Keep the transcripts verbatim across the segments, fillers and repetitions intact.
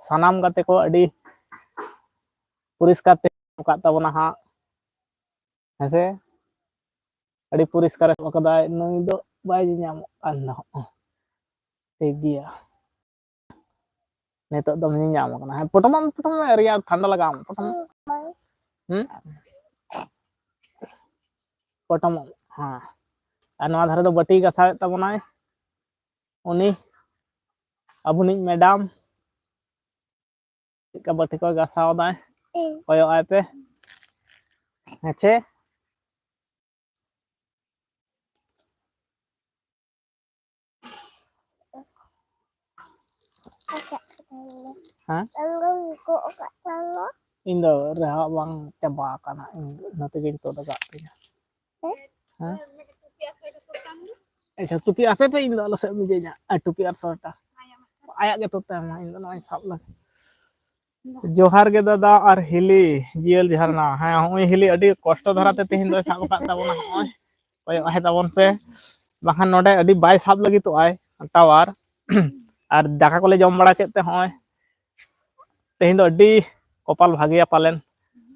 ᱥᱟᱱᱟᱢ ᱜᱟᱛᱮ ᱠᱚ ᱟᱹᱰᱤ ᱯᱚᱨᱤᱥᱠᱟᱨ ᱛᱮ ᱟᱠᱟᱫ ᱛᱟᱵᱚᱱᱟ ᱦᱟᱸᱜ, ᱦᱮᱸᱥᱮ? ᱟᱹᱰᱤ ᱯᱚᱨᱤᱥᱠᱟᱨ ᱮ ᱥᱟᱵ ᱟᱠᱟᱫᱟᱭ, ᱱᱩᱭ ᱫᱚ ᱵᱟᱭ ᱧᱮᱧᱟᱢᱚᱜ ᱠᱟᱱ ᱫᱚ᱾ ᱴᱷᱤᱠ ᱜᱮᱭᱟ, ᱱᱤᱛᱚᱜ ᱫᱚᱢ ᱧᱮᱧᱟᱢ ᱠᱟᱱᱟ᱾ ᱦᱮᱸ, ᱯᱚᱴᱚᱢᱚᱜ ᱢᱮ, ᱯᱚᱴᱚᱢᱚᱜ ᱢᱮ, ᱨᱮᱭᱟᱲ ᱴᱷᱟᱱᱰᱟ ᱞᱟᱜᱟᱣ ᱟᱢ, ᱯᱚᱴᱚᱢᱚᱜ ᱢᱮ᱾ ᱦᱩᱸ? ᱯᱚᱴᱚᱢᱚᱜ ᱢᱮ, ᱦᱮᱸ᱾ ᱟᱨ ᱱᱚᱣᱟ ᱫᱷᱟᱨᱮ ᱫᱚ ᱵᱟᱹᱴᱤ ᱜᱟᱥᱟᱣᱮᱫ ᱛᱟᱵᱚᱱᱟᱭ ᱩᱱᱤ ᱟᱵᱚᱱᱤᱡ ᱢᱮᱰᱟᱢ᱾ ᱪᱮᱫᱠᱟ ᱵᱟᱹᱴᱤ ᱠᱚᱭ ᱜᱟᱥᱟᱣ ᱫᱟᱭ, ᱠᱚᱭᱚᱜ ᱟᱭ ᱯᱮ᱾ ᱦᱮᱸ ᱪᱮ? ᱦᱮᱸ? ᱤᱧ ᱫᱚ ᱨᱮᱦᱟ ᱵᱟᱝ ᱪᱟᱵᱟ ᱟᱠᱟᱱᱟ, ᱤᱧ ᱫᱚ ᱤᱱᱟᱹ ᱛᱮᱜᱮᱧ ᱛᱩᱫ ᱟᱠᱟᱫ ᱛᱤᱧᱟ᱾ ᱦᱮᱸ? ᱟᱪᱪᱷᱟ, ᱴᱩᱯᱤ ᱟᱯᱮ ᱯᱮ, ᱤᱧ ᱫᱚ ᱟᱞᱚ ᱥᱮᱫ ᱮᱢ ᱤᱭᱟᱹᱧᱟ᱾ ᱟᱨ ᱴᱩᱯᱤ ᱟᱨ ᱥᱚᱭᱮᱴᱟᱨ ᱟᱭᱟᱜ ᱜᱮ ᱛᱩᱫ ᱛᱟᱭ ᱢᱟ, ᱤᱧ ᱫᱚ ᱱᱚᱜᱼᱚᱭ ᱥᱟᱵ ᱞᱟᱹᱜᱤᱫ᱾ ᱡᱚᱦᱟᱨ ᱜᱮ ᱫᱟᱫᱟ ᱟᱨ ᱦᱤᱞᱤ, ᱡᱤᱭᱟᱹᱞ ᱡᱷᱟᱨᱱᱟ᱾ ᱦᱮᱸ, ᱦᱚᱸᱜᱼᱚᱭ ᱦᱤᱞᱤ ᱟᱹᱰᱤ ᱠᱚᱥᱴᱚ ᱫᱷᱟᱨᱟ ᱛᱮ ᱛᱮᱦᱮᱧ ᱫᱚᱭ ᱥᱟᱵ ᱟᱠᱟᱫ ᱛᱟᱵᱚᱱᱟ᱾ ᱦᱚᱸᱜᱼᱚᱭ ᱠᱚᱭᱚᱜ ᱟᱭ ᱛᱟᱵᱚᱱ ᱯᱮ, ᱵᱟᱠᱷᱟᱱ ᱱᱚᱰᱮ ᱟᱹᱰᱤ ᱵᱟᱭ ᱥᱟᱵ ᱞᱟᱹᱜᱤᱫᱚᱜ ᱟᱭ ᱴᱟᱣᱟᱨ᱾ ᱟᱨ ᱫᱟᱠᱟ ᱠᱚᱞᱮ ᱡᱚᱢ ᱵᱟᱲᱟ ᱠᱮᱫ ᱛᱮ ᱦᱚᱸᱜᱼᱚᱭ ᱛᱮᱦᱮᱧ ᱫᱚ ᱟᱹᱰᱤ ᱠᱚᱯᱟᱞ ᱵᱷᱟᱜᱮᱭᱟ ᱯᱟᱞᱮᱱ,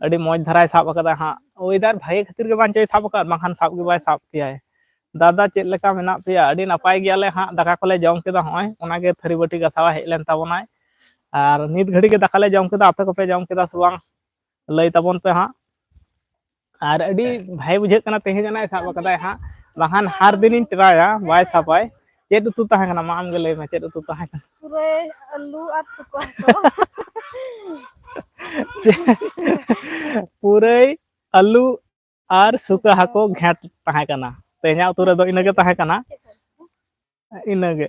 ᱟᱹᱰᱤ ᱢᱚᱡᱽ ᱫᱷᱟᱨᱟᱭ ᱥᱟᱵ ᱟᱠᱟᱫᱟ ᱦᱟᱸᱜ᱾ ᱳᱭᱮᱫᱟᱨ ᱵᱷᱟᱜᱮ ᱠᱷᱟᱹᱛᱤᱨ ᱜᱮ ᱵᱟᱝ ᱪᱚᱭ ᱥᱟᱵ ᱟᱠᱟᱫ, ᱵᱟᱝᱠᱷᱟᱱ ᱥᱟᱵ ᱜᱮ ᱵᱟᱭ ᱥᱟᱵ ᱠᱮᱭᱟᱭ᱾ ᱫᱟᱫᱟ, ᱪᱮᱫ ᱞᱮᱠᱟ ᱢᱮᱱᱟᱜ ᱯᱮᱭᱟ? ᱟᱹᱰᱤ ᱱᱟᱯᱟᱭ ᱜᱮᱭᱟᱞᱮ ᱦᱟᱸᱜ᱾ ᱫᱟᱠᱟ ᱠᱚᱞᱮ ᱡᱚᱢ ᱠᱮᱫᱟ, ᱦᱚᱸᱜᱼᱚᱭ ᱚᱱᱟᱜᱮ ᱛᱷᱟᱹᱨᱤ ᱵᱟᱹᱴᱤ ᱜᱟᱥᱟᱣ ᱦᱮᱡ ᱞᱮᱱ ᱛᱟᱵᱚᱱᱟᱭ᱾ ᱟᱨ ᱱᱤᱛ ᱜᱷᱟᱹᱲᱤ ᱜᱮ ᱫᱟᱠᱟ ᱞᱮ ᱡᱚᱢ ᱠᱮᱫᱟ, ᱟᱯᱮ ᱠᱚᱯᱮ ᱡᱚᱢ ᱠᱮᱫᱟ ᱥᱮ ᱵᱟᱝ? ᱞᱟᱹᱭ ᱛᱟᱵᱚᱱ ᱯᱮ ᱦᱟᱸᱜ᱾ ᱟᱨ ᱟᱹᱰᱤ ᱵᱷᱟᱭ ᱵᱩᱡᱷᱟᱹᱜ ᱠᱟᱱᱟ, ᱛᱮᱦᱮᱧ ᱡᱟᱹᱱᱤᱡ ᱥᱟᱵ ᱟᱠᱟᱫᱟᱭ ᱦᱟᱸᱜ, ᱵᱟᱠᱷᱟᱱ ᱦᱟᱨ ᱫᱤᱱᱤᱧ ᱴᱨᱟᱭᱟ, ᱵᱟᱭ ᱥᱟᱵᱟᱭ᱾ ᱪᱮᱫ ᱩᱛᱩ ᱛᱟᱦᱮᱸ ᱠᱟᱱᱟ? ᱢᱟ ᱟᱢᱜᱮ ᱞᱟᱹᱭ ᱢᱮ, ᱪᱮᱫ ᱩᱛᱩ ᱛᱟᱦᱮᱸ ᱠᱟᱱᱟ? ᱯᱩᱨᱟᱹᱭ, ᱟᱹᱞᱩ ᱟᱨ ᱥᱩᱠᱟ ᱦᱟᱹᱠᱩ᱾ ᱯᱩᱨᱟᱹᱭ, ᱟᱹᱞᱩ ᱟᱨ ᱥᱩᱠᱟ ᱦᱟᱹᱠᱩ ᱜᱷᱮᱸᱴ ᱛᱟᱦᱮᱸ ᱠᱟᱱᱟ᱾ ᱛᱮᱦᱮᱧᱟᱜ ᱩᱛᱩ ᱨᱮᱫᱚ ᱤᱱᱟᱹᱜᱮ ᱛᱟᱦᱮᱸ ᱠᱟᱱᱟ᱾ ᱤᱱᱟᱹᱜᱮ᱾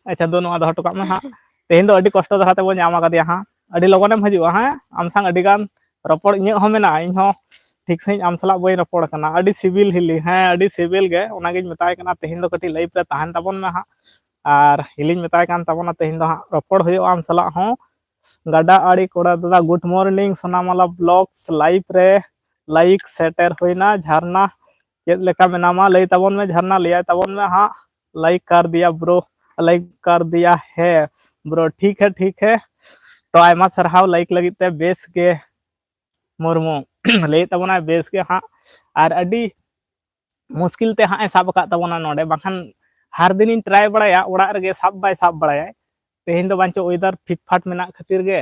ᱟᱪᱪᱷᱟ, ᱫᱩ ᱱᱚᱣᱟ ᱫᱚᱦᱚ ᱦᱚᱴᱚ ᱠᱟᱜ ᱢᱮ ᱦᱟᱸᱜ᱾ ᱛᱮᱦᱮᱧ ᱫᱚ ᱟᱹᱰᱤ ᱠᱚᱥᱴᱚ ᱫᱷᱟᱨᱟ ᱛᱮᱵᱚᱱ ᱧᱟᱢ ᱟᱠᱟᱫᱮᱭᱟ ᱦᱟᱸᱜ᱾ ᱟᱹᱰᱤ ᱞᱚᱜᱚᱱᱮᱢ ᱦᱤᱡᱩᱜᱼᱟ ᱦᱟᱸᱜ᱾ ᱟᱢ ᱥᱟᱶ ᱟᱹᱰᱤ ᱜᱟᱱ ᱨᱚᱯᱚᱲ ᱤᱧᱟᱹᱜ ᱦᱚᱸ ᱢᱮᱱᱟᱜᱼᱟ, ᱤᱧ ᱦᱚᱸ ᱴᱷᱤᱠ ᱥᱟᱺᱦᱤᱡ ᱟᱢ ᱥᱟᱞᱟᱜ ᱵᱟᱹᱧ ᱨᱚᱯᱚᱲ ᱠᱟᱱᱟ᱾ ᱟᱹᱰᱤ ᱥᱤᱵᱤᱞ ᱦᱤᱞᱤ, ᱦᱮᱸ, ᱟᱹᱰᱤ ᱥᱤᱵᱤᱞ ᱜᱮ᱾ ᱚᱱᱟᱜᱤᱧ ᱢᱮᱛᱟᱭ ᱠᱟᱱᱟ ᱛᱮᱦᱮᱧ ᱫᱚ ᱠᱟᱹᱴᱤᱡ live ᱨᱮ ᱛᱟᱦᱮᱱ ᱛᱟᱵᱚᱱ ᱢᱮ ᱦᱟᱸᱜ᱾ ᱟᱨ ᱦᱤᱞᱤᱧ ᱢᱮᱛᱟᱭ ᱠᱟᱱ ᱛᱟᱵᱚᱱᱟ ᱛᱮᱦᱮᱧ ᱫᱚ ᱦᱟᱸᱜ ᱨᱚᱯᱚᱲ ᱦᱩᱭᱩᱜᱼᱟ ᱟᱢ ᱥᱟᱞᱟᱜ ᱦᱚᱸ᱾ ᱜᱟᱰᱟ ᱟᱲᱮ ᱠᱚᱲᱟ ᱫᱟᱫᱟ, good morning, ᱥᱳᱱᱟᱢᱟᱞᱟ vlogs live ᱨᱮ like ᱥᱮᱴᱮᱨ ᱦᱩᱭᱱᱟ᱾ ᱡᱷᱟᱨᱱᱟ, ᱪᱮᱫ ᱞᱮᱠᱟ ᱢᱮᱱᱟᱢᱟ? ᱞᱟᱹᱭ ᱛᱟᱵᱚᱱ ᱢᱮ ᱡᱷᱟᱨᱱᱟ, ᱞᱟᱹᱭᱟᱭ ᱛᱟᱵᱚᱱ ᱢᱮ ᱦᱟᱸᱜ᱾ Like ᱠᱟᱨ ᱫᱤᱭᱟ bro, like ᱠᱟᱨ ᱫᱤᱭᱟ ᱦᱮ bro, ᱴᱷᱤᱠ ᱦᱮ, ᱴᱷᱤᱠ ᱦᱮ᱾ ᱛᱚ ᱟᱭᱢᱟ ᱥᱟᱨᱦᱟᱣ ᱞᱟᱭᱤᱠ ᱞᱟᱹᱜᱤᱫ ᱛᱮ, ᱵᱮᱥ ᱜᱮ ᱢᱩᱨᱢᱩ ᱞᱟᱹᱭᱮᱫ ᱛᱟᱵᱚᱱᱟᱭ, ᱵᱮᱥ ᱜᱮ ᱦᱟᱸᱜ᱾ ᱟᱨ ᱟᱹᱰᱤ ᱢᱩᱥᱠᱤᱞ ᱛᱮ ᱦᱟᱸᱜ ᱮ ᱥᱟᱵ ᱟᱠᱟᱫ ᱛᱟᱵᱚᱱᱟ ᱱᱚᱰᱮ, ᱵᱟᱝᱠᱷᱟᱱ ᱦᱟᱨ ᱫᱤᱱᱤᱧ ᱴᱨᱟᱭ ᱵᱟᱲᱟᱭᱟ ᱚᱲᱟᱜ ᱨᱮᱜᱮ, ᱥᱟᱵ ᱵᱟᱭ ᱥᱟᱵ ᱵᱟᱲᱟᱭᱟ᱾ ᱛᱮᱦᱮᱧ ᱫᱚ ᱵᱟᱧᱪᱚ ᱚᱭᱮᱫᱟᱨ ᱯᱷᱤᱴ ᱯᱷᱟᱴ ᱢᱮᱱᱟᱜ ᱠᱷᱟᱹᱛᱤᱨ ᱜᱮ,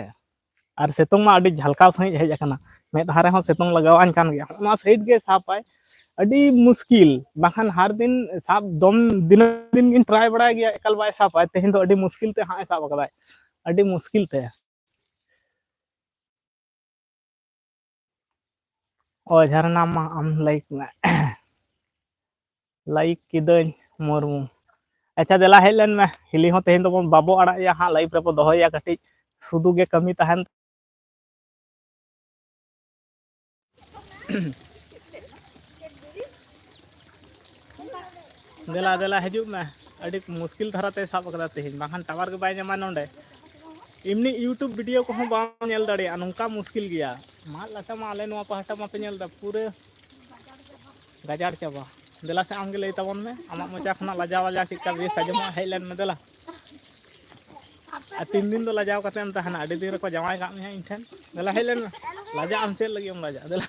ᱟᱨ ᱥᱤᱛᱩᱝ ᱢᱟ ᱟᱹᱰᱤ ᱡᱷᱟᱞᱠᱟᱣ ᱥᱟᱺᱦᱤᱡ ᱦᱮᱡ ᱟᱠᱟᱱᱟ, ᱢᱮᱫᱦᱟ ᱨᱮᱦᱚᱸ ᱥᱤᱛᱩᱝ ᱞᱟᱜᱟᱣᱟᱧ ᱠᱟᱱ ᱜᱮᱭᱟ᱾ ᱚᱱᱟ ᱥᱟᱭᱤᱰ ᱜᱮ ᱥᱟᱵᱟᱭ, ᱟᱹᱰᱤ ᱢᱩᱥᱠᱤᱞ᱾ ᱵᱟᱝᱠᱷᱟᱱ ᱦᱟᱨ ᱫᱤᱱ ᱥᱟᱵ ᱫᱚᱢ ᱫᱤᱱᱟᱹᱢ ᱫᱤᱱ ᱜᱤᱧ ᱴᱨᱟᱭ ᱵᱟᱲᱟᱭ ᱜᱮᱭᱟ, ᱮᱠᱟᱞ ᱵᱟᱭ ᱥᱟᱵᱟᱭ᱾ ᱛᱮᱦᱮᱧ ᱫᱚ ᱟᱹᱰᱤ ᱢᱩᱥᱠᱤᱞ ᱛᱮ ᱦᱟᱸᱜ ᱮ ᱥᱟᱵ ᱟᱠᱟᱫᱟᱭ, ᱟᱹᱰᱤ ᱢᱩᱥᱠᱤᱞ ᱛᱮ᱾ ᱚ ᱡᱷᱟᱨᱱᱟ ᱢᱟ ᱟᱢ ᱞᱟᱭᱤᱠ ᱢᱮ᱾ ᱞᱟᱭᱤᱠ ᱠᱤᱫᱟᱹᱧ ᱢᱩᱨᱢᱩ᱾ ᱟᱪᱪᱷᱟ, ᱫᱮᱞᱟ ᱦᱮᱡ ᱞᱮᱱ ᱢᱮ, ᱦᱤᱞᱤ ᱦᱚᱸ ᱛᱮᱦᱮᱧ ᱫᱚᱵᱚᱱ ᱵᱟᱵᱚ ᱟᱲᱟᱜ ᱮᱭᱟ ᱦᱟᱸᱜ, ᱞᱟᱭᱤᱵᱷ ᱨᱮᱵᱚ ᱫᱚᱦᱚᱭᱮᱭᱟ, ᱠᱟᱹᱴᱤᱡ ᱥᱩᱫᱷᱩ ᱜᱮ ᱠᱟᱹᱢᱤ ᱛᱟᱦᱮᱱ᱾ ᱫᱮᱞᱟ ᱫᱮᱞᱟ ᱦᱤᱡᱩᱜ ᱢᱮ, ᱟᱹᱰᱤ ᱢᱩᱥᱠᱤᱞ ᱫᱷᱟᱨᱟᱛᱮ ᱥᱟᱵ ᱟᱠᱟᱫᱟ ᱛᱮᱦᱮᱧ, ᱵᱟᱝᱠᱷᱟᱱ ᱴᱟᱣᱟᱨ ᱜᱮ ᱵᱟᱭ ᱧᱟᱢᱟ ᱱᱚᱰᱮ᱾ ᱮᱢᱱᱤ YouTube video ᱠᱚᱦᱚᱸ ᱵᱟᱢ ᱧᱮᱞ ᱫᱟᱲᱮᱭᱟᱜᱼᱟ, ᱱᱚᱝᱠᱟ ᱢᱩᱥᱠᱤᱞ ᱜᱮᱭᱟ᱾ ᱢᱟᱫ ᱞᱟᱴᱟ ᱢᱟ ᱟᱞᱮ ᱱᱚᱣᱟ ᱯᱟᱦᱴᱟ ᱢᱟᱯᱮ ᱧᱮᱞ ᱮᱫᱟ, ᱯᱩᱨᱟᱹ ᱜᱟᱡᱟᱲ ᱪᱟᱵᱟ᱾ ᱫᱮᱞᱟ ᱥᱮ ᱟᱢᱜᱮ ᱞᱟᱹᱭ ᱛᱟᱵᱚᱱ ᱢᱮ, ᱟᱢᱟᱜ ᱢᱚᱪᱟ ᱠᱷᱚᱱᱟᱜ ᱞᱟᱡᱟᱣ ᱞᱟᱡᱟᱣ ᱪᱮᱫᱠᱟ ᱵᱮᱥ ᱟᱸᱡᱚᱢᱚᱜᱼᱟ, ᱦᱮᱡ ᱞᱮᱱ ᱢᱮ ᱫᱮᱞᱟ᱾ ᱟᱨ ᱛᱤᱱ ᱫᱤᱱ ᱫᱚ ᱞᱟᱡᱟᱣ ᱠᱟᱛᱮᱢ ᱛᱟᱦᱮᱱᱟ? ᱟᱹᱰᱤ ᱫᱤᱱ ᱨᱮᱠᱚ ᱡᱟᱶᱟᱭ ᱠᱟᱜ ᱢᱮᱭᱟ ᱤᱧ ᱴᱷᱮᱱ᱾ ᱫᱮᱞᱟ ᱦᱮᱡ ᱞᱮᱱ ᱢᱮ, ᱞᱟᱡᱟᱜ ᱟᱢ, ᱪᱮᱫ ᱞᱟᱹᱜᱤᱫ ᱮᱢ ᱞᱟᱡᱟᱜᱼᱟ? ᱫᱮᱞᱟ᱾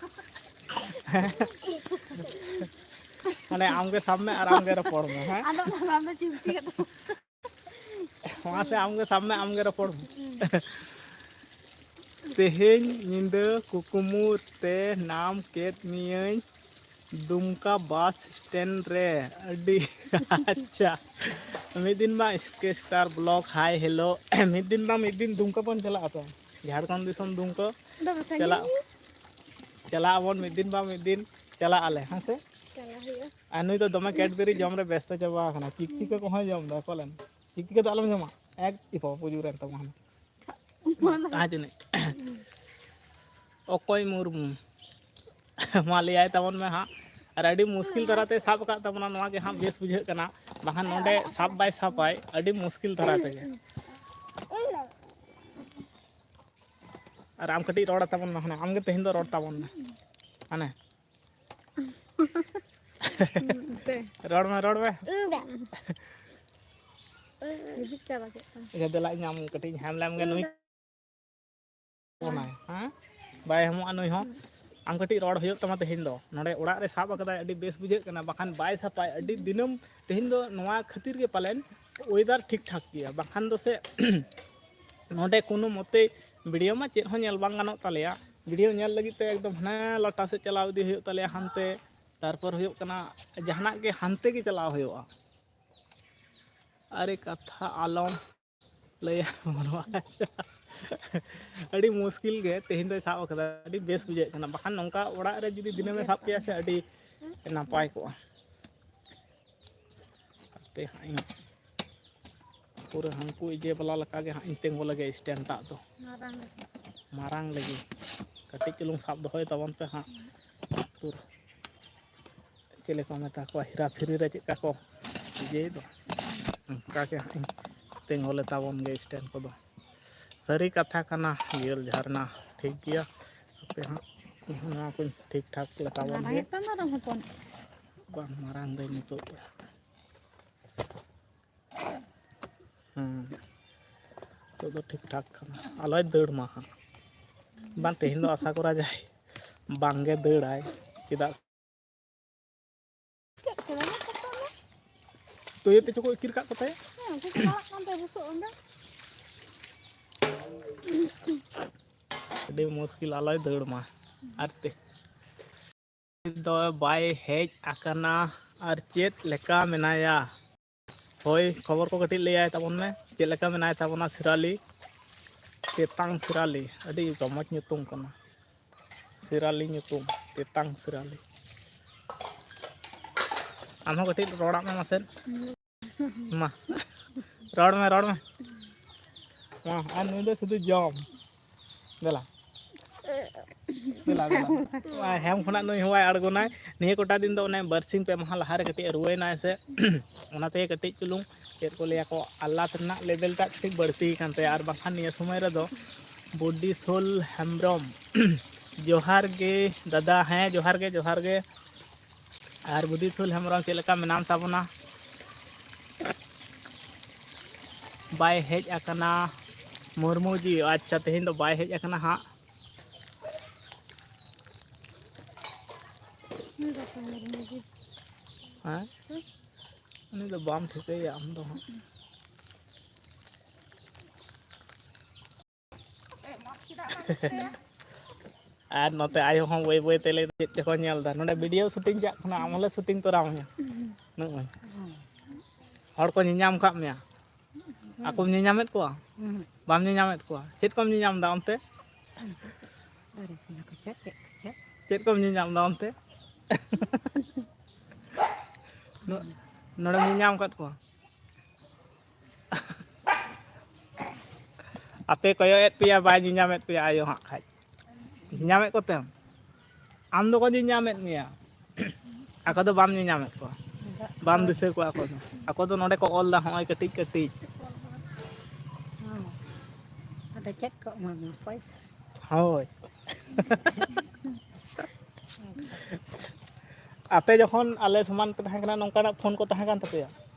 ᱢᱟᱱᱮ ᱟᱢᱜᱮ ᱥᱟᱵ ᱢᱮ ᱟᱨ ᱟᱢᱜᱮ ᱨᱚᱯᱚᱲ ᱢᱮ, ᱦᱮᱸ? ᱟᱫᱚ ᱚᱱᱟ ᱫᱚ ᱪᱩᱯᱤ ᱠᱟᱛᱮ᱾ ᱢᱟᱥᱮ ᱟᱢᱜᱮ ᱥᱟᱵ ᱢᱮ, ᱟᱢᱜᱮ ᱨᱚᱯᱚᱲ ᱢᱮ᱾ ᱛᱮᱦᱮᱧ ᱧᱤᱫᱟᱹ ᱠᱩᱠᱢᱩ ᱛᱮ ᱱᱟᱢ ᱠᱮᱫ ᱢᱤᱭᱟᱹᱧ ᱫᱩᱢᱠᱟ ᱵᱟᱥ ᱥᱴᱮᱱᱰ ᱨᱮ᱾ ᱟᱹᱰᱤ ᱟᱪᱪᱷᱟ, ᱢᱤᱫ ᱫᱤᱱ ᱢᱟ sketch star blog, hi hello, ᱢᱤᱫ ᱫᱤᱱ ᱢᱟ ᱢᱤᱫ ᱫᱤᱱ ᱫᱩᱢᱠᱟ ᱵᱚᱱ ᱪᱟᱞᱟᱜᱼᱟ ᱛᱚ, ᱡᱷᱟᱲᱠᱷᱚᱸᱰ ᱫᱤᱥᱚᱢ ᱫᱩᱢᱠᱟ᱾ ᱫᱚᱢᱮ ᱥᱟᱺᱜᱤᱧ ᱪᱟᱞᱟᱜ ᱜᱮᱭᱟ᱾ ᱪᱟᱞᱟᱜ ᱟᱵᱚᱱ ᱢᱤᱫ ᱫᱤᱱ ᱵᱟ ᱢᱤᱫ ᱫᱤᱱ ᱪᱟᱞᱟᱜ ᱟᱞᱮ, ᱦᱮᱸ ᱥᱮ? ᱪᱟᱞᱟᱜ ᱦᱩᱭᱩᱜᱼᱟ᱾ ᱟᱨ ᱱᱩᱭ ᱫᱚ ᱫᱚᱢᱮ ᱠᱮᱰᱵᱮᱨᱤ ᱡᱚᱢ ᱨᱮ ᱵᱮᱥᱛᱚ ᱪᱟᱵᱟ ᱟᱠᱟᱱᱟ, ᱪᱤᱠᱪᱤᱠᱟᱹ ᱠᱚᱦᱚᱸᱭ ᱡᱚᱢ ᱮᱫᱟ ᱯᱟᱞᱮᱱ᱾ ᱪᱤᱠᱪᱤᱠᱟᱹ ᱫᱚ ᱟᱞᱚᱢ ᱡᱚᱢᱟ, ᱮᱠ ᱤᱯᱚ ᱯᱩᱡᱩᱨ ᱮᱱ ᱛᱟᱢᱟ ᱦᱟᱱᱟ᱾ ᱛᱟᱦᱮᱸ ᱛᱤᱱᱟᱹᱜ? ᱚᱠᱚᱭ ᱢᱩᱨᱢᱩ? ᱢᱟ ᱞᱟᱹᱭᱟᱭ ᱛᱟᱵᱚᱱ ᱢᱮ ᱦᱟᱸᱜ᱾ ᱟᱨ ᱟᱹᱰᱤ ᱢᱩᱥᱠᱤᱞ ᱫᱷᱟᱨᱟᱛᱮ ᱥᱟᱵ ᱟᱠᱟᱫ ᱛᱟᱵᱚᱱᱟ, ᱱᱚᱣᱟ ᱜᱮ ᱦᱟᱸᱜ ᱵᱮᱥ ᱵᱩᱡᱷᱟᱹᱜ ᱠᱟᱱᱟ, ᱵᱟᱠᱷᱟᱱ ᱱᱚᱰᱮ ᱥᱟᱵ ᱵᱟᱭ ᱥᱟᱵᱟᱭ, ᱟᱹᱰᱤ ᱢᱩᱥᱠᱤᱞ ᱫᱷᱟᱨᱟ ᱛᱮᱜᱮ᱾ ᱟᱨ ᱟᱢ ᱠᱟᱹᱴᱤᱡ ᱨᱚᱲ ᱛᱟᱵᱚᱱ ᱢᱮ, ᱦᱟᱱᱮ ᱟᱢᱜᱮ ᱛᱮᱦᱮᱧ ᱫᱚ ᱨᱚᱲ ᱛᱟᱵᱚᱱ ᱢᱮ, ᱦᱟᱱᱮ᱾ ᱨᱚᱲ ᱢᱮ, ᱨᱚᱲ ᱢᱮ᱾ ᱦᱤᱡᱩᱜ ᱪᱟᱵᱟ ᱠᱮᱫ ᱛᱟᱢ᱾ ᱟᱪᱪᱷᱟ, ᱫᱮᱞᱟ, ᱤᱧ ᱟᱢ ᱠᱟᱹᱴᱤᱡ ᱤᱧ ᱦᱮᱢ ᱞᱮᱢ ᱜᱮ, ᱱᱩᱭ ᱵᱚᱱᱟᱭ, ᱦᱮᱸ? ᱵᱟᱭ ᱦᱮᱢᱚᱜᱼᱟ ᱱᱩᱭ ᱦᱚᱸ᱾ ᱟᱢ ᱠᱟᱹᱴᱤᱡ ᱨᱚᱲ ᱦᱩᱭᱩᱜ ᱛᱟᱢᱟ ᱛᱮᱦᱮᱧ ᱫᱚ᱾ ᱱᱚᱰᱮ ᱚᱲᱟᱜ ᱨᱮ ᱥᱟᱵ ᱟᱠᱟᱫᱟᱭ, ᱟᱹᱰᱤ ᱵᱮᱥ ᱵᱩᱡᱷᱟᱹᱜ ᱠᱟᱱᱟ, ᱵᱟᱠᱷᱟᱱ ᱵᱟᱭ ᱥᱟᱯᱷᱟᱭ ᱟᱹᱰᱤ ᱫᱤᱱᱟᱹᱢ᱾ ᱛᱮᱦᱮᱧ ᱫᱚ ᱱᱚᱣᱟ ᱠᱷᱟᱹᱛᱤᱨ ᱜᱮ ᱯᱟᱞᱮᱱ ᱳᱭᱮᱫᱟᱨ ᱴᱷᱤᱠ ᱴᱷᱟᱠ ᱜᱮᱭᱟ, ᱵᱟᱠᱷᱟᱱ ᱫᱚ ᱥᱮ ᱱᱚᱰᱮ ᱠᱳᱱᱳ ᱢᱚᱛᱮ ᱵᱷᱤᱰᱤᱭᱳ ᱢᱟ ᱪᱮᱫ ᱦᱚᱸ ᱧᱮᱞ ᱵᱟᱝ ᱜᱟᱱᱚᱜ ᱛᱟᱞᱮᱭᱟ᱾ ᱵᱷᱤᱰᱤᱭᱳ ᱧᱮᱞ ᱞᱟᱹᱜᱤᱫ ᱛᱮ ᱮᱠᱫᱚᱢ ᱦᱟᱱᱟ ᱞᱟᱴᱟ ᱥᱮᱫ ᱪᱟᱞᱟᱣ ᱤᱫᱤ ᱦᱩᱭᱩᱜ ᱛᱟᱞᱮᱭᱟ, ᱦᱟᱱᱛᱮ, ᱛᱟᱨᱯᱚᱨ ᱦᱩᱭᱩᱜ ᱠᱟᱱᱟ ᱡᱟᱦᱟᱱᱟᱜ ᱜᱮ ᱦᱟᱱᱛᱮ ᱜᱮ ᱪᱟᱞᱟᱣ ᱦᱩᱭᱩᱜᱼᱟ᱾ ᱟᱨᱮ ᱠᱟᱛᱷᱟ ᱟᱞᱚᱢ ᱞᱟᱹᱭᱟ᱾ ᱟᱹᱰᱤ ᱢᱩᱥᱠᱤᱞ ᱜᱮ ᱛᱮᱦᱮᱧ ᱫᱚᱭ ᱥᱟᱵ ᱟᱠᱟᱫᱟ, ᱟᱹᱰᱤ ᱵᱮᱥ ᱵᱩᱡᱷᱟᱹᱜ ᱠᱟᱱᱟ, ᱵᱟᱠᱷᱟᱱ ᱱᱚᱝᱠᱟ ᱚᱲᱟᱜ ᱨᱮ ᱡᱩᱫᱤ ᱫᱤᱱᱟᱹᱢᱮ ᱥᱟᱵ ᱠᱮᱭᱟ ᱥᱮ ᱟᱹᱰᱤ ᱱᱟᱯᱟᱭ ᱠᱚᱜᱼᱟ᱾ ᱦᱟᱯᱮ ᱦᱟᱸᱜ ᱤᱧ ᱯᱩᱨᱟᱹ ᱦᱟᱹᱱᱠᱩ ᱤᱭᱟᱹ ᱵᱟᱞᱟ ᱞᱮᱠᱟ ᱜᱮ ᱦᱟᱸᱜ ᱤᱧ ᱛᱤᱸᱜᱩ ᱞᱮᱜᱮ ᱥᱴᱮᱱᱰ ᱴᱟᱜ ᱫᱚ᱾ ᱢᱟᱨᱟᱝ ᱞᱟᱹᱜᱤᱫ᱾ ᱢᱟᱨᱟᱝ ᱞᱟᱹᱜᱤᱫ᱾ ᱠᱟᱹᱴᱤᱡ ᱪᱩᱞᱩᱝ ᱥᱟᱵ ᱫᱚᱦᱚᱭ ᱛᱟᱵᱚᱱ ᱯᱮ ᱦᱟᱸᱜ᱾ ᱛᱩᱨ ᱪᱮᱫ ᱞᱮᱠᱟ ᱢᱮᱛᱟ ᱠᱚᱣᱟ, ᱦᱮᱨᱟ ᱯᱷᱮᱨᱤ ᱨᱮ ᱪᱮᱫ ᱞᱮᱠᱟ ᱠᱚ ᱤᱭᱟᱹᱭ ᱫᱚ, ᱚᱱᱠᱟ ᱜᱮ ᱦᱟᱸᱜ ᱤᱧ ᱛᱤᱸᱜᱩ ᱞᱮ ᱛᱟᱵᱚᱱ ᱜᱮ ᱥᱴᱮᱱᱰ ᱠᱚᱫᱚ᱾ ᱥᱟᱹᱨᱤ ᱠᱟᱛᱷᱟ ᱠᱟᱱᱟ, ᱜᱮᱞ ᱡᱷᱟᱨᱱᱟ ᱴᱷᱤᱠ ᱜᱮᱭᱟ᱾ ᱦᱟᱯᱮ ᱦᱟᱸᱜ ᱱᱚᱣᱟ ᱠᱚᱧ ᱴᱷᱤᱠ ᱴᱷᱟᱠ ᱞᱮ ᱛᱟᱵᱚᱱ ᱢᱟᱨᱟᱝ ᱜᱮ᱾ ᱜᱮᱛᱟᱢ ᱢᱮᱨᱚᱢ ᱦᱚᱯᱚᱱ᱾ ᱵᱟᱝ ᱢᱟᱨᱟᱝ ᱫᱟᱹᱧ ᱱᱤᱛᱚᱜ᱾ ᱦᱮᱸ, ᱱᱤᱛᱚᱜ ᱫᱚ ᱴᱷᱤᱠ ᱴᱷᱟᱠ ᱠᱟᱱᱟ, ᱟᱞᱚᱭ ᱫᱟᱹᱲ ᱢᱟ ᱦᱟᱸᱜ᱾ ᱵᱟᱝ, ᱛᱮᱦᱮᱧ ᱫᱚ ᱟᱥᱟ ᱠᱚᱨᱟ ᱡᱟᱭ ᱵᱟᱝᱜᱮ ᱫᱟᱹᱲᱟᱭ, ᱪᱮᱫᱟᱜ ᱪᱮᱫ ᱠᱚ ᱢᱮᱱᱟ ᱠᱟᱛᱷᱟ ᱫᱚ? ᱛᱩᱭᱩ ᱛᱮᱪᱚ ᱠᱚ ᱤᱠᱤᱨ ᱠᱟᱜ ᱠᱚᱛᱮ᱾ ᱦᱮᱸ, ᱩᱱᱠᱩ ᱠᱚ ᱞᱟᱲᱟᱜ ᱠᱟᱱ ᱛᱟᱦᱮᱸ ᱵᱩᱥᱩᱵ ᱚᱸᱰᱮ᱾ ᱟᱹᱰᱤ ᱢᱩᱥᱠᱤᱞ, ᱟᱞᱚᱭ ᱫᱟᱹᱲ ᱢᱟ᱾ ᱟᱨ ᱛᱮ ᱫᱚ ᱵᱟᱭ ᱦᱮᱡ ᱟᱠᱟᱱᱟ᱾ ᱟᱨ ᱪᱮᱫ ᱞᱮᱠᱟ ᱢᱮᱱᱟᱭᱟ? ᱦᱳᱭ, ᱠᱷᱚᱵᱚᱨ ᱠᱚ ᱠᱟᱹᱴᱤᱡ ᱞᱟᱹᱭᱟᱭ ᱛᱟᱵᱚᱱ ᱢᱮ, ᱪᱮᱫ ᱞᱮᱠᱟ ᱢᱮᱱᱟᱭ ᱛᱟᱵᱚᱱᱟ ᱥᱤᱨᱟᱞᱤ? ᱪᱮᱛᱟᱝ ᱥᱤᱨᱟᱞᱤ, ᱟᱹᱰᱤ ᱨᱚᱢᱚᱡᱽ ᱧᱩᱛᱩᱢ ᱠᱟᱱᱟ᱾ ᱥᱤᱨᱟᱞᱤ ᱧᱩᱛᱩᱢ, ᱛᱮᱛᱟᱝ ᱥᱤᱨᱟᱞᱤ᱾ ᱟᱢ ᱦᱚᱸ ᱠᱟᱹᱴᱤᱡ ᱨᱚᱲᱟᱜ ᱢᱮ ᱢᱟᱥᱮ᱾ ᱢᱟ, ᱨᱚᱲ ᱢᱮ, ᱨᱚᱲ ᱢᱮ᱾ ᱢᱟ, ᱟᱨ ᱱᱩᱭ ᱫᱚ ᱥᱩᱫᱷᱩ ᱡᱚᱢ᱾ ᱫᱮᱞᱟ᱾ ᱫᱮᱞᱟ, ᱫᱮᱞᱟ᱾ ᱦᱮᱢ ᱠᱷᱚᱱᱟᱜ ᱱᱩᱭ ᱦᱚᱸ ᱵᱟᱭ ᱟᱬᱜᱚᱱᱟᱭ᱾ ᱱᱤᱭᱟᱹ ᱠᱚᱴᱟ ᱫᱤᱱ ᱫᱚ ᱚᱱᱮ ᱵᱟᱨᱥᱤᱧ ᱯᱮ ᱢᱟᱦᱟ ᱞᱟᱦᱟ ᱨᱮ ᱠᱟᱹᱴᱤᱡ ᱮ ᱨᱩᱣᱟᱹᱭᱮᱱᱟᱭ ᱥᱮ, ᱚᱱᱟᱛᱮ ᱠᱟᱹᱴᱤᱡ ᱪᱩᱞᱩᱝ ᱪᱮᱫ ᱠᱚ ᱞᱟᱹᱭᱟ ᱠᱚ, ᱟᱞᱞᱟᱫ ᱨᱮᱱᱟᱜ ᱞᱮᱵᱮᱞ ᱴᱟᱜ ᱠᱟᱹᱴᱤᱡ ᱵᱟᱹᱲᱛᱤ ᱟᱠᱟᱱ ᱛᱟᱭᱟ᱾ ᱟᱨ ᱵᱟᱝᱠᱷᱟᱱ ᱱᱤᱭᱟᱹ ᱥᱚᱢᱚᱭ ᱨᱮᱫᱚ ᱵᱩᱰᱤ ᱥᱳᱞ ᱦᱮᱢᱵᱨᱚᱢ, ᱡᱚᱦᱟᱨ ᱜᱮ ᱫᱟᱫᱟ᱾ ᱦᱮᱸ, ᱡᱚᱦᱟᱨ ᱜᱮ, ᱡᱚᱦᱟᱨ ᱜᱮ᱾ ᱟᱨ ᱵᱩᱫᱷᱤᱥᱩᱞ ᱦᱮᱢᱵᱨᱚᱢ, ᱪᱮᱫ ᱞᱮᱠᱟ ᱢᱮᱱᱟᱢ ᱛᱟᱵᱚᱱᱟ? ᱵᱟᱭ ᱦᱮᱡ ᱟᱠᱟᱱᱟ᱾ ᱢᱩᱨᱢᱩ ᱡᱤ, ᱟᱪᱪᱷᱟ, ᱛᱮᱦᱮᱧ ᱫᱚ ᱵᱟᱭ ᱦᱮᱡ ᱟᱠᱟᱱᱟ ᱦᱟᱸᱜ᱾ ᱦᱮᱸ? ᱩᱱᱤ ᱫᱚ ᱵᱟᱢ ᱴᱷᱤᱠᱟᱹᱭᱟ ᱟᱢ ᱫᱚ ᱦᱟᱸᱜ᱾ ᱟᱨ ᱱᱚᱛᱮ ᱟᱭᱳ ᱦᱚᱸ ᱵᱟᱹᱭ ᱵᱟᱹᱭ ᱛᱮ ᱞᱟᱹᱭ ᱪᱮᱫ ᱪᱚᱠᱚ ᱧᱮᱞ ᱮᱫᱟ᱾ ᱱᱚᱰᱮ ᱵᱷᱤᱰᱤᱭᱳ ᱥᱩᱴᱤᱝ ᱪᱟᱜ ᱠᱟᱱᱟ, ᱟᱢ ᱦᱚᱸᱞᱮ ᱥᱩᱴᱤᱝ ᱛᱚᱨᱟ ᱢᱮᱭᱟ᱾ ᱱᱚᱜᱼᱚᱭ᱾ ᱦᱚᱲ ᱠᱚ ᱧᱮᱧᱟᱢ ᱠᱟᱜ ᱢᱮᱭᱟ᱾ ᱟᱠᱚᱢ ᱧᱮᱧᱟᱢᱮᱫ ᱠᱚᱣᱟ? ᱵᱟᱢ ᱧᱮᱧᱟᱢᱮᱫ ᱠᱚᱣᱟ? ᱪᱮᱫ ᱠᱚᱢ ᱧᱮᱧᱟᱢ ᱮᱫᱟ ᱚᱱᱛᱮ? ᱫᱟᱨᱮ ᱠᱚ ᱪᱮᱫ ᱠᱚ ᱪᱮᱫ ᱠᱚ? ᱪᱮᱫ ᱠᱚᱢ ᱧᱮᱧᱟᱢ ᱮᱫᱟ ᱚᱱᱛᱮ? ᱱᱚ-, ᱱᱚᱰᱮᱢ ᱧᱮᱧᱟᱢ ᱟᱠᱟᱫ ᱠᱚᱣᱟ? ᱟᱯᱮ ᱠᱚᱭᱚᱜ ᱮᱫ ᱯᱮᱭᱟ, ᱵᱟᱭ ᱧᱮᱧᱟᱢᱮᱫ ᱯᱮᱭᱟ ᱟᱭᱳ ᱦᱟᱸᱜ ᱠᱷᱟᱡ᱾ ᱧᱮᱧᱟᱢᱮᱫ ᱠᱚᱛᱮᱢ? ᱟᱢ ᱫᱚᱠᱚ ᱧᱮᱧᱟᱢᱮᱫ ᱢᱮᱭᱟ, ᱟᱠᱚ ᱫᱚ ᱵᱟᱢ ᱧᱮᱧᱟᱢᱮᱫ ᱠᱚᱣᱟ, ᱵᱟᱢ ᱫᱤᱥᱟᱹ ᱠᱚᱣᱟ ᱟᱠᱚ ᱫᱚ᱾ ᱟᱠᱚ ᱫᱚ ᱱᱚᱰᱮ ᱠᱚ ᱚᱞ ᱫᱟ, ᱦᱚᱸᱜᱼᱚᱭ ᱠᱟᱹᱴᱤᱡ ᱠᱟᱹᱴᱤᱡ᱾ ᱦᱚᱸ᱾ ᱟᱫᱚ ᱪᱮᱫ ᱠᱚ ᱮᱢᱟᱢᱟ? ᱯᱚᱭᱥᱟ? ᱦᱳᱭ᱾ ᱟᱯᱮ ᱡᱚᱠᱷᱚᱱ ᱟᱞᱮ ᱥᱚᱢᱟᱱ ᱯᱮ ᱛᱟᱦᱮᱸ ᱠᱟᱱᱟ, ᱱᱚᱝᱠᱟᱱᱟᱜ ᱯᱷᱳᱱ ᱠᱚ ᱛᱟᱦᱮᱸ ᱠᱟᱱ ᱛᱟᱯᱮᱭᱟ?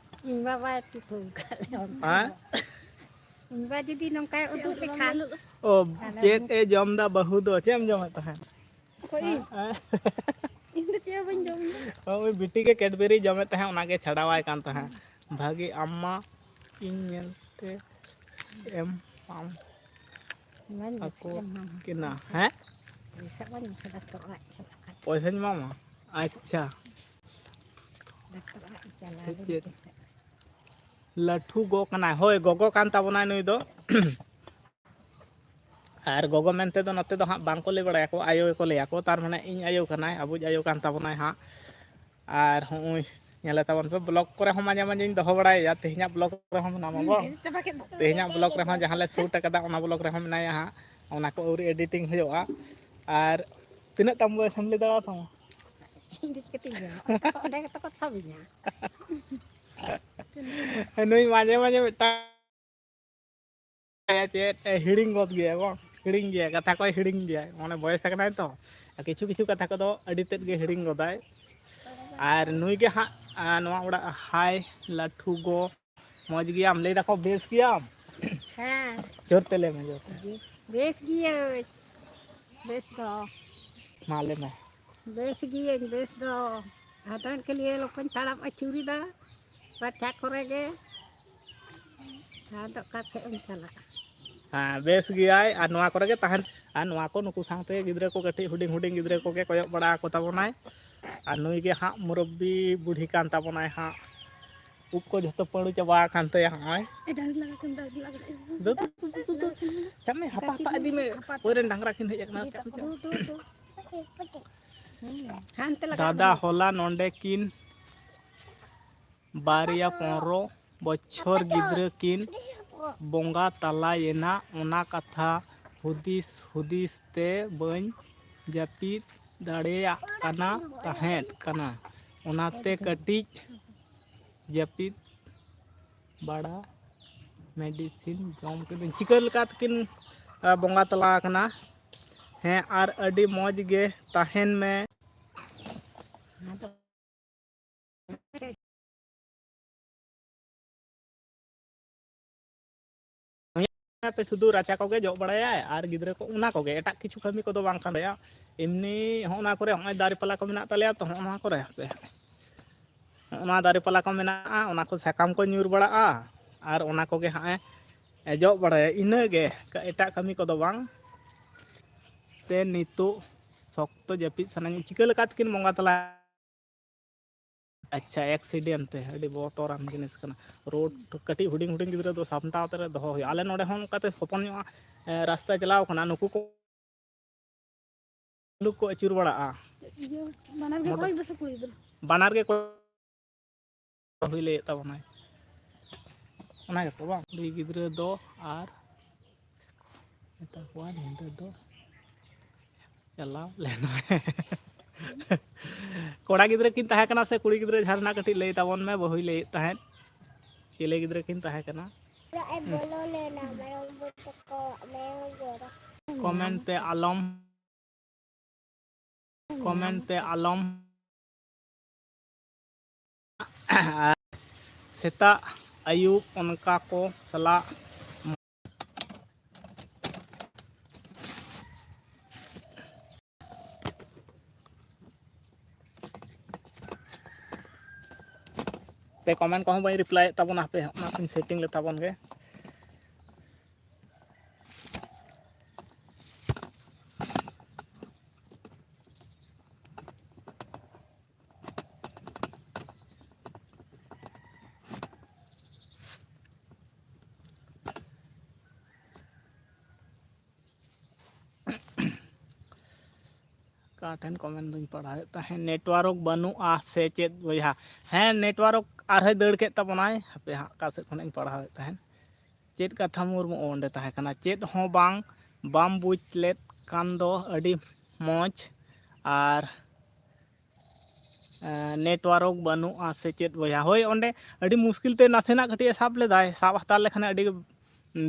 ᱤᱧ ᱵᱟᱵᱟᱭ ᱴᱤᱯᱟᱹᱣ ᱠᱟᱜ ᱞᱮᱭᱟ ᱚᱱᱠᱟ ᱦᱮᱸ? ᱫᱚ᱾ ᱤᱧ ᱵᱟ ᱡᱩᱫᱤ ᱱᱚᱝᱠᱟᱭ ᱩᱫᱩᱜ ᱞᱮᱠᱷᱟᱱ, ᱚ, ᱛᱟᱦᱞᱮ ᱪᱮᱫ ᱮ ᱡᱚᱢ ᱫᱟ ᱵᱟᱹᱦᱩ ᱫᱚ? ᱪᱮᱫ ᱮᱢ ᱡᱚᱢᱮᱫ ᱛᱟᱦᱮᱸᱫ? ᱚᱠᱚᱭ ᱤᱧ? ᱦᱮᱸ? ᱤᱧ ᱫᱚ ᱪᱮᱫ ᱦᱚᱸ ᱵᱟᱹᱧ ᱡᱚᱢ ᱫᱟ᱾ ᱦᱳᱭ, ᱵᱤᱴᱤ ᱜᱮ ᱠᱮᱰᱵᱮᱨᱤ ᱡᱚᱢᱮᱫ ᱛᱟᱦᱮᱸᱫ, ᱚᱱᱟᱜᱮ ᱪᱷᱟᱰᱟᱣᱟᱭ ᱠᱟᱱ ᱛᱟᱦᱮᱸᱫ᱾ ᱵᱷᱟᱜᱮ ᱟᱢ ᱢᱟ ᱤᱧ ᱧᱮᱞᱛᱮ ᱮᱢ ᱟᱢ ᱵᱟᱹᱧ ᱟᱠᱚ ᱵᱩᱡᱷᱟᱹᱣᱟ ᱢᱟ᱾ ᱠᱤᱱᱟ, ᱦᱮᱸ? ᱯᱚᱭᱥᱟ ᱵᱟᱹᱧ ᱵᱩᱡᱷᱟᱹᱣᱟ, ᱰᱟᱠᱛᱚᱨ ᱚᱲᱟᱜ ᱪᱟᱞᱟᱜ ᱠᱟᱱᱟ᱾ ᱯᱚᱭᱥᱟᱧ ᱮᱢᱟᱢᱟ? ᱟᱪᱪᱷᱟ᱾ ᱰᱟᱠᱛᱚᱨ ᱚᱲᱟᱜ ᱤᱧ ᱪᱟᱞᱟᱣ ᱥᱮ ᱞᱮᱱ ᱪᱮᱫ? ᱜᱮ᱾ ᱞᱟᱹᱴᱷᱩ ᱜᱚ ᱠᱟᱱᱟᱭ᱾ ᱦᱳᱭ, ᱜᱚᱜᱚ ᱠᱟᱱ ᱛᱟᱵᱚᱱᱟᱭ ᱱᱩᱭ ᱫᱚ᱾ ᱟᱨ ᱜᱚᱜᱚ ᱢᱮᱱᱛᱮ ᱫᱚ ᱱᱚᱛᱮ ᱫᱚ ᱦᱟᱸᱜ ᱵᱟᱝ ᱠᱚ ᱞᱟᱹᱭ ᱵᱟᱲᱟᱭᱟᱠᱚ, ᱟᱭᱳ ᱜᱮᱠᱚ ᱞᱟᱹᱭᱟᱠᱚ᱾ ᱛᱟᱨ ᱢᱟᱱᱮ ᱤᱧ ᱟᱭᱳ ᱠᱟᱱᱟᱭ, ᱟᱵᱚᱭᱤᱡ ᱟᱭᱳ ᱠᱟᱱ ᱛᱟᱵᱚᱱᱟᱭ ᱦᱟᱸᱜ᱾ ᱟᱨ ᱦᱚᱸᱜᱼᱚᱭ ᱧᱮᱞᱮ ᱛᱟᱵᱚᱱ ᱯᱮ, ᱵᱞᱚᱜ ᱠᱚᱨᱮ ᱦᱚᱸ ᱢᱟᱡᱷᱮ ᱢᱟᱡᱷᱮᱧ ᱫᱚᱦᱚ ᱵᱟᱲᱟᱭᱮᱭᱟ᱾ ᱛᱮᱦᱮᱧᱟᱜ ᱵᱞᱚᱜ ᱨᱮᱦᱚᱸ ᱢᱮᱱᱟᱢᱟ ᱵᱟᱝ? ᱛᱮᱦᱮᱧᱟᱜ ᱵᱞᱚᱜ ᱨᱮᱦᱚᱸ ᱡᱟᱦᱟᱸ ᱞᱮ ᱥᱩᱴ ᱟᱠᱟᱫᱟ, ᱚᱱᱟ ᱵᱞᱚᱜ ᱨᱮᱦᱚᱸ ᱢᱮᱱᱟᱭᱟ ᱦᱟᱸᱜ᱾ ᱚᱱᱟ ᱠᱚ ᱟᱹᱣᱨᱤ ᱮᱰᱤᱴᱤᱝ ᱦᱩᱭᱩᱜᱼᱟ᱾ ᱟᱨ ᱛᱤᱱᱟᱹᱜ ᱛᱟᱢ ᱵᱚᱭᱮᱥ ᱮᱢ ᱞᱟᱹᱭ ᱫᱟᱲᱮᱭᱟᱛᱟᱢᱟ? ᱤᱧ ᱫᱚ ᱪᱤᱠᱟᱹᱛᱤᱧ ᱞᱟᱹᱭᱟ? ᱚᱸᱰᱮ ᱠᱚ, ᱚᱸᱰᱮ ᱜᱮᱛᱚ ᱠᱚ ᱥᱟᱵᱤᱧᱟ᱾ ᱱᱩᱭ ᱢᱟᱡᱷᱮ ᱢᱟᱡᱷᱮ ᱢᱤᱫᱴᱟᱝ ᱪᱮᱫ ᱮ ᱦᱤᱲᱤᱧ ᱜᱚᱫ ᱜᱮᱭᱟ ᱵᱟᱝ? ᱦᱤᱲᱤᱧ ᱜᱮᱭᱟ, ᱠᱟᱛᱷᱟ ᱠᱚᱭ ᱦᱤᱲᱤᱧ ᱜᱮᱭᱟ, ᱢᱟᱱᱮ ᱵᱚᱭᱮᱥ ᱟᱠᱟᱱᱟᱭ ᱛᱚ᱾ ᱟᱨ ᱠᱤᱪᱷᱩ ᱠᱤᱪᱷᱩ ᱠᱟᱛᱷᱟ ᱠᱚᱫᱚ ᱟᱹᱰᱤ ᱛᱮᱫ ᱜᱮ ᱦᱤᱲᱤᱧ ᱜᱚᱫᱟᱭ᱾ ᱟᱨ ᱱᱩᱭ ᱜᱮ ᱦᱟᱸᱜ, ᱟᱨ ᱱᱚᱣᱟ ᱚᱲᱟᱜ ᱦᱟᱭ ᱞᱟᱹᱴᱷᱩ ᱜᱚ, ᱢᱚᱡᱽ ᱜᱮᱭᱟᱢ? ᱞᱟᱹᱭ ᱫᱟᱠᱚ ᱵᱮᱥ ᱜᱮᱭᱟᱢ? ᱦᱮᱸ᱾ ᱡᱳᱨ ᱛᱮ ᱞᱟᱹᱭ ᱢᱮ, ᱡᱳᱨ ᱛᱮ᱾ ᱵᱮᱥ ᱜᱤᱭᱟᱹᱧ, ᱵᱮᱥ ᱫᱚ᱾ ᱢᱟ ᱞᱟᱹᱭ ᱢᱮ᱾ ᱵᱮᱥ ᱜᱤᱭᱟᱹᱧ, ᱵᱮᱥ ᱫᱚ᱾ ᱟᱫᱚ ᱤᱱᱠᱟᱹ ᱱᱤᱭᱟᱹ ᱞᱚᱠᱚᱧ ᱛᱟᱲᱟᱢ ᱟᱹᱪᱩᱨᱮᱫᱟ ᱨᱟᱪᱟ ᱠᱚᱨᱮ ᱜᱮ᱾ ᱟᱫᱚ ᱚᱠᱟ ᱥᱮᱫ ᱮᱢ ᱪᱟᱞᱟᱜᱼᱟ? ᱦᱮᱸ, ᱵᱮᱥ ᱜᱮᱭᱟᱭ᱾ ᱟᱨ ᱱᱚᱣᱟ ᱠᱚᱨᱮ ᱜᱮ ᱛᱟᱦᱮᱱ, ᱟᱨ ᱱᱚᱣᱟ ᱠᱚ ᱱᱩᱠᱩ ᱥᱟᱶᱛᱮ ᱜᱤᱫᱽᱨᱟᱹ ᱠᱚ, ᱠᱟᱹᱴᱤᱡ ᱦᱩᱰᱤᱧ ᱦᱩᱰᱤᱧ ᱜᱤᱫᱽᱨᱟᱹ ᱠᱚᱜᱮ ᱠᱚᱭᱚᱜ ᱵᱟᱲᱟ ᱟᱠᱚ ᱛᱟᱵᱚᱱᱟᱭ᱾ ᱟᱨ ᱱᱩᱭ ᱜᱮ ᱦᱟᱸᱜ ᱢᱩᱨᱚᱵᱵᱤ ᱵᱩᱰᱷᱤ ᱠᱟᱱ ᱛᱟᱵᱚᱱᱟᱭ ᱦᱟᱸᱜ᱾ ᱩᱵ ᱠᱚ ᱡᱷᱚᱛᱚ ᱯᱟᱹᱲᱩ ᱪᱟᱵᱟ ᱟᱠᱟᱱ ᱛᱟᱭᱟ ᱦᱚᱸᱜᱼᱚᱭ᱾ ᱫᱩ, ᱫᱩ, ᱫᱩ, ᱫᱩ, ᱫᱩ᱾ ᱪᱟᱢᱮ, ᱦᱟᱯᱟ, ᱦᱟᱯᱟ ᱤᱫᱤ ᱢᱮ᱾ ᱦᱟᱯᱟ᱾ ᱳᱭ ᱨᱮᱱ ᱰᱟᱝᱨᱟ ᱠᱤᱱ ᱦᱮᱡ ᱟᱠᱟᱱᱟ᱾ ᱪᱟᱢᱮ, ᱪᱟᱢᱮ᱾ ᱦᱩᱸ, ᱦᱟᱱᱛᱮ ᱞᱟᱜᱟ ᱫᱟᱫᱟ ᱠᱟᱱᱟ᱾ ᱦᱚᱞᱟ ᱱᱚᱸᱰᱮ ᱠᱤᱱ ᱵᱟᱨᱭᱟ ᱯᱚᱱᱨᱚ ᱵᱚᱪᱷᱚᱨ ᱜᱤᱫᱽᱨᱟᱹ ᱠᱤᱱ ᱵᱚᱸᱜᱟ ᱛᱟᱞᱟᱭᱮᱱᱟ, ᱚᱱᱟ ᱠᱟᱛᱷᱟ ᱦᱩᱫᱤᱥ ᱦᱩᱫᱤᱥ ᱛᱮ ᱵᱟᱹᱧ ᱡᱟᱹᱯᱤᱫ ᱫᱟᱲᱮᱭᱟᱜ ᱠᱟᱱᱟ ᱛᱟᱦᱮᱸᱫ ᱠᱟᱱᱟ᱾ ᱚᱱᱟᱛᱮ ᱠᱟᱹᱴᱤᱡ ᱡᱟᱹᱯᱤᱫ ᱵᱟᱲᱟ, ᱢᱮᱰᱤᱥᱤᱱ ᱡᱚᱢ ᱠᱮᱫᱟᱹᱧ᱾ ᱪᱤᱠᱟᱹ ᱞᱮᱠᱟ ᱛᱮᱠᱤᱱ, ᱟ, ᱵᱚᱸᱜᱟ ᱛᱟᱞᱟ ᱟᱠᱟᱱᱟ? ᱦᱮᱸ, ᱟᱨ ᱟᱹᱰᱤ ᱢᱚᱡᱽ ᱜᱮ ᱛᱟᱦᱮᱱ ᱢᱮ᱾ ᱟᱯᱮ ᱥᱩᱫᱷᱩ ᱨᱟᱪᱟ ᱠᱚᱜᱮ ᱡᱚᱜ ᱵᱟᱲᱟᱭᱟᱭ ᱟᱨ ᱜᱤᱫᱽᱨᱟᱹ ᱠᱚ, ᱚᱱᱟ ᱠᱚᱜᱮ, ᱮᱴᱟᱜ ᱠᱤᱪᱷᱩ ᱠᱟᱹᱢᱤ ᱠᱚᱫᱚ ᱵᱟᱝ ᱠᱟᱱ ᱛᱟᱭᱟ᱾ ᱮᱢᱱᱤ ᱦᱚᱸᱜᱼᱚ ᱱᱟ ᱠᱚᱨᱮ, ᱦᱚᱸᱜᱼᱚᱭ ᱫᱟᱨᱮ ᱯᱟᱞᱟ ᱠᱚ ᱢᱮᱱᱟᱜ ᱛᱟᱞᱮᱭᱟ ᱛᱚ, ᱦᱚᱸᱜᱼᱚ ᱱᱚᱣᱟ ᱠᱚᱨᱮ ᱦᱟᱯᱮ, ᱦᱚᱸᱜᱼᱚ ᱱᱟ ᱫᱟᱨᱮ ᱯᱟᱞᱟ ᱠᱚ ᱢᱮᱱᱟᱜᱼᱟ, ᱚᱱᱟ ᱠᱚ ᱥᱟᱠᱟᱢ ᱠᱚ ᱧᱩᱨ ᱵᱟᱲᱟᱜᱼᱟ ᱟᱨ ᱚᱱᱟ ᱠᱚᱜᱮ ᱦᱟᱸᱜ ᱮ ᱡᱚᱜ ᱵᱟᱲᱟᱭᱟ, ᱤᱱᱟᱹᱜᱮ, ᱮᱴᱟᱜ ᱠᱟᱹᱢᱤ ᱠᱚᱫᱚ ᱵᱟᱝ᱾ ᱛᱮ ᱱᱤᱛᱚᱜ ᱥᱚᱠᱛᱚ ᱡᱟᱹᱯᱤᱫ ᱥᱟᱱᱟᱧᱟ᱾ ᱪᱤᱠᱟᱹ ᱞᱮᱠᱟ ᱛᱮᱠᱤᱱ ᱵᱚᱸᱜᱟ ᱛᱟᱞᱟ? ᱟᱪᱪᱷᱟ, ᱮᱠᱥᱤᱰᱮᱱᱴ ᱛᱮ, ᱟᱹᱰᱤ ᱵᱚᱛᱚᱨᱟᱱ ᱡᱤᱱᱤᱥ ᱠᱟᱱᱟ᱾ ᱨᱳᱰ ᱠᱟᱹᱴᱤᱡ ᱦᱩᱰᱤᱧ ᱦᱩᱰᱤᱧ ᱜᱤᱫᱽᱨᱟᱹ ᱫᱚ ᱥᱟᱢᱴᱟᱣ ᱛᱮ ᱨᱮ ᱫᱚᱦᱚ ᱦᱩᱭᱩᱜᱼᱟ᱾ ᱟᱞᱮ ᱱᱚᱰᱮ ᱦᱚᱸ ᱚᱱᱠᱟᱛᱮ ᱦᱚᱯᱚᱱ ᱧᱚᱜ, ᱮ, ᱨᱟᱥᱛᱟ ᱪᱟᱞᱟᱣ ᱠᱟᱱᱟ, ᱱᱩᱠᱩ ᱠᱚ ᱞᱩᱠ ᱠᱚ ᱟᱹᱪᱩᱨ ᱵᱟᱲᱟᱜᱼᱟ᱾ ᱤᱭᱟᱹ, ᱵᱟᱱᱟᱨ ᱜᱮ ᱢᱚᱴᱚᱨ-, ᱠᱚᱲᱟ ᱜᱤᱫᱽᱨᱟᱹ ᱥᱮ ᱠᱩᱲᱤ ᱜᱤᱫᱽᱨᱟᱹ? ᱵᱟᱱᱟᱨ ᱜᱮ ᱠᱚᱲᱟ᱾ ᱦᱩᱭ ᱞᱟᱹᱭᱮᱫ ᱛᱟᱵᱚᱱᱟᱭ᱾ ᱚᱱᱟ ᱜᱮᱛᱚ ᱵᱟᱝ? ᱠᱩᱲᱤ ᱜᱤᱫᱽᱨᱟᱹ ᱫᱚ ᱟᱨ ᱢᱮᱛᱟ ᱠᱚᱣᱟ ᱧᱤᱫᱟᱹ ᱫᱚ ᱪᱟᱞᱟᱣ ᱞᱮᱱᱟᱭ᱾ ᱠᱚᱲᱟ ᱜᱤᱫᱽᱨᱟᱹ ᱠᱤᱱ ᱛᱟᱦᱮᱸ ᱠᱟᱱᱟ ᱥᱮ ᱠᱩᱲᱤ ᱜᱤᱫᱽᱨᱟᱹ ᱡᱷᱟᱨᱱᱟ? ᱠᱟᱹᱴᱤᱡ ᱞᱟᱹᱭ ᱛᱟᱵᱚᱱ ᱢᱮ, ᱵᱟᱹᱦᱩᱭ ᱞᱟᱹᱭᱮᱫ ᱛᱟᱦᱮᱸᱫ᱾ ᱪᱤᱞᱤ ᱜᱤᱫᱽᱨᱟᱹ ᱠᱤᱱ ᱛᱟᱦᱮᱸ ᱠᱟᱱᱟ? ᱚᱲᱟᱜ ᱮ ᱵᱚᱞᱚ ᱞᱮᱱᱟ, ᱢᱮᱨᱚᱢ ᱜᱩᱯᱤ ᱠᱚ, ᱢᱮᱨᱚᱢ ᱜᱚᱲᱟ᱾ ᱠᱚᱢᱮᱱᱴ ᱛᱮ ᱟᱞᱚᱢ ᱠᱚᱢᱮᱱᱴ ᱛᱮ ᱟᱞᱚᱢ᱾ ᱥᱮᱛᱟᱜ ᱟᱹᱭᱩᱵ ᱚᱱᱠᱟ ᱠᱚ ᱥᱟᱞᱟᱜ ᱦᱟᱯᱮ comment ᱠᱚᱦᱚᱸ ᱵᱟᱹᱧ reply ᱮᱫ ᱛᱟᱵᱚᱱᱟ, ᱦᱟᱯᱮ ᱚᱱᱟ ᱠᱚᱧ setting ᱞᱮ ᱛᱟᱵᱚᱱ ᱜᱮ᱾ ᱚᱠᱟ ᱴᱷᱮᱱ comment ᱫᱚᱧ ᱯᱟᱲᱦᱟᱣᱮᱫ ᱛᱟᱦᱮᱸᱫ, network ᱵᱟᱹᱱᱩᱜᱼᱟ ᱥᱮ ᱪᱮᱫ ᱵᱚᱭᱦᱟ? ᱦᱮᱸ, network ᱟᱨᱦᱚᱸᱭ ᱫᱟᱹᱲ ᱠᱮᱫ ᱛᱟᱵᱚᱱᱟᱭ᱾ ᱦᱟᱯᱮ ᱦᱟᱸᱜ ᱚᱠᱟ ᱥᱮᱫ ᱠᱷᱚᱱᱟᱜ ᱤᱧ ᱯᱟᱲᱦᱟᱣᱮᱫ ᱛᱟᱦᱮᱸᱫ᱾ ᱪᱮᱫ ᱠᱟᱛᱷᱟ ᱢᱩᱨᱢᱩ ᱚᱸᱰᱮ ᱛᱟᱦᱮᱸ ᱠᱟᱱᱟ? ᱪᱮᱫ ᱦᱚᱸ ᱵᱟᱝ, ᱵᱟᱢ ᱵᱩᱡᱽ ᱞᱮᱫ ᱠᱷᱟᱱ ᱫᱚ ᱟᱹᱰᱤ ᱢᱚᱡᱽ᱾ ᱟᱨ ᱮᱸ, network ᱵᱟᱹᱱᱩᱜᱼᱟ ᱥᱮ ᱪᱮᱫ ᱵᱚᱭᱦᱟ? ᱦᱳᱭ, ᱚᱸᱰᱮ ᱟᱹᱰᱤ ᱢᱩᱥᱠᱤᱞ ᱛᱮ ᱱᱟᱥᱮᱱᱟᱜ ᱠᱟᱹᱴᱤᱡ ᱮ ᱥᱟᱵ ᱞᱮᱫᱟᱭ, ᱥᱟᱵ ᱦᱟᱛᱟᱲ ᱞᱮᱠᱷᱟᱱ ᱟᱹᱰᱤ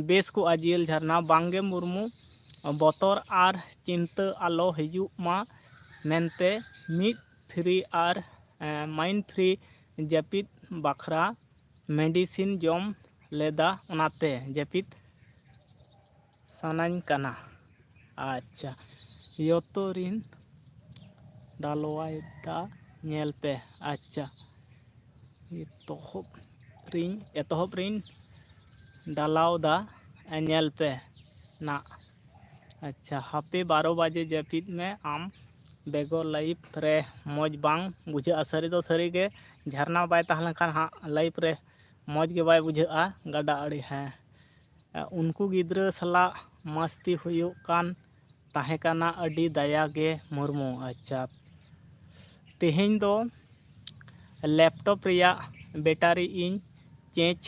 ᱵᱮᱥ ᱠᱚᱜᱼᱟ ᱡᱤᱭᱟᱹᱞ ᱡᱷᱟᱨᱱᱟ᱾ ᱵᱟᱝᱜᱮ ᱢᱩᱨᱢᱩ, ᱵᱚᱛᱚᱨ ᱟᱨ ᱪᱤᱱᱛᱟᱹ ᱟᱞᱚ ᱦᱤᱡᱩᱜ ᱢᱟ ᱢᱮᱱᱛᱮ ᱢᱤᱫ free ᱟᱨ, ᱮᱸ, mind free ᱡᱟᱹᱯᱤᱫ ᱵᱟᱠᱷᱨᱟ medicine ᱡᱚᱢ ᱞᱮᱫᱟ, ᱚᱱᱟᱛᱮ ᱡᱟᱹᱯᱤᱫ ᱥᱟᱱᱟᱧ ᱠᱟᱱᱟ᱾ ᱟᱪᱪᱷᱟ, ᱭᱚᱛᱚ ᱨᱤᱱ ᱰᱟᱞᱣᱟᱭ ᱫᱟ ᱧᱮᱞ ᱯᱮ᱾ ᱟᱪᱪᱷᱟ, ᱮᱛᱚᱦᱚᱵ ᱨᱤᱧ, ᱮᱛᱚᱦᱚᱵ ᱨᱤᱧ ᱰᱟᱞᱟᱣ ᱫᱟ, ᱧᱮᱞ ᱯᱮ ᱱᱟᱜ᱾ ᱟᱪᱪᱷᱟ, ᱦᱟᱯᱮ ᱵᱟᱨᱚ ᱵᱟᱡᱮ ᱡᱟᱹᱯᱤᱫ ᱢᱮ ᱟᱢ, ᱵᱮᱜᱚᱨ live ᱨᱮ ᱢᱚᱡᱽ ᱵᱟᱝ ᱵᱩᱡᱷᱟᱹᱜᱼᱟ᱾ ᱥᱟᱹᱨᱤ ᱫᱚ ᱥᱟᱹᱨᱤ ᱜᱮ, ᱡᱷᱟᱨᱱᱟ ᱵᱟᱭ ᱛᱟᱦᱮᱸ ᱞᱮᱱᱠᱷᱟᱱ ᱦᱟᱸᱜ live ᱨᱮ ᱢᱚᱡᱽ ᱜᱮ ᱵᱟᱭ ᱵᱩᱡᱷᱟᱹᱜᱼᱟ᱾ ᱜᱟᱰᱟ ᱟᱲᱮ, ᱦᱮᱸ, ᱩᱱᱠᱩ ᱜᱤᱫᱽᱨᱟᱹ ᱥᱟᱞᱟᱜ ᱢᱟᱥᱛᱤ ᱦᱩᱭᱩᱜ ᱠᱟᱱ ᱛᱟᱦᱮᱸ ᱠᱟᱱᱟ᱾ ᱟᱹᱰᱤ ᱫᱟᱭᱟ ᱜᱮ ᱢᱩᱨᱢᱩ᱾ ᱟᱪᱪᱷᱟ, ᱛᱮᱦᱮᱧ ᱫᱚ laptop ᱨᱮᱭᱟᱜ battery ᱤᱧ change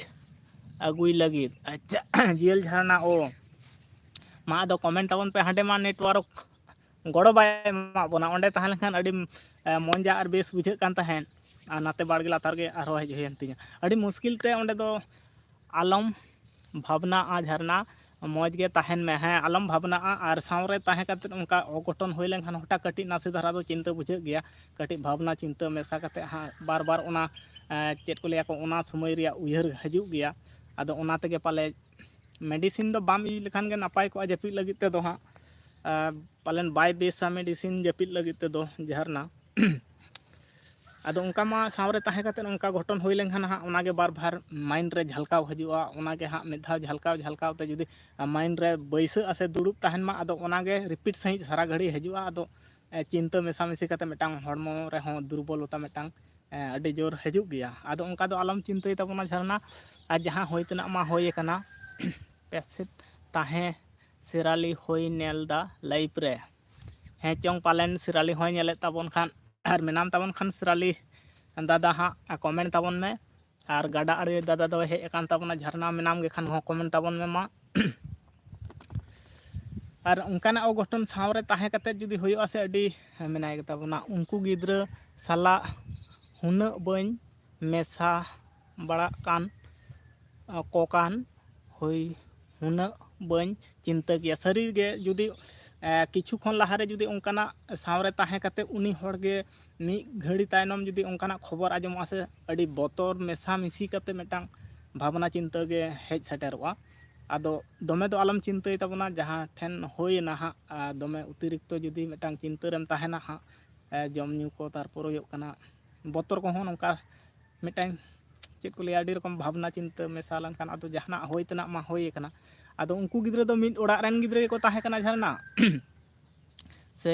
ᱟᱹᱜᱩᱭ ᱞᱟᱹᱜᱤᱫ᱾ ᱟᱪᱪᱷᱟ, ᱡᱤᱭᱟᱹᱞ ᱡᱷᱟᱨᱱᱟ, ᱚ ᱢᱟ ᱟᱫᱚ comment ᱛᱟᱵᱚᱱ ᱯᱮ᱾ ᱦᱟᱸᱰᱮ ᱢᱟ network ᱜᱚᱲᱚ ᱵᱟᱭ ᱮᱢᱟᱜ ᱵᱚᱱᱟ, ᱚᱸᱰᱮ ᱛᱟᱦᱮᱸ ᱞᱮᱱᱠᱷᱟᱱ ᱟᱹᱰᱤ, ᱮ, ᱢᱚᱡᱟ ᱟᱨ ᱵᱮᱥ ᱵᱩᱡᱷᱟᱹᱜ ᱠᱟᱱ ᱛᱟᱦᱮᱸᱫ, ᱟᱨ ᱱᱟᱛᱮ ᱵᱟᱲᱜᱮ ᱞᱟᱛᱟᱨ ᱜᱮ ᱟᱨᱦᱚᱸ ᱦᱮᱡ ᱦᱩᱭᱮᱱ ᱛᱤᱧᱟᱹ᱾ ᱟᱹᱰᱤ ᱢᱩᱥᱠᱤᱞ ᱛᱮ ᱚᱸᱰᱮ ᱫᱚ ᱟᱞᱚᱢ ᱵᱷᱟᱵᱽᱱᱟᱜᱼᱟ ᱡᱷᱟᱨᱱᱟ, ᱢᱚᱡᱽ ᱜᱮ ᱛᱟᱦᱮᱱ ᱢᱮ᱾ ᱦᱮᱸ, ᱟᱞᱚᱢ ᱵᱷᱟᱵᱽᱱᱟᱜᱼᱟ, ᱟᱨ ᱥᱟᱶᱨᱮ ᱛᱟᱦᱮᱸ ᱠᱟᱛᱮᱫ ᱚᱱᱠᱟ ᱚᱜᱷᱚᱴᱚᱱ ᱦᱩᱭ ᱞᱮᱱᱠᱷᱟᱱ ᱦᱚᱴᱟᱛ ᱠᱟᱹᱴᱤᱡ ᱱᱟᱥᱮ ᱫᱷᱟᱨᱟ ᱫᱚ ᱪᱤᱱᱛᱟᱹ ᱵᱩᱡᱷᱟᱹᱜ ᱜᱮᱭᱟ, ᱠᱟᱹᱴᱤᱡ ᱵᱷᱟᱵᱽᱱᱟ ᱪᱤᱱᱛᱟᱹ ᱢᱮᱥᱟ ᱠᱟᱛᱮᱫ ᱦᱟᱸᱜ ᱵᱟᱨ ᱵᱟᱨ ᱚᱱᱟ, ᱮ, ᱪᱮᱫ ᱠᱚ ᱞᱟᱹᱭᱟ ᱠᱚ, ᱚᱱᱟ ᱥᱚᱢᱚᱭ ᱨᱮᱭᱟᱜ ᱩᱭᱦᱟᱹᱨ ᱦᱤᱡᱩᱜ ᱜᱮᱭᱟ᱾ ᱟᱫᱚ ᱚᱱᱟ ᱛᱮᱜᱮ ᱯᱟᱞᱮ medicine ᱫᱚ ᱵᱟᱢ use ᱞᱮᱠᱷᱟᱱ ᱜᱮ ᱱᱟᱯᱟᱭ ᱠᱚᱜᱼᱟ ᱡᱟᱹᱯᱤᱫ ᱞᱟᱹᱜᱤᱫ ᱛᱮᱫᱚ ᱦᱟᱸᱜ᱾ ᱟᱨ ᱯᱟᱞᱮᱱ ᱵᱟᱭ ᱵᱮᱥᱟ medicine ᱡᱟᱹᱯᱤᱫ ᱞᱟᱹᱜᱤᱫ ᱛᱮᱫᱚ ᱡᱷᱟᱨᱱᱟ᱾ ᱟᱫᱚ ᱚᱱᱠᱟ ᱢᱟ ᱥᱟᱶᱨᱮ ᱛᱟᱦᱮᱸ ᱠᱟᱛᱮᱫ ᱚᱱᱠᱟ ᱜᱷᱚᱴᱚᱱ ᱦᱩᱭ ᱞᱮᱱᱠᱷᱟᱱ ᱦᱟᱸᱜ ᱚᱱᱟᱜᱮ ᱵᱟᱨ ᱵᱷᱟᱨ mind ᱨᱮ ᱡᱷᱟᱞᱠᱟᱣ ᱦᱤᱡᱩᱜᱼᱟ᱾ ᱚᱱᱟᱜᱮ ᱦᱟᱸᱜ ᱢᱤᱫ ᱫᱷᱟᱣ ᱡᱷᱟᱞᱠᱟᱣ ᱡᱷᱟᱞᱠᱟᱣ ᱛᱮ ᱡᱩᱫᱤ mind ᱨᱮ ᱵᱟᱹᱭᱥᱟᱹᱜᱼᱟ ᱥᱮ ᱫᱩᱲᱩᱵ ᱛᱟᱦᱮᱱ ᱢᱟ, ᱟᱫᱚ ᱚᱱᱟᱜᱮ repeat ᱥᱟᱺᱦᱤᱡ ᱥᱟᱨᱟ ᱜᱷᱟᱹᱲᱤ ᱦᱤᱡᱩᱜᱼᱟ᱾ ᱟᱫᱚ ᱮ, ᱪᱤᱱᱛᱟᱹ ᱢᱮᱥᱟᱢᱤᱥᱤ ᱠᱟᱛᱮ ᱢᱤᱫᱴᱟᱝ ᱦᱚᱲᱢᱚ ᱨᱮᱦᱚᱸ ᱫᱩᱨᱵᱚᱞᱚᱛᱟ ᱢᱤᱫᱴᱟᱝ, ᱮ, ᱟᱹᱰᱤ ᱡᱳᱨ ᱦᱤᱡᱩᱜ ᱜᱮᱭᱟ᱾ ᱟᱫᱚ ᱚᱱᱠᱟ ᱫᱚ ᱟᱞᱚᱢ ᱪᱤᱱᱛᱟᱹᱭ ᱛᱟᱵᱚᱱᱟ ᱡᱷᱟᱨᱱᱟ, ᱟᱨ ᱡᱟᱦᱟᱸ ᱦᱩᱭ ᱛᱮᱱᱟᱜ ᱢᱟ ᱦᱩᱭ ᱟᱠᱟᱱᱟ᱾ ᱯᱮᱥᱮᱫ ᱛᱟᱦᱮᱸ ᱥᱤᱨᱟᱞᱤ ᱦᱩᱭ ᱧᱮᱞ ᱫᱟ live ᱨᱮ᱾ ᱦᱮᱸ ᱪᱚᱝ ᱯᱟᱞᱮᱱ ᱥᱤᱨᱟᱞᱤ ᱦᱚᱸᱭ ᱧᱮᱞᱮᱫ ᱛᱟᱵᱚᱱ ᱠᱷᱟᱱ, ᱟᱨ ᱢᱮᱱᱟᱢ ᱛᱟᱵᱚᱱ ᱠᱷᱟᱱ ᱥᱤᱨᱟᱞᱤ ᱫᱟᱫᱟ ᱦᱟᱸᱜ comment ᱛᱟᱵᱚᱱ ᱢᱮ᱾ ᱟᱨ ᱜᱟᱰᱟ ᱟᱲᱮ ᱫᱟᱫᱟ ᱫᱚᱭ ᱦᱮᱡ ᱟᱠᱟᱱ ᱛᱟᱵᱚᱱᱟ, ᱡᱷᱟᱨᱱᱟ ᱢᱮᱱᱟᱢ ᱜᱮ ᱠᱷᱟᱱ ᱦᱚᱸ comment ᱛᱟᱵᱚᱱ ᱢᱮ ᱢᱟ᱾ ᱟᱨ ᱚᱱᱠᱟᱱᱟᱜ ᱚᱜᱷᱚᱴᱚᱱ ᱥᱟᱶᱨᱮ ᱛᱟᱦᱮᱸ ᱠᱟᱛᱮᱫ ᱡᱩᱫᱤ ᱦᱩᱭᱩᱜᱼᱟ ᱥᱮ, ᱟᱹᱰᱤ ᱢᱮᱱᱟᱭ ᱜᱮᱛᱟ ᱵᱚᱱᱟ, ᱩᱱᱠᱩ ᱜᱤᱫᱽᱨᱟᱹ ᱥᱟᱞᱟᱜ ᱦᱩᱱᱟᱹᱜ ᱵᱟᱹᱧ ᱢᱮᱥᱟ ᱵᱟᱲᱟᱜ ᱠᱟᱱ ᱠᱚ ᱠᱟᱱ ᱦᱩᱭ ᱦᱩᱱᱟᱹᱜ ᱵᱟᱹᱧ ᱪᱤᱱᱛᱟᱹ ᱠᱮᱭᱟ᱾ ᱥᱟᱹᱨᱤᱜᱮ ᱡᱩᱫᱤ ᱮ, ᱠᱤᱪᱷᱩ ᱠᱷᱚᱱ ᱞᱟᱦᱟᱨᱮ ᱡᱩᱫᱤ ᱚᱱᱠᱟᱱᱟᱜ ᱥᱟᱶᱨᱮ ᱛᱟᱦᱮᱸ ᱠᱟᱛᱮᱫ ᱩᱱᱤ ᱦᱚᱲᱜᱮ ᱢᱤᱫ ᱜᱷᱟᱹᱲᱤ ᱛᱟᱭᱱᱚᱢ ᱡᱩᱫᱤ ᱚᱱᱠᱟᱱᱟᱜ ᱠᱷᱚᱵᱚᱨ ᱟᱸᱡᱚᱢᱚᱜᱼᱟ ᱥᱮ, ᱟᱹᱰᱤ ᱵᱚᱛᱚᱨ ᱢᱮᱥᱟ ᱢᱤᱥᱤ ᱠᱟᱛᱮ ᱢᱤᱫᱴᱟᱝ ᱵᱷᱟᱵᱽᱱᱟ ᱪᱤᱱᱛᱟᱹ ᱜᱮ ᱦᱮᱡ ᱥᱮᱴᱮᱨᱚᱜᱼᱟ᱾ ᱟᱫᱚ ᱫᱚᱢᱮ ᱫᱚ ᱟᱞᱚᱢ ᱪᱤᱱᱛᱟᱹᱭ ᱛᱟᱵᱚᱱᱟ, ᱡᱟᱦᱟᱸ ᱴᱷᱮᱱ ᱦᱩᱭᱮᱱᱟ ᱦᱟᱸᱜ, ᱟᱨ ᱫᱚᱢᱮ ᱚᱛᱤᱨᱤᱠᱛᱚ ᱡᱩᱫᱤ ᱢᱤᱫᱴᱟᱝ ᱪᱤᱱᱛᱟᱹ ᱨᱮᱢ ᱛᱟᱦᱮᱱᱟ ᱦᱟᱸᱜ, ᱮ, ᱡᱚᱢ ᱧᱩ ᱠᱚ, ᱛᱟᱨᱯᱚᱨᱮ ᱦᱩᱭᱩᱜ ᱠᱟᱱᱟ ᱵᱚᱛᱚᱨ ᱠᱚᱦᱚᱸ, ᱱᱚᱝᱠᱟ ᱢᱤᱫᱴᱟᱝ ᱪᱮᱫ ᱠᱚ ᱞᱟᱹᱭᱟ, ᱟᱹᱰᱤ ᱨᱚᱠᱚᱢ ᱵᱷᱟᱵᱽᱱᱟ ᱪᱤᱱᱛᱟᱹ ᱢᱮᱥᱟ ᱞᱮᱱᱠᱷᱟᱱ, ᱟᱫᱚ ᱡᱟᱦᱟᱱᱟᱜ ᱦᱩᱭ ᱛᱮᱱᱟᱜ ᱢᱟ ᱦᱩᱭ ᱟᱠᱟᱱᱟ᱾ ᱟᱫᱚ ᱩᱱᱠᱩ ᱜᱤᱫᱽᱨᱟᱹ ᱫᱚ ᱢᱤᱫ ᱚᱲᱟᱜ ᱨᱮᱱ ᱜᱤᱫᱽᱨᱟᱹ ᱜᱮᱠᱚ ᱛᱟᱦᱮᱸ ᱠᱟᱱᱟ ᱡᱷᱟᱨᱱᱟ, ᱥᱮ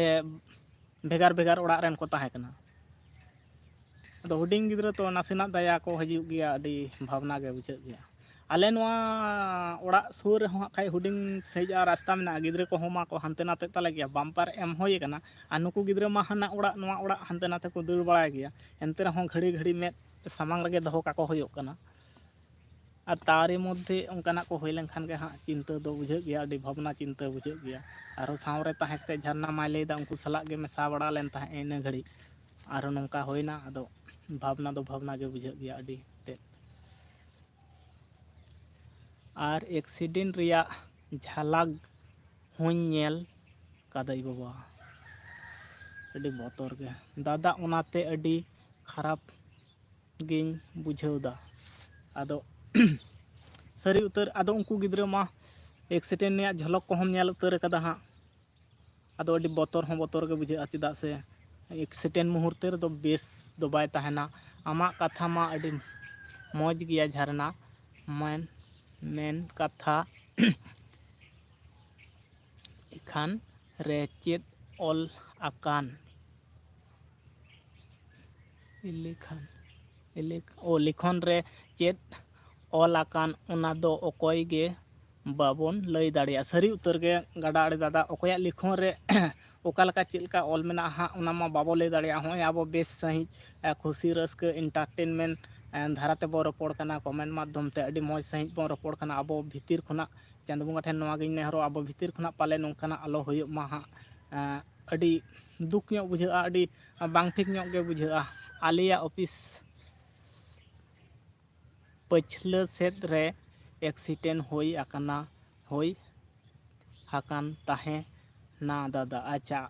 ᱵᱷᱮᱜᱟᱨ ᱵᱷᱮᱜᱟᱨ ᱚᱲᱟᱜ ᱨᱮᱱ ᱠᱚ ᱛᱟᱦᱮᱸ ᱠᱟᱱᱟ? ᱟᱫᱚ ᱦᱩᱰᱤᱧ ᱜᱤᱫᱽᱨᱟᱹ ᱛᱚ ᱱᱟᱥᱮᱱᱟᱜ ᱫᱟᱭᱟ ᱠᱚ ᱦᱤᱡᱩᱜ ᱜᱮᱭᱟ, ᱟᱹᱰᱤ ᱵᱷᱟᱵᱽᱱᱟ ᱜᱮ ᱵᱩᱡᱷᱟᱹᱜ ᱜᱮᱭᱟ᱾ ᱟᱞᱮ ᱱᱚᱣᱟ ᱚᱲᱟᱜ ᱥᱩᱨ ᱨᱮᱦᱚᱸ ᱦᱟᱸᱜ ᱠᱷᱟᱡ ᱦᱩᱰᱤᱧ ᱥᱟᱺᱦᱤᱡ ᱟᱜ ᱨᱟᱥᱛᱟ ᱢᱮᱱᱟᱜᱼᱟ, ᱜᱤᱫᱽᱨᱟᱹ ᱠᱚᱦᱚᱸ ᱢᱟ ᱠᱚ ᱦᱟᱱᱛᱮ ᱱᱟᱛᱮ ᱛᱟᱞᱮ ᱜᱮᱭᱟ, bumper ᱮᱢ ᱦᱩᱭ ᱟᱠᱟᱱᱟ, ᱟᱨ ᱱᱩᱠᱩ ᱜᱤᱫᱽᱨᱟᱹ ᱢᱟ ᱦᱟᱱᱟ ᱚᱲᱟᱜ ᱱᱚᱣᱟ ᱚᱲᱟᱜ ᱦᱟᱱᱛᱮ ᱱᱟᱛᱮ ᱠᱚ ᱫᱟᱹᱲ ᱵᱟᱲᱟᱭ ᱜᱮᱭᱟ᱾ ᱮᱱᱛᱮ ᱨᱮᱦᱚᱸ ᱜᱷᱟᱹᱲᱤ ᱜᱷᱟᱹᱲᱤ ᱢᱮᱫ ᱥᱟᱢᱟᱝ ᱨᱮᱜᱮ ᱫᱚᱦᱚ ᱠᱟᱠᱚ ᱦᱩᱭᱩᱜ ᱠᱟᱱᱟ᱾ ᱟᱨ ᱛᱟᱨᱮ ᱢᱚᱫᱽᱫᱷᱮ ᱚᱱᱠᱟᱱᱟᱜ ᱠᱚ ᱦᱩᱭ ᱞᱮᱱᱠᱷᱟᱱ ᱜᱮ ᱦᱟᱸᱜ ᱪᱤᱱᱛᱟᱹ ᱫᱚ ᱵᱩᱡᱷᱟᱹᱜ ᱜᱮᱭᱟ, ᱟᱹᱰᱤ ᱵᱷᱟᱵᱽᱱᱟ ᱪᱤᱱᱛᱟᱹ ᱵᱩᱡᱷᱟᱹᱜ ᱜᱮᱭᱟ᱾ ᱟᱨᱦᱚᱸ ᱥᱟᱶᱨᱮ ᱛᱟᱦᱮᱸ ᱠᱟᱛᱮ ᱡᱷᱟᱨᱱᱟ ᱢᱟᱭ ᱞᱟᱹᱭᱫᱟ ᱩᱱᱠᱩ ᱥᱟᱞᱟᱜ ᱜᱮ ᱢᱮᱥᱟ ᱵᱟᱲᱟ ᱞᱮᱱ ᱛᱟᱦᱮᱸᱫ ᱤᱱᱟᱹ ᱜᱷᱟᱹᱲᱤᱡ, ᱟᱨᱦᱚᱸ ᱱᱚᱝᱠᱟ ᱦᱩᱭᱱᱟ᱾ ᱟᱫᱚ ᱵᱷᱟᱵᱽᱱᱟ ᱫᱚ ᱵᱷᱟᱵᱽᱱᱟ ᱜᱮ ᱵᱩᱡᱷᱟᱹᱜ ᱜᱮᱭᱟ ᱟᱹᱰᱤ ᱛᱮᱫ᱾ ᱟᱨ accident ᱨᱮᱭᱟᱜ ᱡᱷᱟᱞᱟᱠ ᱦᱚᱸᱧ ᱧᱮᱞ ᱠᱟᱫᱟᱹᱧ ᱵᱟᱵᱟ, ᱟᱹᱰᱤ ᱵᱚᱛᱚᱨ ᱜᱮ ᱫᱟᱫᱟ, ᱚᱱᱟᱛᱮ ᱟᱹᱰᱤ ᱠᱷᱟᱨᱟᱯ ᱜᱤᱧ ᱵᱩᱡᱷᱟᱹᱣ ᱫᱟ᱾ ᱟᱫᱚ ᱥᱟᱹᱨᱤ ᱩᱛᱟᱹᱨ, ᱟᱫᱚ ᱩᱱᱠᱩ ᱜᱤᱫᱽᱨᱟᱹ ᱢᱟ accident ᱨᱮᱭᱟᱜ ᱡᱷᱚᱞᱚᱠ ᱠᱚᱦᱚᱸᱢ ᱧᱮᱞ ᱩᱛᱟᱹᱨ ᱠᱟᱫᱟ ᱦᱟᱸᱜ᱾ ᱟᱫᱚ ᱟᱹᱰᱤ ᱵᱚᱛᱚᱨ ᱦᱚᱸ ᱵᱚᱛᱚᱨ ᱜᱮ ᱵᱩᱡᱷᱟᱹᱜᱼᱟ, ᱪᱮᱫᱟᱜ ᱥᱮ accident ᱢᱩᱦᱩᱨᱛᱮ ᱨᱮᱫᱚ ᱵᱮᱥ ᱫᱚ ᱵᱟᱭ ᱛᱟᱦᱮᱱᱟ᱾ ᱟᱢᱟᱜ ᱠᱟᱛᱷᱟ ᱢᱟ ᱟᱹᱰᱤ ᱢᱚᱡᱽ ᱜᱮᱭᱟ ᱡᱷᱟᱨᱱᱟ, ᱢᱮᱱ ᱢᱮᱱ ᱠᱟᱛᱷᱟ ᱮᱠᱷᱟᱱ ᱨᱮ ᱪᱮᱫ ᱚᱞ ᱟᱠᱟᱱ? ᱞᱮᱠᱷᱟᱱ ᱞᱮᱠ- ᱚ, ᱞᱤᱠᱷᱚᱱ ᱨᱮ ᱪᱮᱫ ᱚᱞ ᱟᱠᱟᱱ, ᱚᱱᱟ ᱫᱚ ᱚᱠᱚᱭ ᱜᱮ ᱵᱟᱵᱚᱱ ᱞᱟᱹᱭ ᱫᱟᱲᱮᱭᱟᱜᱼᱟ᱾ ᱥᱟᱹᱨᱤ ᱩᱛᱟᱹᱨ ᱜᱮ ᱜᱟᱰᱟ ᱟᱲᱮ ᱫᱟᱫᱟ, ᱚᱠᱚᱭᱟᱜ ᱞᱤᱠᱷᱚᱱ ᱨᱮ ᱚᱠᱟ ᱞᱮᱠᱟ ᱪᱮᱫ ᱞᱮᱠᱟ ᱚᱞ ᱢᱮᱱᱟᱜᱼᱟ ᱦᱟᱸᱜ, ᱚᱱᱟ ᱢᱟ ᱵᱟᱵᱚ ᱞᱟᱹᱭ ᱫᱟᱲᱮᱭᱟᱜᱼᱟ᱾ ᱦᱚᱸᱜᱼᱚᱭ ᱟᱵᱚ ᱵᱮᱥ ᱥᱟᱺᱦᱤᱡ, ᱮ, ᱠᱷᱩᱥᱤ ᱨᱟᱹᱥᱠᱟᱹ entertainment, ᱮ, ᱫᱷᱟᱨᱟ ᱛᱮᱵᱚ ᱨᱚᱯᱚᱲ ᱠᱟᱱᱟ, comment ᱢᱟᱫᱽᱫᱷᱚᱢ ᱛᱮ ᱟᱹᱰᱤ ᱢᱚᱡᱽ ᱥᱟᱺᱦᱤᱡ ᱵᱚᱱ ᱨᱚᱯᱚᱲ ᱠᱟᱱᱟ᱾ ᱟᱵᱚ ᱵᱷᱤᱛᱤᱨ ᱠᱷᱚᱱᱟᱜ ᱪᱟᱸᱫᱳ ᱵᱚᱸᱜᱟ ᱴᱷᱮᱱ ᱱᱚᱣᱟ ᱜᱤᱧ ᱱᱮᱦᱚᱨᱚᱜᱼᱟ, ᱟᱵᱚ ᱵᱷᱤᱛᱤᱨ ᱠᱷᱚᱱᱟᱜ ᱯᱟᱞᱮ ᱱᱚᱝᱠᱟᱱᱟᱜ ᱟᱞᱚ ᱦᱩᱭᱩᱜ ᱢᱟ ᱦᱟᱸᱜ᱾ ᱮ, ᱟᱹᱰᱤ ᱫᱩᱠ ᱧᱚᱜ ᱵᱩᱡᱷᱟᱹᱜᱼᱟ, ᱟᱹᱰᱤ ᱵᱟᱝ ᱴᱷᱤᱠ ᱧᱚᱜ ᱜᱮ ᱵᱩᱡᱷᱟᱹᱜᱼᱟ᱾ ᱟᱞᱮᱭᱟᱜ ᱚᱯᱷᱤᱥ ᱯᱟᱹᱪᱷᱞᱟᱹ ᱥᱮᱫ ᱨᱮ accident ᱦᱩᱭ ᱟᱠᱟᱱᱟ, ᱦᱩᱭ ᱟᱠᱟᱱ ᱛᱟᱦᱮᱸ ᱱᱟ ᱫᱟᱫᱟ᱾ ᱟᱪᱪᱷᱟ,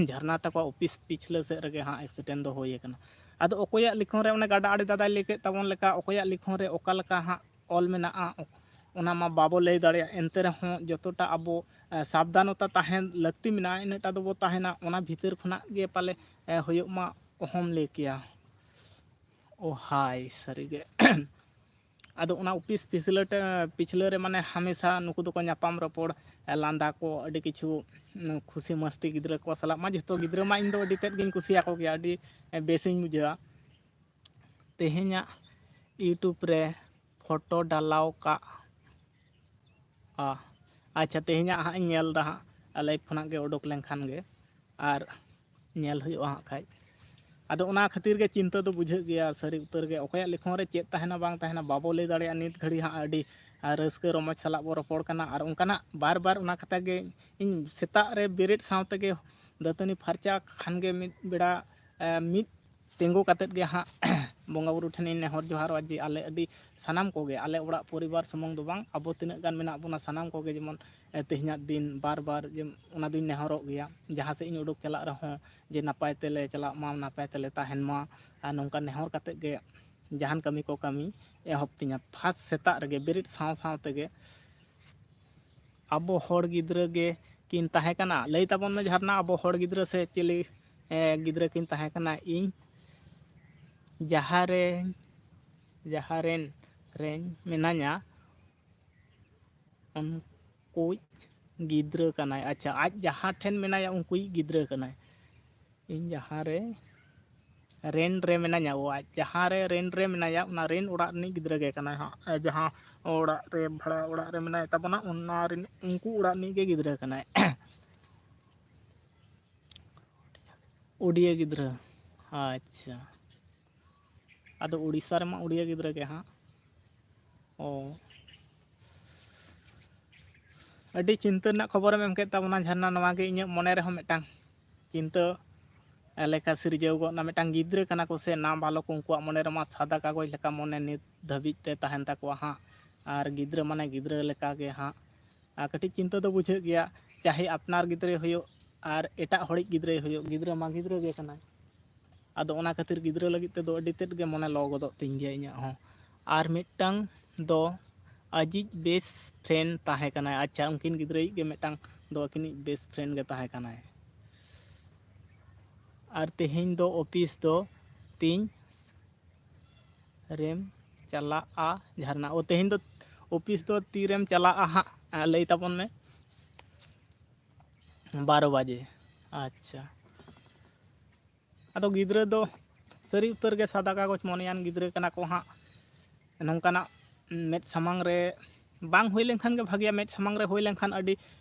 ᱡᱷᱟᱨᱱᱟ ᱛᱟᱠᱚᱣᱟᱜ ᱚᱯᱷᱤᱥ ᱯᱤᱪᱷᱞᱟᱹ ᱥᱮᱫ ᱨᱮᱜᱮ ᱦᱟᱸᱜ accident ᱫᱚ ᱦᱩᱭ ᱟᱠᱟᱱᱟ᱾ ᱟᱫᱚ ᱚᱠᱚᱭᱟᱜ ᱞᱤᱠᱷᱚᱱ ᱨᱮ, ᱚᱱᱮ ᱜᱟᱰᱟ ᱟᱲᱮ ᱫᱟᱫᱟᱭ ᱞᱟᱹᱭ ᱠᱮᱫ ᱛᱟᱵᱚᱱ ᱞᱮᱠᱟ, ᱚᱠᱚᱭᱟᱜ ᱞᱤᱠᱷᱚᱱ ᱨᱮ ᱚᱠᱟ ᱞᱮᱠᱟ ᱦᱟᱸᱜ ᱚᱞ ᱢᱮᱱᱟᱜᱼᱟ, ᱚᱱᱟ ᱢᱟ ᱵᱟᱵᱚ ᱞᱟᱹᱭ ᱫᱟᱲᱮᱭᱟᱜᱼᱟ᱾ ᱮᱱᱛᱮ ᱨᱮᱦᱚᱸ ᱡᱚᱛᱚᱴᱟ ᱟᱵᱚ, ᱮ, ᱥᱟᱵᱫᱷᱟᱱᱚᱛᱟ ᱛᱟᱦᱮᱱ ᱞᱟᱹᱠᱛᱤ ᱢᱮᱱᱟᱜᱼᱟ, ᱤᱱᱟᱹᱜᱴᱟ ᱫᱚᱵᱚ ᱛᱟᱦᱮᱱᱟ᱾ ᱚᱱᱟ ᱵᱷᱤᱛᱤᱨ ᱠᱷᱚᱱᱟᱜ ᱜᱮ ᱯᱟᱞᱮ, ᱮ, ᱦᱩᱭᱩᱜ ᱢᱟ, ᱚᱦᱚᱢ ᱞᱟᱹᱭ ᱠᱮᱭᱟ᱾ ᱳ ᱦᱟᱭ, ᱥᱟᱹᱨᱤᱜᱮ᱾ ᱟᱫᱚ ᱚᱱᱟ ᱚᱯᱷᱤᱥ ᱯᱤᱪᱷᱞᱟᱹ ᱴᱮ-, ᱯᱤᱪᱷᱞᱟᱹ ᱨᱮ ᱢᱟᱱᱮ ᱦᱟᱢᱮᱥᱟ ᱱᱩᱠᱩ ᱫᱚᱠᱚ ᱧᱟᱯᱟᱢ ᱨᱚᱯᱚᱲ, ᱮ, ᱞᱟᱸᱫᱟ ᱠᱚ, ᱟᱹᱰᱤ ᱠᱤᱪᱷᱩ, ᱩᱸ, ᱠᱷᱩᱥᱤ ᱢᱟᱥᱛᱤ ᱜᱤᱫᱽᱨᱟᱹ ᱠᱚ ᱥᱟᱞᱟᱜ ᱢᱟ᱾ ᱡᱚᱛᱚ ᱜᱤᱫᱽᱨᱟᱹ ᱢᱟ ᱤᱧ ᱫᱚ ᱟᱹᱰᱤ ᱛᱮᱫ ᱜᱤᱧ ᱠᱩᱥᱤᱭᱟᱠᱚ ᱜᱮᱭᱟ, ᱟᱹᱰᱤ, ᱮ, ᱵᱮᱥᱤᱧ ᱵᱩᱡᱷᱟᱹᱣᱟ᱾ ᱛᱮᱦᱮᱧᱟᱜ YouTube ᱨᱮ ᱯᱷᱳᱴᱳ ᱰᱟᱞᱟᱣ ᱠᱟᱜ ᱟ᱾ ᱟᱪᱪᱷᱟ, ᱛᱮᱦᱮᱧᱟᱜ ᱦᱟᱸᱜ ᱤᱧ ᱧᱮᱞ ᱮᱫᱟ ᱦᱟᱸᱜ, live ᱠᱷᱚᱱᱟᱜ ᱜᱮ ᱩᱰᱩᱠ ᱞᱮᱱᱠᱷᱟᱱ ᱜᱮ ᱟᱨ ᱧᱮᱞ ᱦᱩᱭᱩᱜᱼᱟ ᱦᱟᱸᱜ ᱠᱷᱟᱡ᱾ ᱟᱫᱚ ᱚᱱᱟ ᱠᱷᱟᱹᱛᱤᱨ ᱜᱮ ᱪᱤᱱᱛᱟᱹ ᱫᱚ ᱵᱩᱡᱷᱟᱹᱜ ᱜᱮᱭᱟ, ᱥᱟᱹᱨᱤ ᱩᱛᱟᱹᱨ ᱜᱮ ᱚᱠᱚᱭᱟᱜ ᱞᱤᱠᱷᱚᱱ ᱨᱮ ᱪᱮᱫ ᱛᱟᱦᱮᱱᱟ ᱵᱟᱝ ᱛᱟᱦᱮᱱᱟ ᱵᱟᱵᱚ ᱞᱟᱹᱭ ᱫᱟᱲᱮᱭᱟᱜᱼᱟ᱾ ᱱᱤᱛ ᱜᱷᱟᱹᱲᱤᱡ ᱦᱟᱸᱜ ᱟᱹᱰᱤ, ᱟᱨ ᱨᱟᱹᱥᱠᱟᱹ ᱨᱚᱢᱚᱡᱽ ᱥᱟᱞᱟᱜ ᱵᱚ ᱨᱚᱯᱚᱲ ᱠᱟᱱᱟ᱾ ᱟᱨ ᱚᱱᱠᱟᱱᱟᱜ ᱵᱟᱨ ᱵᱟᱨ ᱚᱱᱟ ᱠᱟᱛᱷᱟ ᱜᱮ ᱤᱧ ᱥᱮᱛᱟᱜ ᱨᱮ ᱵᱮᱨᱮᱫ ᱥᱟᱶ ᱛᱮᱜᱮ ᱫᱟᱹᱛᱟᱹᱱᱤ ᱯᱷᱟᱨᱪᱟ ᱠᱷᱟᱱ ᱜᱮ ᱢᱤᱫ ᱵᱮᱲᱟ, ᱮ, ᱢᱤᱫ ᱛᱤᱸᱜᱩ ᱠᱟᱛᱮᱫ ᱜᱮ ᱦᱟᱸᱜ ᱵᱚᱸᱜᱟ ᱵᱩᱨᱩ ᱴᱷᱮᱱᱤᱧ ᱱᱮᱦᱚᱨ ᱡᱚᱦᱟᱨᱚᱜᱼᱟ ᱡᱮ ᱟᱞᱮ ᱟᱹᱰᱤ ᱥᱟᱱᱟᱢ ᱠᱚᱜᱮ, ᱟᱞᱮ ᱚᱲᱟᱜ ᱯᱚᱨᱤᱵᱟᱨ ᱥᱩᱢᱩᱝ ᱫᱚ ᱵᱟᱝ, ᱟᱵᱚ ᱛᱤᱱᱟᱹᱜ ᱜᱟᱱ ᱢᱮᱱᱟᱜ ᱵᱚᱱᱟ ᱥᱟᱱᱟᱢ ᱠᱚᱜᱮ ᱡᱮᱢᱚᱱ, ᱮ, ᱛᱮᱦᱮᱧᱟᱜ ᱫᱤᱱ ᱵᱟᱨ ᱵᱟᱨ ᱡᱮᱢ-, ᱚᱱᱟ ᱫᱩᱧ ᱱᱮᱦᱚᱨᱚᱜ ᱜᱮᱭᱟ᱾ ᱡᱟᱦᱟᱸ ᱥᱮᱫ ᱤᱧ ᱩᱰᱩᱠ ᱪᱟᱞᱟᱜ ᱨᱮᱦᱚᱸ ᱡᱮ ᱱᱟᱯᱟᱭ ᱛᱮᱞᱮ ᱪᱟᱞᱟᱜ ᱢᱟ, ᱱᱟᱯᱟᱭ ᱛᱮᱞᱮ ᱛᱟᱦᱮᱱ ᱢᱟ, ᱟᱨ ᱱᱚᱝᱠᱟ ᱱᱮᱦᱚᱨ ᱠᱟᱛᱮᱫ ᱜᱮ ᱡᱟᱦᱟᱱ ᱠᱟᱹᱢᱤ ᱠᱚ ᱠᱟᱹᱢᱤ ᱮᱦᱚᱵ ᱛᱤᱧᱟ᱾ ᱯᱷᱟᱥᱴ ᱥᱮᱛᱟᱜ ᱨᱮᱜᱮ ᱵᱮᱨᱮᱫ ᱥᱟᱶ ᱥᱟᱶ ᱛᱮᱜᱮ ᱟᱵᱚ ᱦᱚᱲ ᱜᱤᱫᱽᱨᱟᱹ ᱜᱮ ᱠᱤᱱ ᱛᱟᱦᱮᱸ ᱠᱟᱱᱟ? ᱞᱟᱹᱭ ᱛᱟᱵᱚᱱ ᱢᱮ ᱡᱷᱟᱨᱱᱟ, ᱟᱵᱚ ᱦᱚᱲ ᱜᱤᱫᱽᱨᱟᱹ ᱥᱮ ᱪᱤᱞᱤ, ᱮ, ᱜᱤᱫᱽᱨᱟᱹ ᱠᱤᱱ ᱛᱟᱦᱮᱸ ᱠᱟᱱᱟ? ᱤᱧ ᱡᱟᱦᱟᱸ ᱨᱮ ᱡᱟᱦᱟᱸ ᱨᱮᱱ ᱨᱮᱱ ᱢᱮᱱᱟᱧᱟ, ᱩᱱᱠᱩᱭᱤᱡ ᱜᱤᱫᱽᱨᱟᱹ ᱠᱟᱱᱟᱭ᱾ ᱟᱪᱪᱷᱟ, ᱟᱡ ᱡᱟᱦᱟᱸ ᱴᱷᱮᱱ ᱢᱮᱱᱟᱭᱟ, ᱩᱱᱠᱩᱭᱤᱡ ᱜᱤᱫᱽᱨᱟᱹ ᱠᱟᱱᱟᱭ᱾ ᱤᱧ ᱡᱟᱦᱟᱸ ᱨᱮ ᱨᱮᱱ ᱨᱮ ᱢᱮᱱᱟᱧᱟ, ᱚ, ᱟᱡ ᱡᱟᱦᱟᱸ ᱨᱮ ᱨᱮᱱ ᱨᱮ ᱢᱮᱱᱟᱭᱟ, ᱚᱱᱟ ᱨᱮᱱ ᱚᱲᱟᱜ ᱨᱤᱱᱤᱡ ᱜᱤᱫᱽᱨᱟᱹ ᱜᱮ ᱠᱟᱱᱟᱭ ᱦᱟᱸᱜ᱾ ᱮ, ᱡᱟᱦᱟᱸ ᱚᱲᱟᱜ ᱨᱮ, ᱵᱷᱟᱲᱟ ᱚᱲᱟᱜ ᱨᱮ ᱢᱮᱱᱟᱭ ᱛᱟᱵᱚᱱᱟ, ᱚᱱᱟ ᱨᱤᱱ, ᱩᱱᱠᱩ ᱚᱲᱟᱜ ᱨᱤᱱᱤᱡ ᱜᱮ ᱜᱤᱫᱽᱨᱟᱹ ᱠᱟᱱᱟᱭ᱾ ᱩᱰᱤᱭᱟᱹ ᱜᱤᱫᱽᱨᱟᱹ᱾ ᱟᱪᱪᱷᱟ, ᱟᱫᱚ ᱩᱲᱤᱥᱥᱟ ᱨᱮᱢᱟ ᱩᱲᱤᱭᱟᱹ ᱜᱤᱫᱽᱨᱟᱹ ᱜᱮ ᱦᱟᱸᱜ᱾ ᱚ, ᱟᱹᱰᱤ ᱪᱤᱱᱛᱟᱹ ᱨᱮᱱᱟᱜ ᱠᱷᱚᱵᱚᱨᱮᱢ ᱮᱢ ᱠᱮᱫ ᱛᱟᱵᱚᱱᱟ ᱡᱷᱟᱨᱱᱟ᱾ ᱱᱚᱣᱟ ᱜᱮ ᱤᱧᱟᱹᱜ ᱢᱚᱱᱮ ᱨᱮᱦᱚᱸ ᱢᱤᱫᱴᱟᱝ ᱪᱤᱱᱛᱟᱹ ᱞᱮᱠᱟ ᱥᱤᱨᱡᱟᱹᱣ ᱜᱚᱫ ᱮᱱᱟ᱾ ᱢᱤᱫᱴᱟᱝ ᱜᱤᱫᱽᱨᱟᱹ ᱠᱟᱱᱟ ᱠᱚ ᱥᱮ, ᱱᱟᱵᱟᱞᱚᱠ, ᱩᱱᱠᱩᱣᱟᱜ ᱢᱚᱱᱮ ᱨᱮᱢᱟ ᱥᱟᱫᱟ ᱠᱟᱜᱚᱡᱽ ᱞᱮᱠᱟ ᱢᱚᱱᱮ ᱱᱤᱛ ᱫᱷᱟᱹᱵᱤᱡ ᱛᱮ ᱛᱟᱦᱮᱱ ᱛᱟᱠᱚᱣᱟ ᱦᱟᱸᱜ᱾ ᱟᱨ ᱜᱤᱫᱽᱨᱟᱹ ᱢᱟᱱᱮ ᱜᱤᱫᱽᱨᱟᱹ ᱞᱮᱠᱟ ᱜᱮ ᱦᱟᱸᱜ᱾ ᱟᱨ ᱠᱟᱹᱴᱤᱡ ᱪᱤᱱᱛᱟᱹ ᱫᱚ ᱵᱩᱡᱷᱟᱹᱜ ᱜᱮᱭᱟ, ᱪᱟᱦᱮ ᱟᱯᱱᱟᱨ ᱜᱤᱫᱽᱨᱟᱹᱭ ᱦᱩᱭᱩᱜ ᱟᱨ ᱮᱴᱟᱜ ᱦᱚᱲᱤᱡ ᱜᱤᱫᱽᱨᱟᱹᱭ ᱦᱩᱭᱩᱜ, ᱜᱤᱫᱽᱨᱟᱹ ᱢᱟ ᱜᱤᱫᱽᱨᱟᱹ ᱜᱮ ᱠᱟᱱᱟᱭ᱾ ᱟᱫᱚ ᱚᱱᱟ ᱠᱷᱟᱹᱛᱤᱨ ᱜᱤᱫᱽᱨᱟᱹ ᱞᱟᱹᱜᱤᱫ ᱛᱮᱫᱚ ᱟᱹᱰᱤ ᱛᱮᱫ ᱜᱮ ᱢᱚᱱᱮ ᱞᱚ ᱜᱚᱫᱚᱜ ᱛᱤᱧ ᱜᱮᱭᱟ ᱤᱧᱟᱹᱜ ᱦᱚᱸ᱾ ᱟᱨ ᱢᱤᱫᱴᱟᱝ ᱫᱚ ᱟᱡᱤᱡ best friend ᱛᱟᱦᱮᱸ ᱠᱟᱱᱟᱭ᱾ ᱟᱪᱪᱷᱟ, ᱩᱱᱠᱤᱱ ᱜᱤᱫᱽᱨᱟᱹᱭᱤᱡ ᱜᱮ ᱢᱤᱫᱴᱟᱝ ᱫᱚ ᱟᱹᱠᱤᱱᱤᱡ best friend ᱜᱮ ᱛᱟᱦᱮᱸ ᱠᱟᱱᱟᱭ᱾ ᱟᱨ ᱛᱮᱦᱮᱧ ᱫᱚ ᱚᱯᱷᱤᱥ ᱫᱚ ᱛᱤᱧ ᱨᱮᱢ ᱪᱟᱞᱟᱜᱼᱟ ᱡᱷᱟᱨᱱᱟ? ᱚ, ᱛᱮᱦᱮᱧ ᱫᱚ ᱚᱯᱷᱤᱥ ᱫᱚ ᱛᱤᱨᱮᱢ ᱪᱟᱞᱟᱜᱼᱟ ᱦᱟᱸᱜ, ᱞᱟᱹᱭ ᱛᱟᱵᱚᱱ ᱢᱮ᱾ ᱵᱟᱨᱚ ᱵᱟᱡᱮ᱾ ᱟᱪᱪᱷᱟ, ᱟᱫᱚ ᱜᱤᱫᱽᱨᱟᱹ ᱫᱚ ᱥᱟᱹᱨᱤ ᱩᱛᱟᱹᱨ ᱜᱮ ᱥᱟᱫᱟ ᱠᱟᱜᱚᱡᱽ ᱢᱚᱱᱮᱭᱟᱱ ᱜᱤᱫᱽᱨᱟᱹ ᱠᱟᱱᱟ ᱠᱚ ᱦᱟᱸᱜ᱾ ᱱᱚᱝᱠᱟᱱᱟᱜ ᱢᱮᱫ ᱥᱟᱢᱟᱝ ᱨᱮ ᱵᱟᱝ ᱦᱩᱭ ᱞᱮᱱᱠᱷᱟᱱ ᱜᱮ ᱵᱷᱟᱜᱮᱭᱟ᱾ ᱢᱮᱫ ᱥᱟᱢᱟᱝ ᱨᱮ ᱦᱩᱭ ᱞᱮᱱᱠᱷᱟᱱ ᱟᱹᱰᱤ,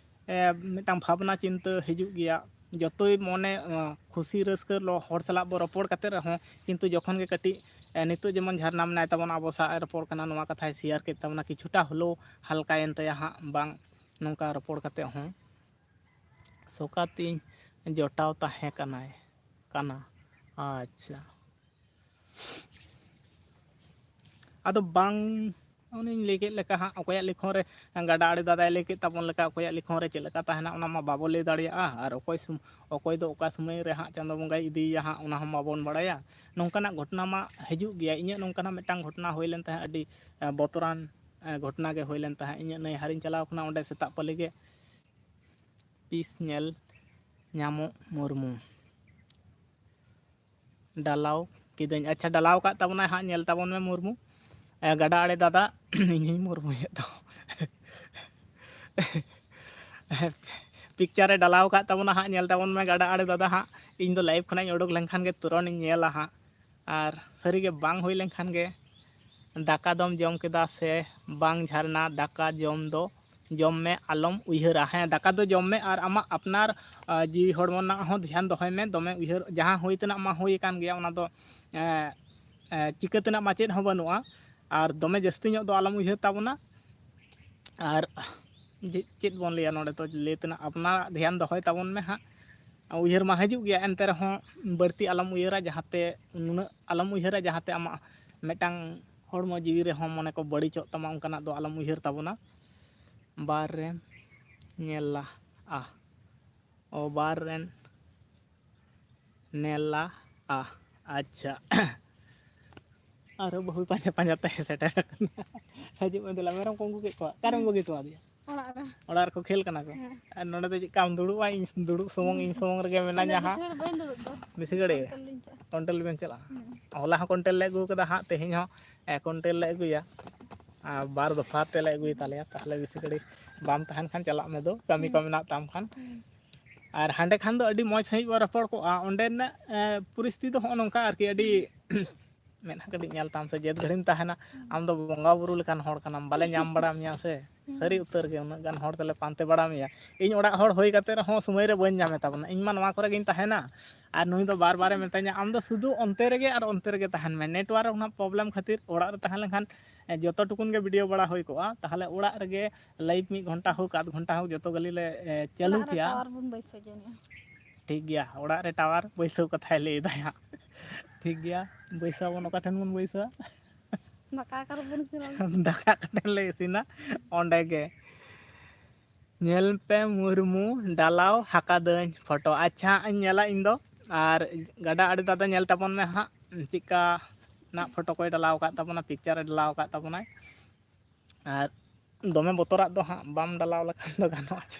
ᱮ, ᱢᱤᱫᱴᱟᱝ ᱵᱷᱟᱵᱽᱱᱟ ᱪᱤᱱᱛᱟᱹ ᱦᱤᱡᱩᱜ ᱜᱮᱭᱟ᱾ ᱡᱚᱛᱚᱭ ᱢᱚᱱᱮ, ᱮ, ᱠᱷᱩᱥᱤ ᱨᱟᱹᱥᱠᱟᱹ ᱞᱚ-, ᱦᱚᱲ ᱥᱟᱞᱟᱜ ᱵᱚ ᱨᱚᱯᱚᱲ ᱠᱟᱛᱮ ᱨᱮᱦᱚᱸ, ᱠᱤᱱᱛᱩ ᱡᱚᱠᱷᱚᱱ ᱜᱮ ᱠᱟᱹᱴᱤᱡ, ᱮ, ᱱᱤᱛᱚᱜ ᱡᱮᱢᱚᱱ ᱡᱷᱟᱨᱱᱟ ᱢᱮᱱᱟᱭ ᱛᱟᱵᱚᱱᱟ, ᱟᱵᱚ ᱥᱟᱶ ᱮ ᱨᱚᱯᱚᱲ ᱠᱟᱱᱟ, ᱱᱚᱣᱟ ᱠᱟᱛᱷᱟᱭ share ᱠᱮᱫ ᱛᱟᱵᱚᱱᱟ, ᱠᱤᱪᱷᱩᱴᱟ ᱦᱚᱞᱳ ᱦᱟᱞᱠᱟᱭᱮᱱ ᱛᱟᱭᱟ ᱦᱟᱸᱜ, ᱵᱟᱝ ᱱᱚᱝᱠᱟ ᱨᱚᱯᱚᱲ ᱠᱟᱛᱮ ᱦᱚᱸ᱾ ᱥᱚᱠᱟᱛᱤᱧ ᱡᱚᱴᱟᱣ ᱛᱟᱦᱮᱸ ᱠᱟᱱᱟᱭ, ᱠᱟᱱᱟ᱾ ᱟᱪᱪᱷᱟ, ᱟᱫᱚ ᱵᱟᱝ, ᱚᱱᱮᱧ ᱞᱟᱹᱭ ᱠᱮᱫ ᱞᱮᱠᱟ ᱦᱟᱸᱜ, ᱚᱠᱚᱭᱟᱜ ᱞᱤᱠᱷᱚᱱ ᱨᱮ ᱜᱟᱰᱟ ᱟᱲᱮ ᱫᱟᱫᱟᱭ ᱞᱟᱹᱭ ᱠᱮᱫ ᱛᱟᱵᱚᱱ ᱞᱮᱠᱟ, ᱚᱠᱚᱭᱟᱜ ᱞᱤᱠᱷᱚᱱ ᱨᱮ ᱪᱮᱫ ᱞᱮᱠᱟ ᱛᱟᱦᱮᱱᱟ, ᱚᱱᱟ ᱢᱟ ᱵᱟᱵᱚ ᱞᱟᱹᱭ ᱫᱟᱲᱮᱭᱟᱜᱼᱟ᱾ ᱟᱨ ᱚᱠᱚᱭ ᱥᱩᱢ-, ᱚᱠᱚᱭ ᱫᱚ ᱚᱠᱟ ᱥᱚᱢᱚᱭ ᱨᱮ ᱦᱟᱸᱜ ᱪᱟᱸᱫᱚ ᱵᱚᱸᱜᱟᱭ ᱤᱫᱤᱭᱮᱭᱟ ᱦᱟᱸᱜ, ᱚᱱᱟ ᱦᱚᱸ ᱵᱟᱵᱚᱱ ᱵᱟᱲᱟᱭᱟ᱾ ᱱᱚᱝᱠᱟᱱᱟᱜ ᱜᱷᱚᱴᱚᱱᱟ ᱢᱟ ᱦᱤᱡᱩᱜ ᱜᱮᱭᱟ᱾ ᱤᱧᱟᱹᱜ ᱱᱚᱝᱠᱟᱱᱟᱜ ᱢᱤᱫᱴᱟᱝ ᱜᱷᱚᱴᱚᱱᱟ ᱦᱩᱭ ᱞᱮᱱ ᱛᱟᱦᱮᱸᱫ, ᱟᱹᱰᱤ, ᱮ, ᱵᱚᱛᱚᱨᱟᱱ, ᱮ, ᱜᱷᱚᱴᱚᱱᱟ ᱜᱮ ᱦᱩᱭ ᱞᱮᱱ ᱛᱟᱦᱮᱸᱫ᱾ ᱤᱧᱟᱹᱜ ᱱᱟᱹᱭᱦᱟᱹᱨᱤᱧ ᱪᱟᱞᱟᱣ ᱠᱟᱱᱟ ᱚᱸᱰᱮ ᱥᱮᱛᱟᱜ ᱯᱟᱹᱞᱤ ᱜᱮ᱾ ᱯᱤᱥ ᱧᱮᱞ ᱧᱟᱢᱚᱜ ᱢᱩᱨᱢᱩ᱾ ᱰᱟᱞᱟᱣ ᱠᱤᱫᱟᱹᱧ᱾ ᱟᱪᱪᱷᱟ, ᱰᱟᱞᱟᱣ ᱟᱠᱟᱫ ᱛᱟᱵᱚᱱᱟᱭ ᱦᱟᱸᱜ, ᱧᱮᱞ ᱛᱟᱵᱚᱱ ᱢᱮ ᱢᱩᱨᱢᱩ᱾ ᱮ, ᱜᱟᱰᱟ ᱟᱲᱮ ᱫᱟᱫᱟ, ᱤᱧ ᱦᱚᱧ ᱢᱩᱨᱢᱩᱭᱮᱫ ᱫᱚ᱾ Picture ᱮ ᱰᱟᱞᱟᱣ ᱟᱠᱟᱫ ᱛᱟᱵᱚᱱᱟ ᱦᱟᱸᱜ, ᱧᱮᱞ ᱛᱟᱵᱚᱱ ᱢᱮ ᱜᱟᱰᱟ ᱟᱲᱮ ᱫᱟᱫᱟ ᱦᱟᱸᱜ᱾ ᱤᱧ ᱫᱚ live ᱠᱷᱚᱱᱟᱜ ᱤᱧ ᱩᱰᱩᱠ ᱞᱮᱱᱠᱷᱟᱱ ᱜᱮ ᱛᱩᱨᱟᱹᱱ ᱤᱧ ᱧᱮᱞᱟ ᱦᱟᱸᱜ᱾ ᱟᱨ ᱥᱟᱹᱨᱤᱜᱮ ᱵᱟᱝ ᱦᱩᱭ ᱞᱮᱱᱠᱷᱟᱱ ᱜᱮ, ᱫᱟᱠᱟ ᱫᱚᱢ ᱡᱚᱢ ᱠᱮᱫᱟ ᱥᱮ ᱵᱟᱝ ᱡᱷᱟᱨᱱᱟ, ᱫᱟᱠᱟ ᱡᱚᱢ ᱫᱚ ᱡᱚᱢ ᱢᱮ, ᱟᱞᱚᱢ ᱩᱭᱦᱟᱹᱨᱟ᱾ ᱦᱮᱸ, ᱫᱟᱠᱟ ᱫᱚ ᱡᱚᱢ ᱢᱮ ᱟᱨ ᱟᱢᱟᱜ ᱟᱯᱱᱟᱨ, ᱟ, ᱡᱤᱣᱤ ᱦᱚᱲᱢᱚ ᱨᱮᱱᱟᱜ ᱦᱚᱸ ᱫᱷᱮᱭᱟᱱ ᱫᱚᱦᱚᱭ ᱢᱮ᱾ ᱫᱚᱢᱮ ᱩᱭᱦᱟᱹᱨ, ᱡᱟᱦᱟᱸ ᱦᱩᱭ ᱛᱮᱱᱟᱜ ᱢᱟ ᱦᱩᱭ ᱟᱠᱟᱱ ᱜᱮᱭᱟ, ᱚᱱᱟ ᱫᱚ, ᱮ, ᱮ, ᱪᱤᱠᱟᱹ ᱛᱮᱱᱟᱜ ᱢᱟ ᱪᱮᱫ ᱦᱚᱸ ᱵᱟᱹᱱᱩᱜᱼᱟ᱾ ᱟᱨ ᱫᱚᱢᱮ ᱡᱟᱹᱥᱛᱤ ᱧᱚᱜ ᱫᱚ ᱟᱞᱚᱢ ᱩᱭᱦᱟᱹᱨ ᱛᱟᱵᱚᱱᱟ᱾ ᱟᱨ ᱡᱮ-, ᱪᱮᱫ ᱵᱚᱱ ᱞᱟᱹᱭᱟ, ᱱᱚᱰᱮ ᱫᱚ ᱞᱟᱹᱭ ᱛᱮᱱᱟᱜ ᱟᱯᱱᱟᱨᱟᱜ ᱫᱷᱮᱭᱟᱱ ᱫᱚᱦᱚᱭ ᱛᱟᱵᱚᱱ ᱢᱮ ᱦᱟᱸᱜ᱾ ᱩᱭᱦᱟᱹᱨ ᱢᱟ ᱦᱤᱡᱩᱜ ᱜᱮᱭᱟ, ᱮᱱᱛᱮ ᱨᱮᱦᱚᱸ ᱵᱟᱹᱲᱛᱤ ᱟᱞᱚᱢ ᱩᱭᱦᱟᱹᱨᱟ, ᱡᱟᱦᱟᱸᱛᱮ ᱱᱩᱱᱟᱹᱜ ᱟᱞᱚᱢ ᱩᱭᱦᱟᱹᱨᱟ ᱡᱟᱦᱟᱸᱛᱮ ᱟᱢᱟᱜ ᱢᱤᱫᱴᱟᱝ ᱦᱚᱲᱢᱚ ᱡᱤᱣᱤ ᱨᱮᱦᱚᱸ ᱢᱚᱱᱮ ᱠᱚ ᱵᱟᱹᱲᱤᱡᱚᱜ ᱛᱟᱢᱟ, ᱚᱱᱠᱟᱱᱟᱜ ᱫᱚ ᱟᱞᱚᱢ ᱩᱭᱦᱟᱹᱨ ᱛᱟᱵᱚᱱᱟ᱾ ᱵᱟᱨ ᱨᱮᱢ ᱧᱮᱞᱟ, ᱟ, ᱚ, ᱵᱟᱨ ᱨᱮᱱ ᱱᱮᱞᱟ, ᱟ, ᱟᱪᱪᱷᱟ᱾ ᱟᱨᱚ ᱵᱟᱹᱦᱩ ᱯᱟᱸᱡᱟ ᱯᱟᱸᱡᱟ ᱛᱮ ᱥᱮᱴᱮᱨ ᱟᱠᱟᱱᱟ᱾ ᱦᱤᱡᱩᱜ ᱢᱮ ᱫᱮᱞᱟ, ᱢᱮᱨᱚᱢ ᱠᱚᱢ ᱜᱩᱯᱤᱭᱮᱫ ᱠᱚᱣᱟ? ᱚᱠᱟᱨᱮᱢ ᱵᱟᱹᱜᱤ ᱦᱚᱴᱚ ᱟᱫᱮᱭᱟ? ᱚᱲᱟᱜ ᱨᱮ᱾ ᱚᱲᱟᱜ ᱨᱮᱠᱚ ᱠᱷᱮᱞ ᱠᱟᱱᱟ ᱠᱚ? ᱦᱮᱸ᱾ ᱟᱨ ᱱᱚᱰᱮ ᱫᱚ ᱪᱮᱫ ᱞᱮᱠᱟᱢ ᱫᱩᱲᱩᱵᱼᱟ? ᱤᱧ ᱫᱩᱲᱩᱵ ᱥᱩᱢᱩᱝ, ᱤᱧ ᱥᱩᱢᱩᱝ ᱨᱮᱜᱮ ᱢᱮᱱᱟᱧᱟ ᱦᱟᱸᱜ᱾ ᱵᱮᱥᱤ ᱜᱷᱟᱹᱲᱤᱡ ᱵᱟᱹᱧ ᱫᱩᱲᱩᱵ ᱫᱚ᱾ ᱵᱮᱥᱤ ᱜᱷᱟᱹᱲᱤᱡ? ᱠᱚᱱᱴᱮᱞ ᱞᱤᱧ ᱪᱟᱞᱟᱜᱼᱟ᱾ ᱠᱚᱱᱴᱮᱞ ᱵᱮᱱ ᱪᱟᱞᱟᱜᱼᱟ? ᱦᱮᱸ᱾ ᱦᱚᱞᱟ ᱦᱚᱸ ᱠᱚᱱᱴᱮᱞ ᱞᱮ ᱟᱹᱜᱩ ᱠᱟᱫᱟ ᱦᱟᱸᱜ, ᱛᱮᱦᱮᱧ ᱦᱚᱸ, ᱮ, ᱠᱚᱱᱴᱮᱞ ᱞᱮ ᱟᱹᱜᱩᱭᱟ᱾ ᱟᱨ ᱵᱟᱨ ᱫᱚᱯᱷᱟ ᱛᱮᱞᱮ ᱟᱹᱜᱩᱭ ᱛᱟᱞᱮᱭᱟ, ᱛᱟᱦᱚᱞᱮ ᱵᱮᱥᱤ ᱜᱷᱟᱹᱲᱤᱡ ᱵᱟᱢ ᱛᱟᱦᱮᱱ ᱠᱷᱟᱱ ᱪᱟᱞᱟᱜ ᱢᱮ ᱫᱩ, ᱠᱟᱹᱢᱤ ᱠᱚ ᱦᱮᱸ᱾ ᱢᱮᱱᱟᱜ ᱛᱟᱢ ᱠᱷᱟᱱ᱾ ᱦᱮᱸ᱾ ᱟᱨ ᱦᱟᱸᱰᱮ ᱠᱷᱟᱱ ᱫᱚ ᱟᱹᱰᱤ ᱢᱚᱡᱽ ᱥᱟᱺᱦᱤᱡ ᱵᱚᱱ ᱨᱚᱯᱚᱲ ᱠᱚᱜᱼᱟ᱾ ᱚᱸᱰᱮᱱᱟᱜ, ᱮ, ᱯᱚᱨᱤᱥᱛᱷᱤᱛᱤ ᱫᱚ ᱦᱚᱸᱜᱼᱚ ᱱᱚᱝᱠᱟ ᱟᱨᱠᱤ, ᱟᱹᱰᱤ ᱢᱮᱫᱦᱟ ᱠᱟᱹᱴᱤᱡ ᱧᱮᱞ ᱛᱟᱢ ᱥᱮ, ᱡᱮᱛ ᱜᱷᱟᱹᱲᱤᱢ ᱛᱟᱦᱮᱱᱟ, ᱦᱩᱸ᱾ ᱟᱢ ᱫᱚ ᱵᱚᱸᱜᱟ ᱵᱩᱨᱩ ᱞᱮᱠᱟᱱ ᱦᱚᱲ ᱠᱟᱱᱟᱢ, ᱵᱟᱞᱮ ᱧᱟᱢ ᱵᱟᱲᱟ ᱢᱮᱭᱟ ᱥᱮ᱾ ᱦᱩᱸ᱾ ᱥᱟᱹᱨᱤ ᱩᱛᱟᱹᱨ ᱜᱮ, ᱩᱱᱟᱹᱜ ᱜᱟᱱ ᱦᱚᱲ ᱛᱮᱞᱮ ᱯᱟᱱᱛᱮ ᱵᱟᱲᱟ ᱢᱮᱭᱟ᱾ ᱤᱧ ᱚᱲᱟᱜ ᱦᱚᱲ ᱦᱩᱭ ᱠᱟᱛᱮ ᱨᱮᱦᱚᱸ ᱥᱚᱢᱚᱭ ᱨᱮ ᱵᱟᱹᱧ ᱧᱟᱢᱮ ᱛᱟᱵᱚᱱᱟ᱾ ᱤᱧ ᱢᱟ ᱱᱚᱣᱟ ᱠᱚᱨᱮ ᱜᱤᱧ ᱛᱟᱦᱮᱱᱟ, ᱟᱨ ᱱᱩᱭ ᱫᱚ ᱵᱟᱨ ᱵᱟᱨᱮ ᱦᱩᱸ᱾ ᱢᱮᱛᱟᱧᱟ, "ᱟᱢ ᱫᱚ ᱥᱩᱫᱷᱩ ᱚᱱᱛᱮ ᱨᱮᱜᱮ ᱟᱨ ᱚᱱᱛᱮ ᱨᱮᱜᱮ ᱛᱟᱦᱮᱱ ᱢᱮ, network ᱨᱮᱱᱟᱜ problem ᱠᱷᱟᱹᱛᱤᱨ ᱚᱲᱟᱜ ᱨᱮ ᱛᱟᱦᱮᱸ ᱞᱮᱱᱠᱷᱟᱱ, ᱮ, ᱡᱚᱛᱚ ᱴᱩᱠᱩᱱ ᱜᱮ video ᱵᱟᱲᱟ ᱦᱩᱭ ᱠᱚᱜᱼᱟ, ᱛᱟᱦᱚᱞᱮ ᱚᱲᱟᱜ ᱨᱮᱜᱮ live ᱢᱤᱫ ᱜᱷᱚᱱᱴᱟ ᱦᱳᱠ, ᱟᱫᱷ ᱜᱷᱚᱱᱴᱟ ᱦᱳᱠ, ᱡᱚᱛᱚ ᱜᱟᱹᱞᱤ ᱞᱮ, ᱮ, ᱪᱟᱹᱞᱩ ᱚᱲᱟᱜ ᱨᱮ ᱠᱮᱭᱟ᱾" Tower ᱵᱚᱱ ᱵᱟᱹᱭᱥᱟᱹᱣ ᱡᱚᱱᱤᱡᱼᱟ᱾ ᱴᱷᱤᱠ ᱜᱮᱭᱟ, ᱚᱲᱟᱜ ᱨᱮ tower ᱵᱟᱹᱭᱥᱟᱹᱣ ᱠᱟᱛᱷᱟᱭ ᱞᱟᱹᱭ ᱮᱫᱟᱭ ᱦᱟᱸᱜ᱾ ᱴᱷᱤᱠ ᱜᱮᱭᱟ, ᱵᱟᱹᱭᱥᱟᱹᱣ ᱵᱚᱱ, ᱚᱠᱟ ᱴᱷᱮᱱ ᱵᱚᱱ ᱵᱟᱹᱭᱥᱟᱹᱣᱟ? ᱫᱟᱠᱟ ᱚᱠᱟ ᱨᱮᱵᱚᱱ ᱤᱥᱤᱱᱟ? ᱫᱟᱠᱟ ᱚᱠᱟ ᱴᱷᱮᱱ ᱞᱮ ᱤᱥᱤᱱᱟ, ᱚᱸᱰᱮ ᱜᱮ᱾ ᱧᱮᱞ ᱯᱮ ᱢᱩᱨᱢᱩ ᱰᱟᱞᱟᱣ ᱦᱟᱠᱟᱫᱟᱹᱧ ᱯᱷᱳᱴᱳ᱾ ᱟᱪᱪᱷᱟ, ᱦᱟᱸᱜ ᱤᱧ ᱧᱮᱞᱟ ᱤᱧ ᱫᱚ᱾ ᱟᱨ ᱜᱟᱰᱟ ᱟᱲᱮ ᱫᱟᱫᱟ, ᱧᱮᱞ ᱛᱟᱵᱚᱱ ᱢᱮ ᱦᱟᱸᱜ, ᱪᱮᱫᱠᱟ ᱱᱟᱜ ᱯᱷᱳᱴᱳ ᱠᱚᱭ ᱰᱟᱞᱟᱣ ᱟᱠᱟᱫ ᱛᱟᱵᱚᱱᱟ, picture ᱮ ᱰᱟᱞᱟᱣ ᱟᱠᱟᱫ ᱛᱟᱵᱚᱱᱟᱭ᱾ ᱟᱨ ᱫᱚᱢᱮ ᱵᱚᱛᱚᱨᱟᱜ ᱫᱚ ᱦᱟᱸᱜ ᱵᱟᱢ ᱰᱟᱞᱟᱣ ᱞᱮᱠᱷᱟᱱ ᱫᱚ ᱜᱟᱱᱚᱜᱼᱟ ᱪᱮ?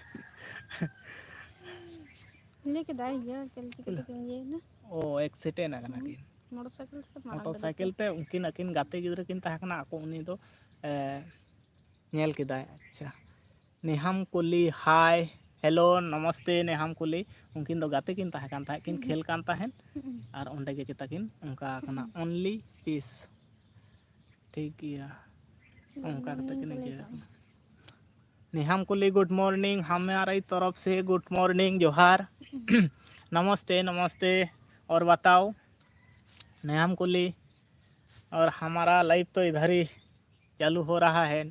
ᱞᱟᱹᱭ ᱠᱮᱫᱟᱭ ᱤᱭᱟᱹ, ᱪᱮᱫ ᱞᱮᱠᱟ ᱪᱤᱠᱟᱹ ᱛᱮᱢ ᱤᱭᱟᱹᱭᱮᱱᱟ? ᱚ, accident ᱟᱠᱟᱱᱟ ᱠᱤᱱ᱾ ᱢᱚᱴᱚᱨ ᱥᱟᱭᱠᱮᱞ ᱛᱮ ᱩᱱᱠᱤᱱ ᱟᱹᱠᱤᱱ ᱜᱟᱛᱮ ᱜᱤᱫᱽᱨᱟᱹ ᱠᱤᱱ ᱛᱟᱦᱮᱸ ᱠᱟᱱᱟ, ᱟᱠᱚ ᱩᱱᱤ ᱫᱚ ᱮ, ᱧᱮᱞ ᱠᱮᱫᱟᱭ᱾ ᱟᱪᱪᱷᱟ, ᱱᱮᱦᱟᱢ ᱠᱩᱞᱤ, ᱦᱟᱭ, ᱦᱮᱞᱳ, ᱱᱚᱢᱚᱥᱛᱮ, ᱱᱮᱦᱟᱢ ᱠᱩᱞᱤ᱾ ᱩᱱᱠᱤᱱ ᱫᱚ ᱜᱟᱛᱮ ᱠᱤᱱ ᱛᱟᱦᱮᱸ ᱠᱟᱱ ᱛᱟᱦᱮᱸᱫ, ᱠᱤᱱ ᱠᱷᱮᱞ ᱠᱟᱱ ᱛᱟᱦᱮᱸᱫ, ᱟᱨ ᱚᱸᱰᱮ ᱜᱮ ᱪᱮᱛᱟ ᱠᱤᱱ ᱚᱱᱠᱟ ᱟᱠᱟᱱᱟ᱾ ᱚᱱᱞᱤ ᱯᱤᱥ, ᱴᱷᱤᱠ ᱜᱮᱭᱟ, ᱚᱱᱠᱟ ᱠᱟᱛᱮ ᱠᱤᱱ ᱤᱭᱟᱹ ᱟᱠᱟᱱᱟ᱾ ᱱᱮᱦᱟᱢ ᱠᱩᱞᱤ, ᱜᱩᱰ ᱢᱚᱨᱱᱤᱝ, ᱦᱟᱢᱟᱨᱟᱭ ᱛᱚᱨᱚᱯ ᱥᱮ ᱜᱩᱰ ᱢᱚᱨᱱᱤᱝ, ᱡᱚᱦᱟᱨ, ᱱᱚᱢᱚᱥᱛᱮ, ᱱᱚᱢᱚᱥᱛᱮ, ᱚᱨ ᱵᱟᱛᱟᱣ, ᱱᱮᱦᱟᱢ ᱠᱩᱞᱤ, और हमारा लाइव तो इधर ही चालू हो रहा है।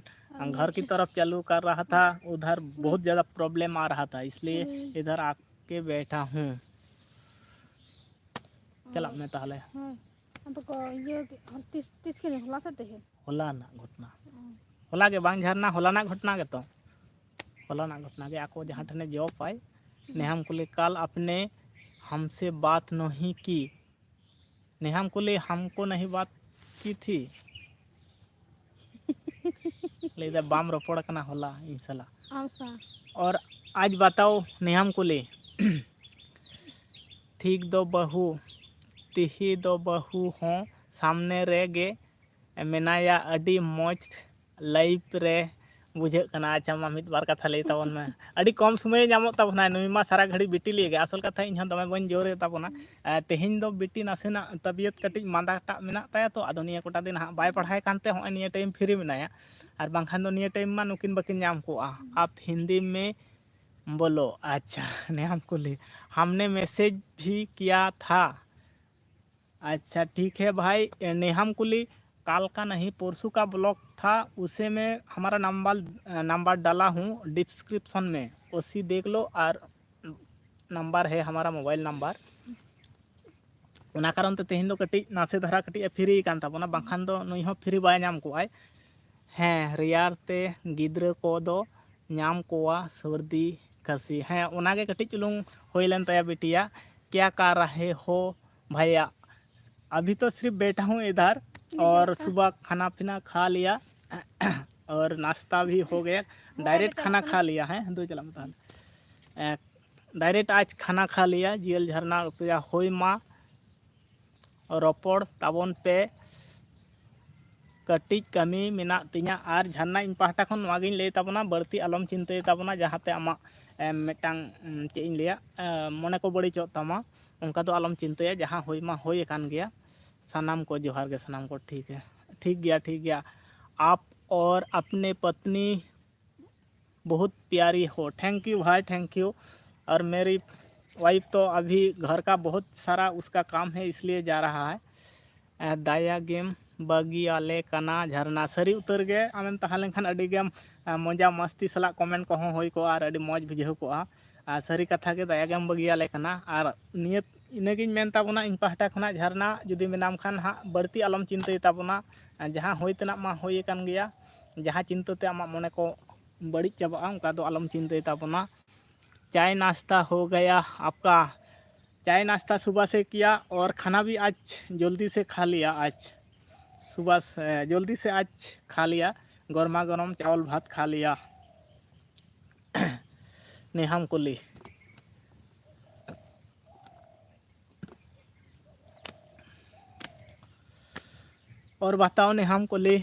घर की तरफ चालू कर रहा था, उधर बहुत ज़्यादा प्रॉब्लम आ रहा था, इसलिए इधर आके बैठा हूँ। ᱪᱟᱞᱟᱜ ᱢᱮ ᱛᱟᱦᱚᱞᱮ᱾ ᱦᱮᱸ᱾ ᱟᱫᱚ ᱠᱚ ᱤᱭᱟᱹ ᱛᱤᱥ, ᱛᱤᱥ ᱠᱷᱚᱱ? ᱦᱚᱞᱟ ᱥᱮ ᱛᱮᱦᱮᱧ? ᱦᱚᱞᱟᱱᱟᱜ ᱜᱷᱚᱴᱱᱟ᱾ ᱦᱚᱞᱟ ᱜᱮ ᱵᱟᱝ ᱡᱷᱟᱨᱱᱟ, ᱦᱚᱞᱟᱱᱟᱜ ᱜᱷᱚᱴᱱᱟ ᱜᱮᱛᱚ᱾ ᱦᱚᱞᱟᱱᱟᱜ ᱜᱷᱚᱴᱱᱟ ᱜᱮ, ᱟᱠᱚ ᱡᱟᱦᱟᱸ ᱴᱷᱮᱱᱮ ᱡᱚᱵᱟᱭ, ᱱᱮᱦᱟᱢ ᱠᱩᱞᱤ, कल आपने हमसे बात नहीं की। ᱱᱮᱦᱟᱢ ᱠᱩᱞᱤ, हमको नहीं बात की थी। ᱞᱟᱹᱭᱫᱟ, ᱵᱟᱢ ᱨᱚᱯᱚᱲ ᱠᱟᱱᱟ ᱦᱚᱞᱟ ᱤᱧ ᱥᱟᱞᱟᱜ᱾ ᱟᱢ ᱥᱟᱶ᱾ और आज बताओ, ᱱᱮᱦᱟᱢ ᱠᱩᱞᱤ, ᱴᱷᱤᱠ ᱫᱚ ᱵᱟᱹᱦᱩ, ᱛᱤᱦᱤ ᱫᱚ ᱵᱟᱹᱦᱩ ᱦᱚᱸ ᱥᱟᱢᱱᱮ ᱨᱮᱜᱮ ᱢᱮᱱᱟᱭᱟ᱾ ᱟᱹᱰᱤ ᱢᱚᱡᱽ ᱞᱟᱭᱤᱯ ᱨᱮ ᱵᱩᱡᱷᱟᱹᱜ ᱠᱟᱱᱟ᱾ ᱟᱪᱪᱷᱟ, ᱢᱟ ᱢᱤᱫ ᱵᱟᱨ ᱠᱟᱛᱷᱟ ᱞᱟᱹᱭ ᱛᱟᱵᱚᱱ ᱢᱮ᱾ ᱟᱹᱰᱤ ᱠᱚᱢ ᱥᱚᱢᱚᱭᱮ ᱧᱟᱢᱚᱜ ᱛᱟᱵᱚᱱᱟ, ᱱᱩᱭ ᱢᱟ ᱥᱟᱨᱟ ᱜᱷᱟᱹᱲᱤᱡ ᱵᱤᱴᱤ ᱞᱟᱹᱭ ᱜᱮ᱾ ᱟᱥᱚᱞ ᱠᱟᱛᱷᱟ, ᱤᱧ ᱦᱚᱸ ᱫᱚᱢᱮ ᱵᱟᱹᱧ ᱡᱳᱨ ᱮᱫ ᱛᱟᱵᱚᱱᱟ᱾ ᱟᱨ ᱛᱮᱦᱮᱧ ᱫᱚ ᱵᱤᱴᱤ ᱱᱟᱥᱮᱱᱟᱜ ᱛᱟᱵᱤᱭᱚᱛ ᱠᱟᱹᱴᱤᱡ ᱢᱟᱸᱫᱟᱴᱟᱜ ᱢᱮᱱᱟᱜ ᱛᱟᱭᱟ ᱛᱚ, ᱟᱫᱚ ᱱᱤᱭᱟᱹ ᱠᱚᱴᱟ ᱫᱤᱱ ᱦᱟᱸᱜ ᱵᱟᱭ ᱯᱟᱲᱦᱟᱣ ᱠᱟᱱᱛᱮ ᱦᱚᱸᱜᱼᱚᱭ ᱱᱤᱭᱟᱹ ᱴᱟᱭᱤᱢ ᱯᱷᱨᱤ ᱢᱮᱱᱟᱭᱟ, ᱟᱨ ᱵᱟᱝᱠᱷᱟᱱ ᱫᱚ ᱱᱤᱭᱟᱹ ᱴᱟᱭᱤᱢ ᱢᱟ ᱱᱩᱠᱤᱱ ᱵᱟᱹᱠᱤᱱ ᱧᱟᱢ ᱠᱚᱜᱼᱟ᱾ ᱟᱯ ᱦᱤᱱᱫᱤ ᱢᱮ ᱵᱚᱞᱚ᱾ ᱟᱪᱪᱷᱟ, ᱱᱮᱦᱟᱢ ᱠᱩᱞᱤ, हमने मैसेज भी किया था। अच्छा, ठीक है भाई। नेहम कुली, कल का नहीं, परसों का ब्लॉग था, उसे में हमारा नंबर, नंबर डाला हूँ डिस्क्रिप्शन में, उसी देख लो। और नंबर है हमारा मोबाइल नंबर। ᱚᱱᱟ ᱠᱟᱨᱚᱱ ᱛᱮ ᱛᱮᱦᱮᱧ ᱫᱚ ᱠᱟᱹᱴᱤᱡ ᱱᱟᱥᱮ ᱫᱷᱟᱨᱟ ᱠᱟᱹᱴᱤᱡ ᱮ ᱯᱷᱨᱤ ᱠᱟᱱ ᱛᱟᱵᱚᱱᱟ, ᱵᱟᱝᱠᱷᱟᱱ ᱫᱚ ᱱᱩᱭ ᱦᱚᱸ ᱯᱷᱨᱤ ᱵᱟᱭ ᱧᱟᱢ ᱠᱚᱜᱼᱟᱭ᱾ ᱦᱮᱸ, ᱨᱮᱭᱟᱲ ᱛᱮ ᱜᱤᱫᱽᱨᱟᱹ ᱠᱚᱫᱚ ᱧᱟᱢ ᱠᱚᱣᱟ ᱥᱟᱹᱨᱫᱤ ᱠᱷᱟᱹᱥᱤ᱾ ᱦᱮᱸ, ᱚᱱᱟᱜᱮ ᱠᱟᱹᱴᱤᱡ ᱪᱩᱞᱩᱝ ᱦᱩᱭ ᱞᱮᱱ ᱛᱟᱭᱟ ᱵᱤᱴᱤᱭᱟ᱾ क्या कर रहे हो भैया? अभी तो सिर्फ बैठा हूँ इधर और सुबह खाना पीना खा लिया और नाश्ता भी हो गया। डायरेक्ट खाना खा लिया है, ᱫᱩ ᱪᱟᱞᱟᱜ ᱢᱮ ᱛᱟᱦᱚᱞᱮ᱾ ᱮ, डायरेक्ट आज खाना खा लिया, ᱡᱤᱭᱟᱹᱞ ᱡᱷᱟᱨᱱᱟ ᱩᱛᱩᱭᱟ ᱦᱳᱭ ᱢᱟ᱾ ᱨᱚᱯᱚᱲ ᱛᱟᱵᱚᱱ ᱯᱮ᱾ ᱠᱟᱹᱴᱤᱡ ᱠᱟᱹᱢᱤ ᱢᱮᱱᱟᱜ ᱛᱤᱧᱟᱹ᱾ ᱟᱨ ᱡᱷᱟᱨᱱᱟ, ᱤᱧ ᱯᱟᱦᱴᱟ ᱠᱷᱚᱱ ᱱᱚᱣᱟ ᱜᱤᱧ ᱞᱟᱹᱭ ᱛᱟᱵᱚᱱᱟ, ᱵᱟᱹᱲᱛᱤ ᱟᱞᱚᱢ ᱪᱤᱱᱛᱟᱹᱭ ᱛᱟᱵᱚᱱᱟ, ᱡᱟᱦᱟᱸᱛᱮ ᱟᱢᱟᱜ, ᱮᱢ, ᱢᱤᱫᱴᱟᱝ, ᱩᱢ, ᱪᱮᱫ ᱤᱧ ᱞᱟᱹᱭᱟ, ᱮ, ᱢᱚᱱᱮ ᱠᱚ ᱵᱟᱹᱲᱤᱡᱚᱜ ᱛᱟᱢᱟ, ᱚᱱᱠᱟ ᱫᱚ ᱟᱞᱚᱢ ᱪᱤᱱᱛᱟᱹᱭᱟ᱾ ᱡᱟᱦᱟᱸ ᱦᱩᱭ ᱢᱟ ᱦᱩᱭ ᱟᱠᱟᱱ ᱜᱮᱭᱟ᱾ ᱥᱟᱱᱟᱢ ᱠᱚ ᱡᱚᱦᱟᱨ ᱜᱮ, ᱥᱟᱱᱟᱢ ᱠᱚ ᱴᱷᱤᱠ ᱜᱮ, ᱴᱷᱤᱠ ᱜᱮᱭᱟ, ᱴᱷᱤᱠ ᱜᱮᱭᱟ᱾ आप और अपने पत्नी बहुत प्यारी हो। थैंक यू भाई, थैंक यू। और मेरी वाइफ तो अभी घर का बहुत सारा उसका काम है, इसलिए जा रहा है᱾ ᱮ, ᱫᱟᱭᱟ ᱜᱮᱢ ᱵᱟᱹᱜᱤᱭᱟᱞᱮ ᱠᱟᱱᱟ ᱡᱷᱟᱨᱱᱟ᱾ ᱥᱟᱹᱨᱤ ᱩᱛᱟᱹᱨ ᱜᱮ, ᱟᱢᱮᱢ ᱛᱟᱦᱮᱸ ᱞᱮᱱᱠᱷᱟᱱ ᱟᱹᱰᱤ ᱜᱮᱢ, ᱮ, ᱢᱚᱡᱟ ᱢᱟᱥᱛᱤ ᱥᱟᱞᱟᱜ ᱠᱚᱢᱮᱱᱴ ᱠᱚᱦᱚᱸ ᱦᱩᱭ ᱠᱚᱜᱼᱟ ᱟᱨ ᱟᱹᱰᱤ ᱢᱚᱡᱽ ᱵᱩᱡᱷᱟᱹᱣ ᱠᱚᱜᱼᱟ᱾ ᱟᱨ ᱥᱟᱹᱨᱤ ᱠᱟᱛᱷᱟ ᱜᱮ, ᱫᱟᱭᱟ ᱜᱮᱢ ᱵᱟᱹᱜᱤᱭᱟᱞᱮ ᱠᱟᱱᱟ᱾ ᱟᱨ ᱱᱤᱭᱟᱹ, ᱤᱱᱟᱹᱜᱤᱧ ᱢᱮᱱ ᱛᱟᱵᱚᱱᱟ ᱤᱧ ᱯᱟᱦᱴᱟ ᱠᱷᱚᱱᱟᱜ, ᱡᱷᱟᱨᱱᱟ, ᱡᱩᱫᱤ ᱢᱮᱱᱟᱢ ᱠᱷᱟᱱ ᱦᱟᱸᱜ ᱵᱟᱹᱲᱛᱤ ᱟᱞᱚᱢ ᱪᱤᱱᱛᱟᱹᱭ ᱛᱟᱵᱚᱱᱟ᱾ ᱟᱨ ᱡᱟᱦᱟᱸ ᱦᱩᱭ ᱛᱮᱱᱟᱜ ᱢᱟ ᱦᱩᱭ ᱟᱠᱟᱱ ᱜᱮᱭᱟ, ᱡᱟᱦᱟᱸ ᱪᱤᱱᱛᱟᱹ ᱛᱮ ᱟᱢᱟᱜ ᱢᱚᱱᱮ ᱠᱚ ᱵᱟᱹᱲᱤᱡ ᱪᱟᱵᱟᱜᱼᱟ, ᱚᱱᱠᱟ ᱫᱚ ᱟᱞᱚᱢ ᱪᱤᱱᱛᱟᱹᱭ ᱛᱟᱵᱚᱱᱟ᱾ चाय नाश्ता हो गया आपका? चाय नाश्ता सुबह से किया और खाना भी आज जल्दी से खा लिया। आज सुबह से, जल्दी से आज खा लिया, गर्मा गर्म चावल भात खा लिया। नेहाम कुली। और बताओ नेहाम कुली।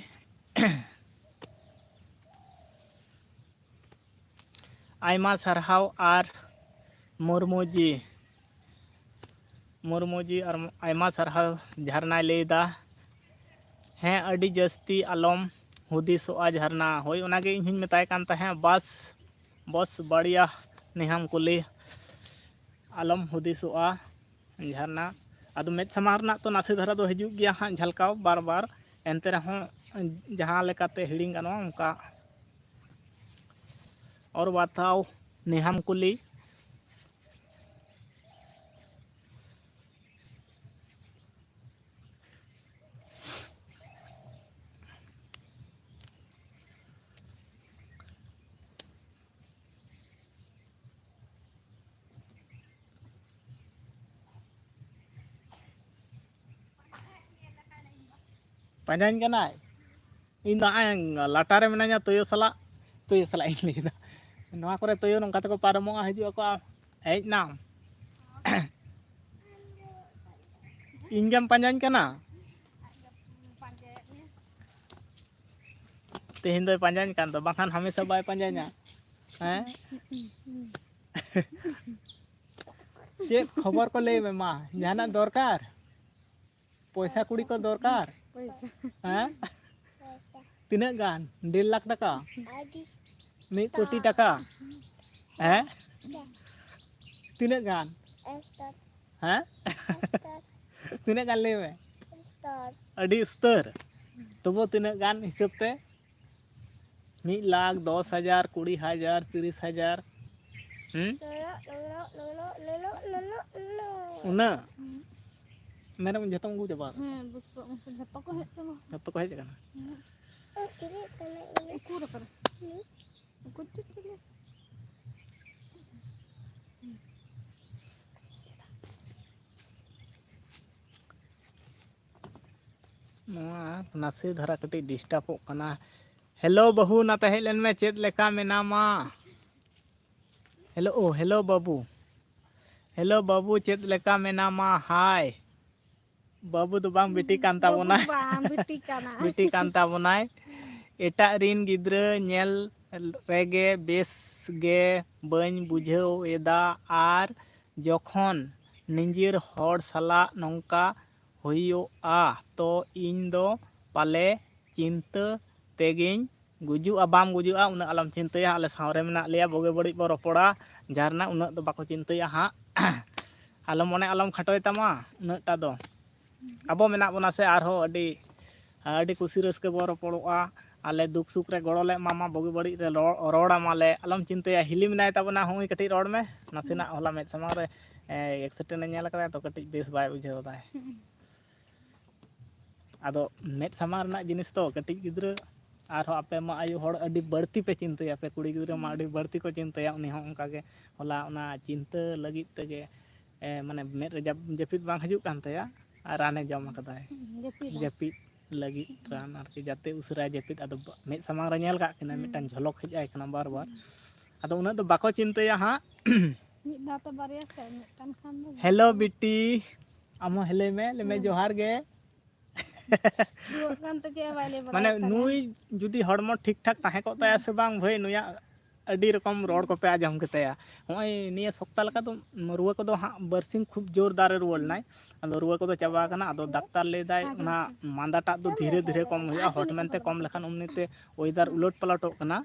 ᱟᱭᱢᱟ ᱥᱟᱨᱦᱟᱣ ᱟᱨ ᱢᱩᱨᱢᱩ ᱡᱤ, ᱢᱩᱨᱢᱩ ᱡᱤ ᱟᱨ ᱟᱭᱢᱟ ᱥᱟᱨᱦᱟᱣ᱾ ᱡᱷᱟᱨᱱᱟᱭ ᱞᱟᱹᱭᱫᱟ, ᱦᱮᱸ, ᱟᱹᱰᱤ ᱡᱟᱹᱥᱛᱤ ᱟᱞᱚᱢ ᱦᱩᱫᱤᱥᱚᱜᱼᱟ ᱡᱷᱟᱨᱱᱟ᱾ ᱦᱳᱭ, ᱚᱱᱟᱜᱮ ᱤᱧ ᱦᱚᱧ ᱢᱮᱛᱟᱭ ᱠᱟᱱ ᱛᱟᱦᱮᱸᱫ, ᱵᱟᱥ, ᱵᱚᱥ ᱵᱟᱲᱤᱭᱟ ᱱᱮᱦᱟᱢ ᱠᱩᱞᱤ, ᱟᱞᱚᱢ ᱦᱩᱫᱤᱥᱚᱜᱼᱟ ᱡᱷᱟᱨᱱᱟ᱾ ᱟᱫᱚ ᱢᱮᱫ ᱥᱟᱢᱟᱝ ᱨᱮᱱᱟᱜ ᱛᱚ ᱱᱟᱥᱮ ᱫᱷᱟᱨᱟ ᱫᱚ ᱦᱤᱡᱩᱜ ᱜᱮᱭᱟ ᱦᱟᱸᱜ ᱡᱷᱟᱞᱠᱟᱣ ᱵᱟᱨ ᱵᱟᱨ, ᱮᱱᱛᱮ ᱨᱮᱦᱚᱸ ᱡᱟᱦᱟᱸ ᱞᱮᱠᱟᱛᱮ ᱦᱤᱲᱤᱧ ᱜᱟᱱᱚᱜᱼᱟ ᱚᱱᱠᱟ᱾ ᱚᱨ ᱵᱟᱛᱟᱣ ᱱᱮᱦᱟᱢ ᱠᱩᱞᱤ᱾ ᱯᱟᱸᱡᱟᱧ ᱠᱟᱱᱟᱭ᱾ ᱤᱧ ᱫᱚ ᱱᱚᱜᱼᱚᱭ ᱞᱟᱴᱟ ᱨᱮ ᱢᱤᱱᱟᱹᱧᱟ ᱛᱩᱭᱩ ᱥᱟᱞᱟᱜ, ᱛᱩᱭᱩ ᱥᱟᱞᱟᱜ ᱤᱧ ᱞᱟᱹᱭᱫᱟ, ᱱᱚᱣᱟ ᱠᱚᱨᱮ ᱛᱩᱭᱩ ᱱᱚᱝᱠᱟ ᱛᱮᱠᱚ ᱯᱟᱨᱚᱢᱚᱜᱼᱟ, ᱦᱤᱡᱩᱜ ᱟᱠᱚ᱾ ᱦᱮᱡ ᱱᱟᱢ? ᱤᱧ ᱜᱮᱢ ᱯᱟᱸᱡᱟᱧ ᱠᱟᱱᱟ? ᱛᱮᱦᱮᱧ ᱫᱚᱭ ᱯᱟᱸᱡᱟᱧ ᱠᱟᱱ ᱫᱚ, ᱵᱟᱝᱠᱷᱟᱱ ᱦᱟᱢᱮᱥᱟ ᱵᱟᱭ ᱯᱟᱸᱡᱟᱧᱟ᱾ ᱦᱮᱸ? ᱪᱮᱫ ᱠᱷᱚᱵᱚᱨ ᱠᱚ ᱞᱟᱹᱭ ᱢᱮ ᱢᱟ, ᱡᱟᱦᱟᱱᱟᱜ ᱫᱚᱨᱠᱟᱨ? ᱯᱚᱭᱥᱟ ᱠᱩᱲᱤ ᱠᱚ ᱫᱚᱨᱠᱟᱨ? ᱯᱚᱭᱥᱟ᱾ ᱦᱮᱸ? ᱛᱤᱱᱟᱹᱜ ᱜᱟᱱ? ᱰᱮᱲ ᱞᱟᱠᱷ ᱴᱟᱠᱟ? ᱢᱤᱫ ᱠᱳᱴᱤ ᱴᱟᱠᱟ? ᱦᱮᱸ? ᱛᱤᱱᱟᱹᱜ ᱜᱟᱱ? ᱦᱮᱸ? ᱛᱤᱱᱟᱹᱜ ᱜᱟᱱ ᱞᱟᱹᱭ ᱢᱮ? ᱟᱹᱰᱤ ᱩᱥᱛᱟᱹᱨ᱾ ᱛᱚᱵᱩ ᱛᱤᱱᱟᱹᱜ ᱜᱟᱱ ᱦᱤᱥᱟᱹᱵ ᱛᱮ? ᱢᱤᱫ ᱞᱟᱠᱷ, ᱫᱚᱥ ᱦᱟᱡᱟᱨ, ᱠᱩᱲᱤ ᱦᱟᱡᱟᱨ, ᱛᱤᱨᱤᱥ ᱦᱟᱡᱟᱨ᱾ ᱦᱩᱸ? ᱩᱱᱟᱹᱜ? ᱢᱮᱨᱚᱢ ᱡᱷᱚᱛᱚᱢ ᱟᱹᱜᱩ ᱪᱟᱵᱟ ᱟᱠᱟᱫ? ᱦᱮᱸ, ᱵᱩᱥᱟᱹᱜ ᱩᱱᱠᱩ ᱡᱷᱚᱛᱚ ᱠᱚ ᱦᱮᱡ ᱪᱟᱵᱟ᱾ ᱡᱷᱚᱛᱚ ᱠᱚ ᱦᱮᱡ ᱟᱠᱟᱱᱟ? ᱦᱮᱸ᱾ ᱩᱠᱩᱨ ᱟᱠᱟᱱᱟ? ᱩᱠᱩᱨ ᱪᱚ ᱪᱤᱞᱤ? ᱱᱚᱣᱟ ᱱᱟᱥᱮ ᱫᱷᱟᱨᱟ ᱠᱟᱹᱴᱤᱡ ᱰᱤᱥᱴᱟᱵᱚᱜ ᱠᱟᱱᱟ᱾ ᱦᱮᱞᱳ ᱵᱟᱹᱦᱩ, ᱱᱟᱛᱮ ᱦᱮᱡ ᱞᱮᱱ ᱢᱮ, ᱪᱮᱫ ᱞᱮᱠᱟ ᱢᱮᱱᱟᱢᱟ? ᱦᱮᱞᱳ, ᱳ, ᱦᱮᱞᱳ ᱵᱟᱹᱵᱩ᱾ ᱦᱮᱞᱳ ᱵᱟᱹᱵᱩ, ᱪᱮᱫ ᱞᱮᱠᱟ ᱢᱮᱱᱟᱢᱟ? ᱦᱟᱭ᱾ ᱵᱟᱹᱵᱩ ᱫᱚ ᱵᱟᱝ, ᱵᱤᱴᱤ ᱠᱟᱱ ᱵᱟᱹᱵᱩ ᱛᱟᱵᱚᱱᱟᱭ᱾ ᱫᱚ ᱵᱟᱝ, ᱵᱤᱴᱤ ᱠᱟᱱᱟᱭ᱾ ᱵᱤᱴᱤ ᱠᱟᱱ ᱛᱟᱵᱚᱱᱟᱭ᱾ ᱮᱴᱟᱜ ᱨᱤᱱ ᱜᱤᱫᱽᱨᱟᱹ ᱧᱮᱞ ᱨᱮᱜᱮ ᱵᱮᱥ ᱜᱮ ᱵᱟᱹᱧ ᱵᱩᱡᱷᱟᱹᱣ ᱮᱫᱟ, ᱟᱨ ᱡᱚᱠᱷᱚᱱ ᱱᱤᱡᱮᱨ ᱦᱚᱲ ᱥᱟᱞᱟᱜ ᱱᱚᱝᱠᱟ ᱦᱩᱭᱩᱜᱼᱟ, ᱛᱚ ᱤᱧ ᱫᱚ ᱯᱟᱞᱮ ᱪᱤᱱᱛᱟᱹ ᱛᱮᱜᱮᱧ ᱜᱩᱡᱩᱜᱼᱟ᱾ ᱵᱟᱢ ᱜᱩᱡᱩᱜᱼᱟ, ᱩᱱᱟᱹᱜ ᱟᱞᱚᱢ ᱪᱤᱱᱛᱟᱹᱭᱟ᱾ ᱟᱞᱮ ᱥᱟᱶᱨᱮ ᱢᱮᱱᱟᱜ ᱞᱮᱭᱟ, ᱵᱩᱜᱤ ᱵᱟᱹᱲᱤᱡ ᱵᱚ ᱨᱚᱯᱚᱲᱟ᱾ ᱡᱟᱦᱟᱸ ᱨᱮᱱᱟᱜ ᱩᱱᱟᱹᱜ ᱫᱚ ᱵᱟᱠᱚ ᱪᱤᱱᱛᱟᱹᱭᱟ ᱦᱟᱸᱜ᱾ ᱟᱞᱚ ᱢᱚᱱᱮ ᱟᱞᱚᱢ ᱠᱷᱟᱴᱚᱭ ᱛᱟᱢᱟ ᱩᱱᱟᱹᱜᱴᱟ ᱫᱚ᱾ ᱟᱵᱚ ᱢᱮᱱᱟᱜ ᱵᱚᱱᱟ ᱥᱮ, ᱟᱨᱦᱚᱸ ᱟᱹᱰᱤ, ᱟᱹᱰᱤ ᱠᱩᱥᱤ ᱨᱟᱹᱥᱠᱟᱹ ᱵᱚ ᱨᱚᱯᱚᱲᱚᱜᱼᱟ᱾ ᱟᱞᱮ ᱫᱩᱠ ᱥᱩᱠ ᱨᱮ ᱜᱚᱲᱚ ᱞᱮ ᱮᱢᱟᱢᱟ, ᱵᱩᱜᱤ ᱵᱟᱹᱲᱤᱡ ᱨᱮ ᱨᱚᱲ, ᱨᱚᱲ ᱟᱢᱟᱞᱮ, ᱟᱞᱚᱢ ᱪᱤᱱᱛᱟᱹᱭᱟ᱾ ᱦᱤᱞᱤ ᱢᱮᱱᱟᱭ ᱛᱟᱵᱚᱱᱟ, ᱦᱚᱸᱜᱼᱚᱭ ᱠᱟᱹᱴᱤᱡ ᱨᱚᱲ ᱢᱮ᱾ ᱱᱟᱥᱮᱱᱟᱜ ᱦᱚᱞᱟ ᱢᱮᱫ ᱥᱟᱢᱟᱝ ᱨᱮ, ᱮ, ᱮᱠᱥᱤᱰᱮᱱᱴ ᱮ ᱧᱮᱞ ᱠᱟᱫᱟ ᱛᱚ, ᱠᱟᱹᱴᱤᱡ ᱵᱮᱥ ᱵᱟᱭ ᱵᱩᱡᱷᱟᱹᱣ ᱫᱟᱭ᱾ ᱟᱫᱚ ᱢᱮᱫ ᱥᱟᱢᱟᱝ ᱨᱮᱱᱟᱜ ᱡᱤᱱᱤᱥ ᱛᱚ, ᱠᱟᱹᱴᱤᱡ ᱜᱤᱫᱽᱨᱟᱹ ᱟᱨᱦᱚᱸ ᱟᱯᱮ ᱢᱟ ᱟᱭᱳ ᱦᱚᱲ ᱟᱹᱰᱤ ᱵᱟᱹᱲᱛᱤ ᱯᱮ ᱪᱤᱱᱛᱟᱹᱭᱟ, ᱟᱯᱮ ᱠᱩᱲᱤ ᱜᱤᱫᱽᱨᱟᱹ ᱢᱟ ᱟᱹᱰᱤ ᱵᱟᱹᱲᱛᱤ ᱠᱚ ᱪᱤᱱᱛᱟᱹᱭᱟ᱾ ᱩᱱᱤ ᱦᱚᱸ ᱚᱱᱠᱟ ᱜᱮ ᱦᱚᱞᱟ ᱚᱱᱟ ᱪᱤᱱᱛᱟᱹ ᱞᱟᱹᱜᱤᱫ ᱛᱮᱜᱮ, ᱮ, ᱢᱟᱱᱮ ᱢᱮᱫ ᱨᱮ ᱡᱟᱯ-, ᱡᱟᱹᱯᱤᱫ ᱵᱟᱝ ᱦᱤᱡᱩᱜ ᱠᱟᱱ ᱛᱟᱭᱟ, ᱟᱨ ᱨᱟᱱᱮ ᱡᱚᱢ ᱟᱠᱟᱫᱟᱭ᱾ ᱦᱩᱸ, ᱡᱟᱹᱯᱤᱫ᱾ ᱡᱟᱹᱯᱤᱫ ᱞᱟᱹᱜᱤᱫ ᱨᱟᱱ ᱟᱨᱠᱤ, ᱡᱟᱛᱮ ᱩᱥᱟᱹᱨᱟ ᱡᱟᱹᱯᱤᱫ, ᱟᱫᱚ ᱵᱟ-, ᱢᱮᱫ ᱥᱟᱢᱟᱝ ᱨᱮ ᱧᱮᱞ ᱠᱟᱜ ᱠᱤᱱᱟ, ᱦᱩᱸ᱾ ᱢᱤᱫᱴᱟᱝ ᱡᱷᱚᱞᱚᱠ ᱦᱮᱡ ᱟᱭ ᱠᱟᱱᱟ ᱵᱟᱨ ᱵᱟᱨ᱾ ᱦᱩᱸ᱾ ᱟᱫᱚ ᱩᱱᱟᱹᱜ ᱫᱚ ᱵᱟᱠᱚ ᱪᱤᱱᱛᱟᱹᱭᱟ ᱦᱟᱸᱜ᱾ ᱢᱤᱫ ᱫᱷᱟᱣ ᱛᱮ ᱵᱟᱨᱭᱟ ᱥᱮ ᱢᱤᱫᱴᱟᱝ ᱠᱷᱟᱱ ᱫᱚ ᱦᱮᱞᱳ ᱵᱤᱴᱤ, ᱟᱢ ᱦᱚᱸ ᱦᱮᱞᱳᱭ ᱢᱮ, ᱞᱟᱹᱭ ᱢᱮ, ᱦᱩᱸ᱾ ᱡᱚᱦᱟᱨ ᱜᱮ᱾ ᱨᱩᱣᱟᱹᱜ ᱠᱟᱱ ᱛᱮᱜᱮ ᱵᱟᱭ ᱞᱟᱹᱭ ᱵᱟᱲᱟᱭᱮᱫ ᱢᱟᱱᱮ ᱛᱟᱦᱮᱸᱫ᱾ ᱱᱩᱭ ᱡᱩᱫᱤ ᱦᱚᱲᱢᱚ ᱴᱷᱤᱠ ᱴᱷᱟᱠ ᱛᱟᱦᱮᱸ ᱠᱚᱜ ᱛᱟᱭᱟ ᱥᱮ ᱵᱟᱝ ᱵᱷᱟᱹᱭ, ᱱᱩᱭᱟᱜ ᱟᱹᱰᱤ ᱨᱚᱠᱚᱢ ᱨᱚᱲ ᱠᱚᱯᱮ ᱟᱸᱡᱚᱢ ᱠᱮᱛᱟᱭᱟ᱾ ᱱᱚᱜᱼᱚᱭ ᱱᱤᱭᱟᱹ ᱥᱚᱯᱛᱟ ᱞᱮᱠᱟ ᱫᱚ ᱨᱩᱣᱟᱹ ᱠᱚᱫᱚ ᱦᱟᱸᱜ ᱵᱟᱨᱥᱤᱧ ᱠᱷᱩᱵ ᱡᱳᱨ ᱫᱟᱨᱮ ᱨᱩᱣᱟᱹᱲ ᱞᱮᱱᱟᱭ᱾ ᱟᱫᱚ ᱨᱩᱣᱟᱹ ᱠᱚᱫᱚ ᱪᱟᱵᱟ ᱟᱠᱟᱱᱟ᱾ ᱟᱫᱚ ᱰᱟᱠᱛᱟᱨ ᱞᱟᱹᱭ ᱫᱟᱭ ᱚᱱᱟ ᱢᱟᱸᱫᱟᱴᱟᱜ ᱫᱚ ᱫᱷᱤᱨᱮ ᱫᱷᱤᱨᱮ ᱠᱚᱢ ᱦᱩᱭᱩᱜᱼᱟ, ᱦᱚᱴ ᱢᱮᱱᱛᱮ ᱠᱚᱢ ᱞᱮᱠᱷᱟᱱ ᱮᱢᱱᱤᱛᱮ ᱚᱭᱮᱫᱟᱨ ᱩᱞᱟᱹᱴ ᱯᱟᱞᱟᱴᱚᱜ ᱠᱟᱱᱟ᱾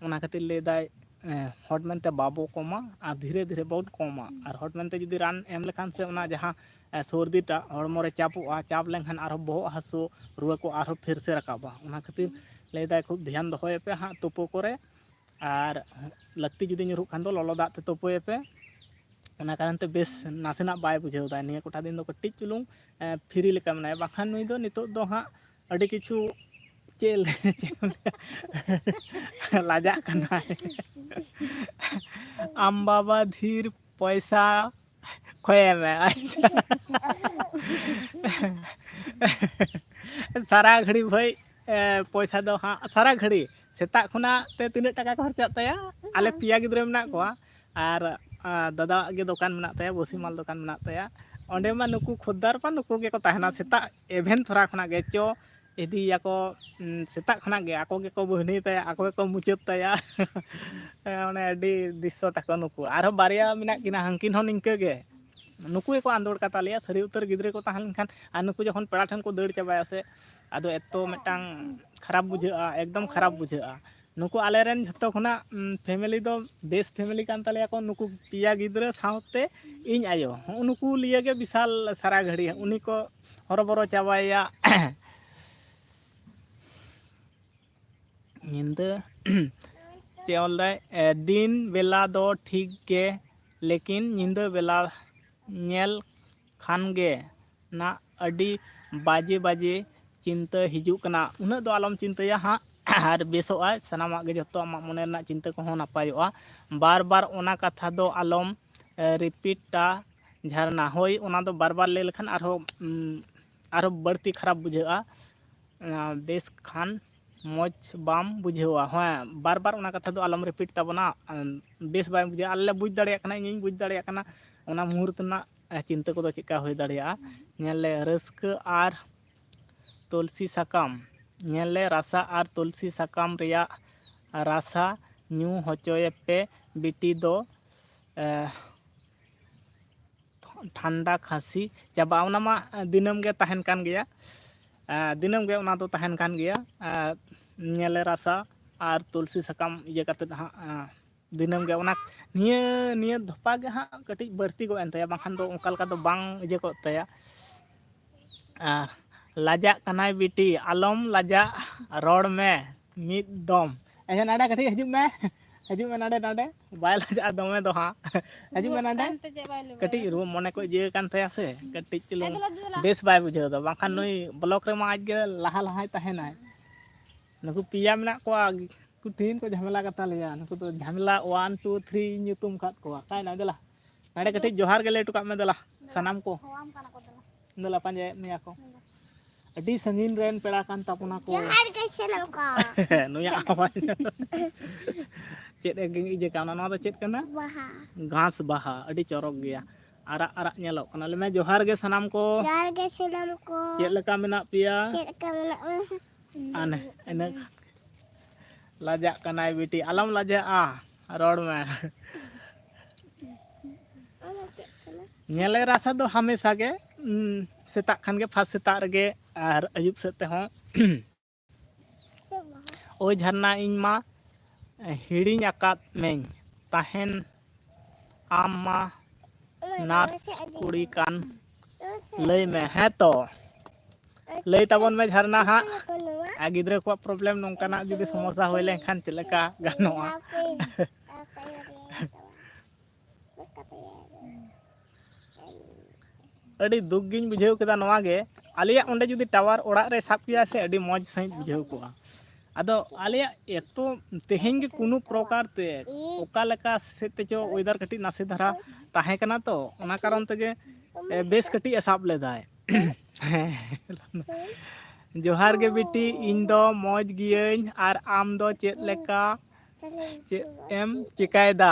ᱚᱱᱟ ᱠᱷᱟᱹᱛᱤᱨ ᱞᱟᱹᱭ ᱫᱟᱭ, ᱮᱸ, ᱦᱚᱴ ᱢᱮᱱᱛᱮ ᱵᱟᱵᱚ ᱠᱚᱢᱟ ᱟᱨ ᱫᱷᱤᱨᱮ ᱫᱷᱤᱨᱮ ᱵᱚᱱ ᱠᱚᱢᱟ᱾ ᱟᱨ ᱦᱚᱴ ᱢᱮᱱᱛᱮ ᱡᱩᱫᱤ ᱨᱟᱱ ᱮᱢ ᱞᱮᱠᱷᱟᱱ ᱥᱮ ᱚᱱᱟ ᱡᱟᱦᱟᱸ, ᱮᱸ, ᱥᱚᱨᱫᱤᱴᱟᱜ ᱦᱚᱲᱢᱚ ᱨᱮ ᱪᱟᱯᱚᱜᱼᱟ, ᱪᱟᱯ ᱞᱮᱱᱠᱷᱟᱱ ᱟᱨᱦᱚᱸ ᱵᱚᱦᱚᱜ ᱦᱟᱹᱥᱩ, ᱨᱩᱣᱟᱹ ᱠᱚ ᱟᱨᱦᱚᱸ ᱯᱷᱮᱨ ᱥᱮ ᱨᱟᱠᱟᱵᱟ᱾ ᱚᱱᱟ ᱠᱷᱟᱹᱛᱤᱨ ᱞᱟᱹᱭ ᱫᱟᱭ ᱠᱷᱩᱵ ᱫᱷᱮᱭᱟᱱ ᱫᱚᱦᱚᱭᱮᱯᱮ ᱦᱟᱸᱜ ᱛᱩᱯᱩ ᱠᱚᱨᱮ, ᱟᱨ ᱞᱟᱹᱠᱛᱤ ᱡᱩᱫᱤ ᱧᱩᱨᱩᱜ ᱠᱷᱟᱱ ᱫᱚ ᱞᱚᱞᱚ ᱫᱟᱜ ᱛᱮ ᱛᱩᱯᱩᱭᱮᱯᱮ᱾ ᱚᱱᱟ ᱠᱟᱨᱚᱱ ᱛᱮ ᱵᱮᱥ ᱱᱟᱥᱮᱱᱟᱜ ᱵᱟᱭ ᱵᱩᱡᱷᱟᱹᱣ ᱮᱫᱟ᱾ ᱱᱤᱭᱟᱹ ᱠᱚᱴᱟ ᱫᱤᱱ ᱫᱚ ᱠᱟᱹᱴᱤᱡ ᱪᱩᱞᱩᱝ, ᱮᱸ, free ᱞᱮᱠᱟ ᱢᱮᱱᱟᱭᱟ, ᱵᱟᱠᱷᱟᱱ ᱱᱩᱭ ᱫᱚ ᱱᱤᱛᱚᱜ ᱫᱚ ᱦᱟᱸᱜ ᱟᱹᱰᱤ ᱠᱤᱪᱷᱩ ᱪᱮᱫ ᱞᱮ-, ᱪᱮᱫ ᱮᱢ ᱞᱟᱹᱭᱟ? ᱞᱟᱡᱟᱜ ᱠᱟᱱᱟᱭ᱾ ᱟᱢ ᱵᱟᱵᱟ ᱫᱷᱤᱨ ᱯᱚᱭᱥᱟ ᱠᱷᱚᱭᱮ ᱢᱮ᱾ ᱟᱪᱪᱷᱟ᱾ ᱥᱟᱨᱟ ᱜᱷᱟᱹᱲᱤ ᱵᱷᱟᱹᱭ, ᱮ, ᱯᱚᱭᱥᱟ ᱫᱚ ᱦᱟᱸᱜ ᱥᱟᱨᱟ ᱜᱷᱟᱹᱲᱤ ᱥᱮᱛᱟᱜ ᱠᱷᱚᱱᱟᱜ ᱛᱮ ᱛᱤᱱᱟᱹᱜ ᱴᱟᱠᱟ ᱠᱚ ᱠᱷᱚᱨᱪᱟᱜ ᱛᱟᱭᱟ? ᱟᱞᱮ ᱯᱮᱭᱟ ᱜᱤᱫᱽᱨᱟᱹ ᱢᱮᱱᱟᱜ ᱠᱚᱣᱟ, ᱟᱨ, ᱟ, ᱫᱟᱫᱟᱣᱟᱜ ᱜᱮ ᱫᱚᱠᱟᱱ ᱢᱮᱱᱟᱜ ᱛᱟᱭᱟ, ᱵᱚᱥᱤ ᱢᱟᱞ ᱫᱚᱠᱟᱱ ᱢᱮᱱᱟᱜ ᱛᱟᱭᱟ᱾ ᱚᱸᱰᱮ ᱢᱟ ᱱᱩᱠᱩ ᱠᱷᱩᱫᱽᱫᱟᱨ ᱢᱟ ᱱᱩᱠᱩ ᱜᱮᱠᱚ ᱛᱟᱦᱮᱱᱟ᱾ ᱥᱮᱛᱟᱜ ᱮᱵᱷᱮᱱ ᱛᱷᱚᱨᱟ ᱠᱷᱚᱱᱟᱜ ᱜᱮ ᱪᱚ ᱤᱫᱤᱭᱟᱠᱚ, ᱩᱸ, ᱥᱮᱛᱟᱜ ᱠᱷᱚᱱᱟᱜ ᱜᱮ ᱟᱠᱚ ᱜᱮᱠᱚ ᱵᱟᱹᱦᱱᱤ ᱛᱟᱭᱟ, ᱟᱠᱚ ᱜᱮᱠᱚ ᱢᱩᱪᱟᱹᱫ ᱛᱟᱭᱟ᱾ ᱦᱮᱸ, ᱚᱱᱮ ᱟᱹᱰᱤ ᱫᱨᱤᱥᱥᱚ ᱛᱟᱠᱚ ᱱᱩᱠᱩ᱾ ᱟᱨᱦᱚᱸ ᱵᱟᱨᱭᱟ ᱢᱮᱱᱟᱜ ᱠᱤᱱᱟ, ᱦᱟᱹᱱᱠᱤᱱ ᱦᱚᱸ ᱱᱤᱝᱠᱟᱹ ᱜᱮ᱾ ᱱᱩᱠᱩ ᱜᱮᱠᱚ ᱟᱸᱫᱳᱲ ᱠᱟᱛᱟ ᱞᱮᱭᱟ᱾ ᱥᱟᱹᱨᱤ ᱩᱛᱟᱹᱨ ᱜᱤᱫᱽᱨᱟᱹ ᱠᱚ ᱛᱟᱦᱮᱸ ᱞᱮᱱᱠᱷᱟᱱ, ᱟᱨ ᱱᱩᱠᱩ ᱡᱚᱠᱷᱚᱱ ᱯᱮᱲᱟ ᱴᱷᱮᱱ ᱠᱚ ᱫᱟᱹᱲ ᱪᱟᱵᱟᱭᱟ ᱥᱮ, ᱟᱫᱚ ᱮᱛᱚ ᱢᱤᱫᱴᱟᱝ ᱠᱷᱟᱨᱟᱯ ᱵᱩᱡᱷᱟᱹᱜᱼᱟ, ᱮᱠᱫᱚᱢ ᱠᱷᱟᱨᱟᱯ ᱵᱩᱡᱷᱟᱹᱜᱼᱟ᱾ ᱱᱩᱠᱩ ᱟᱞᱮᱨᱮᱱ ᱡᱷᱚᱛᱚ ᱠᱷᱚᱱᱟᱜ, ᱩᱸ, family ᱫᱚ best family ᱠᱟᱱ ᱛᱟᱞᱮᱭᱟ ᱠᱚ᱾ ᱱᱩᱠᱩ ᱯᱮᱭᱟ ᱜᱤᱫᱽᱨᱟᱹ ᱥᱟᱶᱛᱮ ᱤᱧ ᱟᱭᱳ, ᱦᱚᱸᱜᱼᱚ ᱱᱩᱠᱩ ᱞᱤᱭᱟᱹ ᱜᱮ ᱵᱤᱥᱟᱞ ᱥᱟᱨᱟ ᱜᱷᱟᱹᱲᱤ ᱩᱱᱤ ᱠᱚ ᱦᱚᱨᱚᱵᱚᱨᱚ ᱪᱟᱵᱟᱭᱮᱭᱟ᱾ ᱧᱤᱫᱟᱹ ᱪᱮᱫ ᱚᱞ ᱫᱟᱭ? ᱮ, ᱫᱤᱱ ᱵᱮᱞᱟ ᱫᱚ ᱴᱷᱤᱠ ᱜᱮ, ᱞᱮᱠᱤᱱ ᱧᱤᱫᱟᱹ ᱵᱮᱞᱟ ᱧᱮᱞ ᱠᱷᱟᱱ ᱜᱮ ᱱᱟ ᱟᱹᱰᱤ ᱵᱟᱡᱮ ᱵᱟᱡᱮ ᱪᱤᱱᱛᱟᱹ ᱦᱤᱡᱩᱜ ᱠᱟᱱᱟ᱾ ᱩᱱᱟᱹᱜ ᱫᱚ ᱟᱞᱚᱢ ᱪᱤᱱᱛᱟᱹᱭᱟ ᱦᱟᱸᱜ, ᱟᱨ ᱵᱮᱥᱚᱜᱼᱟ ᱥᱟᱱᱟᱢᱟᱜ ᱜᱮ, ᱡᱚᱛᱚ ᱟᱢᱟᱜ ᱢᱚᱱᱮ ᱨᱮᱱᱟᱜ ᱪᱤᱱᱛᱟᱹ ᱠᱚᱦᱚᱸ ᱱᱟᱯᱟᱭᱚᱜᱼᱟ᱾ ᱵᱟᱨ ᱵᱟᱨ ᱚᱱᱟ ᱠᱟᱛᱷᱟ ᱫᱚ ᱟᱞᱚᱢ, ᱮ, repeatᱟ ᱡᱷᱟᱨᱱᱟ᱾ ᱦᱳᱭ, ᱚᱱᱟ ᱫᱚ ᱵᱟᱨ ᱵᱟᱨ ᱞᱟᱹᱭ ᱞᱮᱠᱷᱟᱱ ᱟᱨᱦᱚᱸ, ᱩᱢ, ᱟᱨᱦᱚᱸ ᱵᱟᱹᱲᱛᱤ ᱠᱷᱟᱨᱟᱯ ᱵᱩᱡᱷᱟᱹᱜᱼᱟ᱾ ᱟᱸ, ᱵᱮᱥ ᱠᱷᱟᱱ ᱢᱚᱡᱽ ᱵᱟᱢ ᱵᱩᱡᱷᱟᱹᱣᱟ᱾ ᱦᱮᱸ, ᱵᱟᱨ ᱵᱟᱨ ᱚᱱᱟ ᱠᱟᱛᱷᱟ ᱫᱚ ᱟᱞᱚᱢ repeat ᱛᱟᱵᱚᱱᱟ᱾ ᱟᱸ, ᱵᱮᱥ ᱵᱟᱭ ᱵᱩᱡᱷᱟᱹᱜᱼᱟ᱾ ᱟᱞᱮ ᱞᱮ ᱵᱩᱡᱽ ᱫᱟᱲᱮᱭᱟᱜ ᱠᱟᱱᱟ, ᱤᱧᱤᱧ ᱵᱩᱡᱽ ᱫᱟᱲᱮᱭᱟᱜ ᱠᱟᱱᱟ ᱚᱱᱟ ᱢᱩᱦᱩᱨᱛ ᱨᱮᱱᱟᱜ ᱪᱤᱱᱛᱟᱹ ᱠᱚᱫᱚ ᱪᱮᱫᱠᱟ ᱦᱩᱭ ᱫᱟᱲᱮᱭᱟᱜᱼᱟ? ᱧᱮᱞ ᱞᱮ ᱨᱟᱹᱥᱠᱟᱹ ᱟᱨ ᱛᱩᱞᱥᱤ ᱥᱟᱠᱟᱢ, ᱧᱮᱞ ᱞᱮ ᱨᱟᱥᱟ ᱟᱨ ᱛᱩᱞᱥᱤ ᱥᱟᱠᱟᱢ ᱨᱮᱭᱟᱜ ᱨᱟᱥᱟ ᱧᱩ ᱦᱚᱪᱚᱭᱮ ᱯᱮ ᱵᱤᱴᱤ ᱫᱚ, ᱮ, ᱴᱷᱟᱱᱰᱟ ᱠᱷᱟᱹᱥᱤ ᱪᱟᱵᱟᱜᱼᱟ᱾ ᱚᱱᱟ ᱢᱟ ᱫᱤᱱᱟᱹᱢ ᱜᱮ ᱛᱟᱦᱮᱱ ᱠᱟᱱ ᱜᱮᱭᱟ, ᱮ, ᱫᱤᱱᱟᱹᱢ ᱜᱮ ᱚᱱᱟ ᱫᱚ ᱛᱟᱦᱮᱱ ᱠᱟᱱ ᱜᱮᱭᱟ᱾ ᱮ, ᱧᱮᱞᱮ ᱨᱟᱥᱟ ᱟᱨ ᱛᱩᱞᱥᱤ ᱥᱟᱠᱟᱢ ᱤᱭᱟᱹ ᱠᱟᱛᱮᱫ ᱦᱟᱸᱜ, ᱮ, ᱫᱤᱱᱟᱹᱢ ᱜᱮ ᱚᱱᱟ, ᱱᱤᱭᱟᱹ, ᱱᱤᱭᱟᱹ ᱫᱷᱚᱯᱟ ᱜᱮ ᱦᱟᱸᱜ ᱠᱟᱹᱴᱤᱡ ᱵᱟᱹᱲᱛᱤ ᱜᱚᱫ ᱮᱱ ᱛᱟᱭᱟ, ᱵᱟᱝᱠᱷᱟᱱ ᱫᱚ ᱚᱱᱠᱟ ᱞᱮᱠᱟ ᱫᱚ ᱵᱟᱝ ᱤᱭᱟᱹ ᱠᱚᱜ ᱛᱟᱭᱟ᱾ ᱟᱨ ᱞᱟᱡᱟᱜ ᱠᱟᱱᱟᱭ ᱵᱤᱴᱤ, ᱟᱞᱚᱢ ᱞᱟᱡᱟᱜ, ᱨᱚᱲ ᱢᱮ ᱢᱤᱫ ᱫᱚᱢ᱾ ᱟᱪᱪᱷᱟ, ᱱᱟᱰᱮ ᱠᱟᱹᱴᱤᱡ ᱦᱤᱡᱩᱜ ᱢᱮ, ᱦᱤᱡᱩᱜ ᱢᱮ ᱱᱟᱰᱮ, ᱱᱟᱰᱮ᱾ ᱵᱟᱭ ᱞᱟᱡᱟᱜᱼᱟ ᱫᱚᱢᱮ ᱫᱚ ᱦᱟᱸᱜ᱾ ᱦᱤᱡᱩᱜ ᱢᱮ ᱱᱟᱰᱮ᱾ ᱨᱩᱣᱟᱹᱜ ᱠᱟᱱᱛᱮ ᱪᱮᱫ ᱵᱟᱭ ᱞᱟᱹᱭ ᱠᱟᱹᱴᱤᱡ ᱵᱟᱲᱟᱭᱟ᱾ ᱨᱩᱣᱟᱹ ᱢᱚᱱᱮ ᱠᱚ ᱤᱭᱟᱹ ᱠᱟᱱ ᱛᱟᱭᱟ ᱥᱮ, ᱠᱟᱹᱴᱤᱡ ᱪᱩᱞᱩᱝ ᱦᱮᱸ, ᱫᱮᱞᱟ, ᱫᱮᱞᱟ᱾ ᱵᱮᱥ ᱵᱟᱭ ᱵᱩᱡᱷᱟᱹᱣ ᱮᱫᱟ, ᱵᱟᱝᱠᱷᱟᱱ ᱱᱩᱭ ᱵᱞᱚᱠ ᱨᱮᱢᱟ ᱟᱡ ᱜᱮ ᱞᱟᱦᱟ ᱞᱟᱦᱟᱭ ᱛᱟᱦᱮᱱᱟᱭ᱾ ᱱᱩᱠᱩ ᱯᱮᱭᱟ ᱢᱮᱱᱟᱜ ᱠᱚᱣᱟ, ᱩᱱᱠᱩ ᱛᱤᱦᱤᱧ ᱠᱚ ᱡᱷᱟᱢᱮᱞᱟ ᱠᱟᱛᱟ ᱞᱮᱭᱟ᱾ ᱱᱩᱠᱩ ᱫᱚ ᱡᱷᱟᱢᱮᱞᱟ one, two, three ᱧᱩᱛᱩᱢ ᱠᱟᱫ ᱠᱚᱣᱟ᱾ ᱚᱠᱟᱭᱱᱟ? ᱫᱮᱞᱟ, ᱱᱟᱰᱮ ᱠᱟᱹᱴᱤᱡ ᱡᱚᱦᱟᱨ ᱜᱮ ᱞᱟᱹᱭ ᱦᱚᱴᱚ ᱠᱟᱜ ᱢᱮ, ᱫᱮᱞᱟ, ᱥᱟᱱᱟᱢ ᱠᱚ᱾ ᱦᱚᱦᱚᱣᱟᱢ ᱠᱟᱱᱟ ᱠᱚ, ᱫᱮᱞᱟ᱾ ᱫᱮᱞᱟ, ᱯᱟᱸᱡᱟᱭᱮᱫ ᱢᱮᱭᱟ ᱠᱚ᱾ ᱫᱮᱞᱟ᱾ ᱟᱹᱰᱤ ᱥᱟᱺᱜᱤᱧ ᱨᱮᱱ ᱯᱮᱲᱟ ᱠᱟᱱ ᱛᱟᱵᱚᱱᱟ ᱠᱚ᱾ ᱡᱚᱦᱟᱨ ᱜᱮ ᱥᱟᱱᱟᱢ ᱠᱚ᱾ ᱱᱩᱭᱟᱜ ᱟᱣᱟᱡᱽ᱾ ᱪᱮᱫ ᱮ ᱤᱭᱟᱹ ᱠᱟᱱᱟ? ᱱᱚᱣᱟ ᱫᱚ ᱪᱮᱫ ᱠᱟᱱᱟ? ᱵᱟᱦᱟ᱾ ᱜᱷᱟᱥ ᱵᱟᱦᱟ, ᱟᱹᱰᱤ ᱪᱚᱨᱚᱠ ᱜᱮᱭᱟ, ᱟᱨᱟᱜ ᱟᱨᱟᱜ ᱧᱮᱞᱚᱜ ᱠᱟᱱᱟ᱾ ᱞᱟᱹᱭ ᱢᱮ, ᱡᱚᱦᱟᱨ ᱜᱮ ᱥᱟᱱᱟᱢ ᱠᱚ᱾ ᱡᱚᱦᱟᱨ ᱜᱮ ᱥᱟᱱᱟᱢ ᱠᱚ᱾ ᱪᱮᱫ ᱞᱮᱠᱟ ᱢᱮᱱᱟᱜ ᱯᱮᱭᱟ? ᱪᱮᱫ ᱞᱮᱠᱟ ᱢᱮᱱᱟᱜ ᱢᱮᱭᱟ? ᱟᱨ ᱤᱱᱟᱹ ᱞᱟᱡᱟᱜ ᱠᱟᱱᱟᱭ ᱵᱤᱴᱤ, ᱟᱞᱚᱢ ᱞᱟᱡᱟᱜᱼᱟ, ᱨᱚᱲ ᱢᱮ᱾ ᱚᱱᱟ ᱪᱮᱫ ᱠᱟᱱᱟ? ᱧᱮᱞᱮ ᱨᱟᱥᱟ ᱫᱚ ᱦᱟᱢᱮᱥᱟ ᱜᱮ, ᱩᱸ, ᱥᱮᱛᱟᱜ ᱠᱷᱟᱱ ᱜᱮ, ᱯᱷᱟᱥ ᱥᱮᱛᱟᱜ ᱨᱮᱜᱮ ᱟᱨ ᱟᱹᱭᱩᱵ ᱥᱮᱫ ᱛᱮᱦᱚᱸ᱾ ᱪᱮᱫ ᱵᱟᱦᱟ? ᱳᱭ ᱡᱷᱟᱨᱱᱟ, ᱤᱧ ᱢᱟ ᱦᱤᱲᱤᱧ ᱟᱠᱟᱫ ᱢᱮᱧ ᱛᱟᱦᱮᱱ, ᱟᱢ ᱢᱟ ᱚᱱᱟ ᱱᱟᱨᱥ ᱪᱮᱫ ᱟᱹᱰᱤ ᱠᱩᱲᱤ ᱠᱟᱱ᱾ ᱚᱱᱟ ᱪᱮᱫ? ᱞᱟᱹᱭ ᱢᱮ, ᱦᱮᱸ ᱛᱚ᱾ ᱞᱟᱹᱭ ᱛᱟᱵᱚᱱ ᱢᱮ ᱡᱷᱟᱨᱱᱟ ᱦᱟᱸᱜ᱾ ᱟᱨ ᱜᱤᱫᱽᱨᱟᱹ ᱠᱚᱣᱟᱜ ᱯᱨᱚᱵᱞᱮᱢ ᱱᱚᱝᱠᱟᱱᱟᱜ ᱡᱩᱫᱤ ᱥᱚᱢᱚᱥᱥᱟ ᱦᱩᱭ ᱞᱮᱱᱠᱷᱟᱱ ᱪᱮᱫ ᱞᱮᱠᱟ ᱜᱟᱱᱚᱜᱼᱟ? ᱟᱹᱰᱤ ᱫᱩᱠ ᱜᱤᱧ ᱵᱩᱡᱷᱟᱹᱣ ᱠᱮᱫᱟ ᱱᱚᱣᱟ ᱜᱮ᱾ ᱟᱞᱮᱭᱟᱜ ᱚᱸᱰᱮ ᱡᱩᱫᱤ ᱴᱟᱣᱟᱨ ᱚᱲᱟᱜ ᱨᱮ ᱥᱟᱵ ᱠᱮᱭᱟ ᱥᱮ, ᱟᱹᱰᱤ ᱢᱚᱡᱽ ᱥᱟᱺᱦᱤᱡ ᱵᱩᱡᱷᱟᱹᱣ ᱠᱚᱜᱼᱟ᱾ ᱟᱫᱚ ᱟᱞᱮᱭᱟᱜ ᱮᱛᱚ ᱛᱮᱦᱮᱧ ᱜᱮ ᱠᱳᱱᱳ ᱯᱨᱚᱠᱟᱨ ᱛᱮ ᱚᱠᱟ ᱞᱮᱠᱟ ᱥᱮᱫ ᱛᱮᱪᱚ ᱚᱭᱮᱫᱟᱨ ᱠᱟᱹᱴᱤᱡ ᱱᱟᱥᱮ ᱫᱷᱟᱨᱟ ᱛᱟᱦᱮᱸ ᱠᱟᱱᱟ ᱛᱚ, ᱚᱱᱟ ᱠᱟᱨᱚᱱ ᱛᱮᱜᱮ, ᱮ, ᱵᱮᱥ ᱠᱟᱹᱴᱤᱡ ᱮ ᱥᱟᱵ ᱞᱮᱫᱟᱭ᱾ ᱦᱮᱸ᱾ ᱡᱚᱦᱟᱨ ᱜᱮ ᱵᱤᱴᱤ, ᱤᱧ ᱫᱚ ᱢᱚᱡᱽ ᱜᱤᱭᱟᱹᱧ, ᱟᱨ ᱟᱢ ᱫᱚ ᱪᱮᱫ ᱞᱮᱠᱟ, ᱪᱮᱫ ᱮᱢ ᱪᱮᱠᱟᱭᱮᱫᱟ?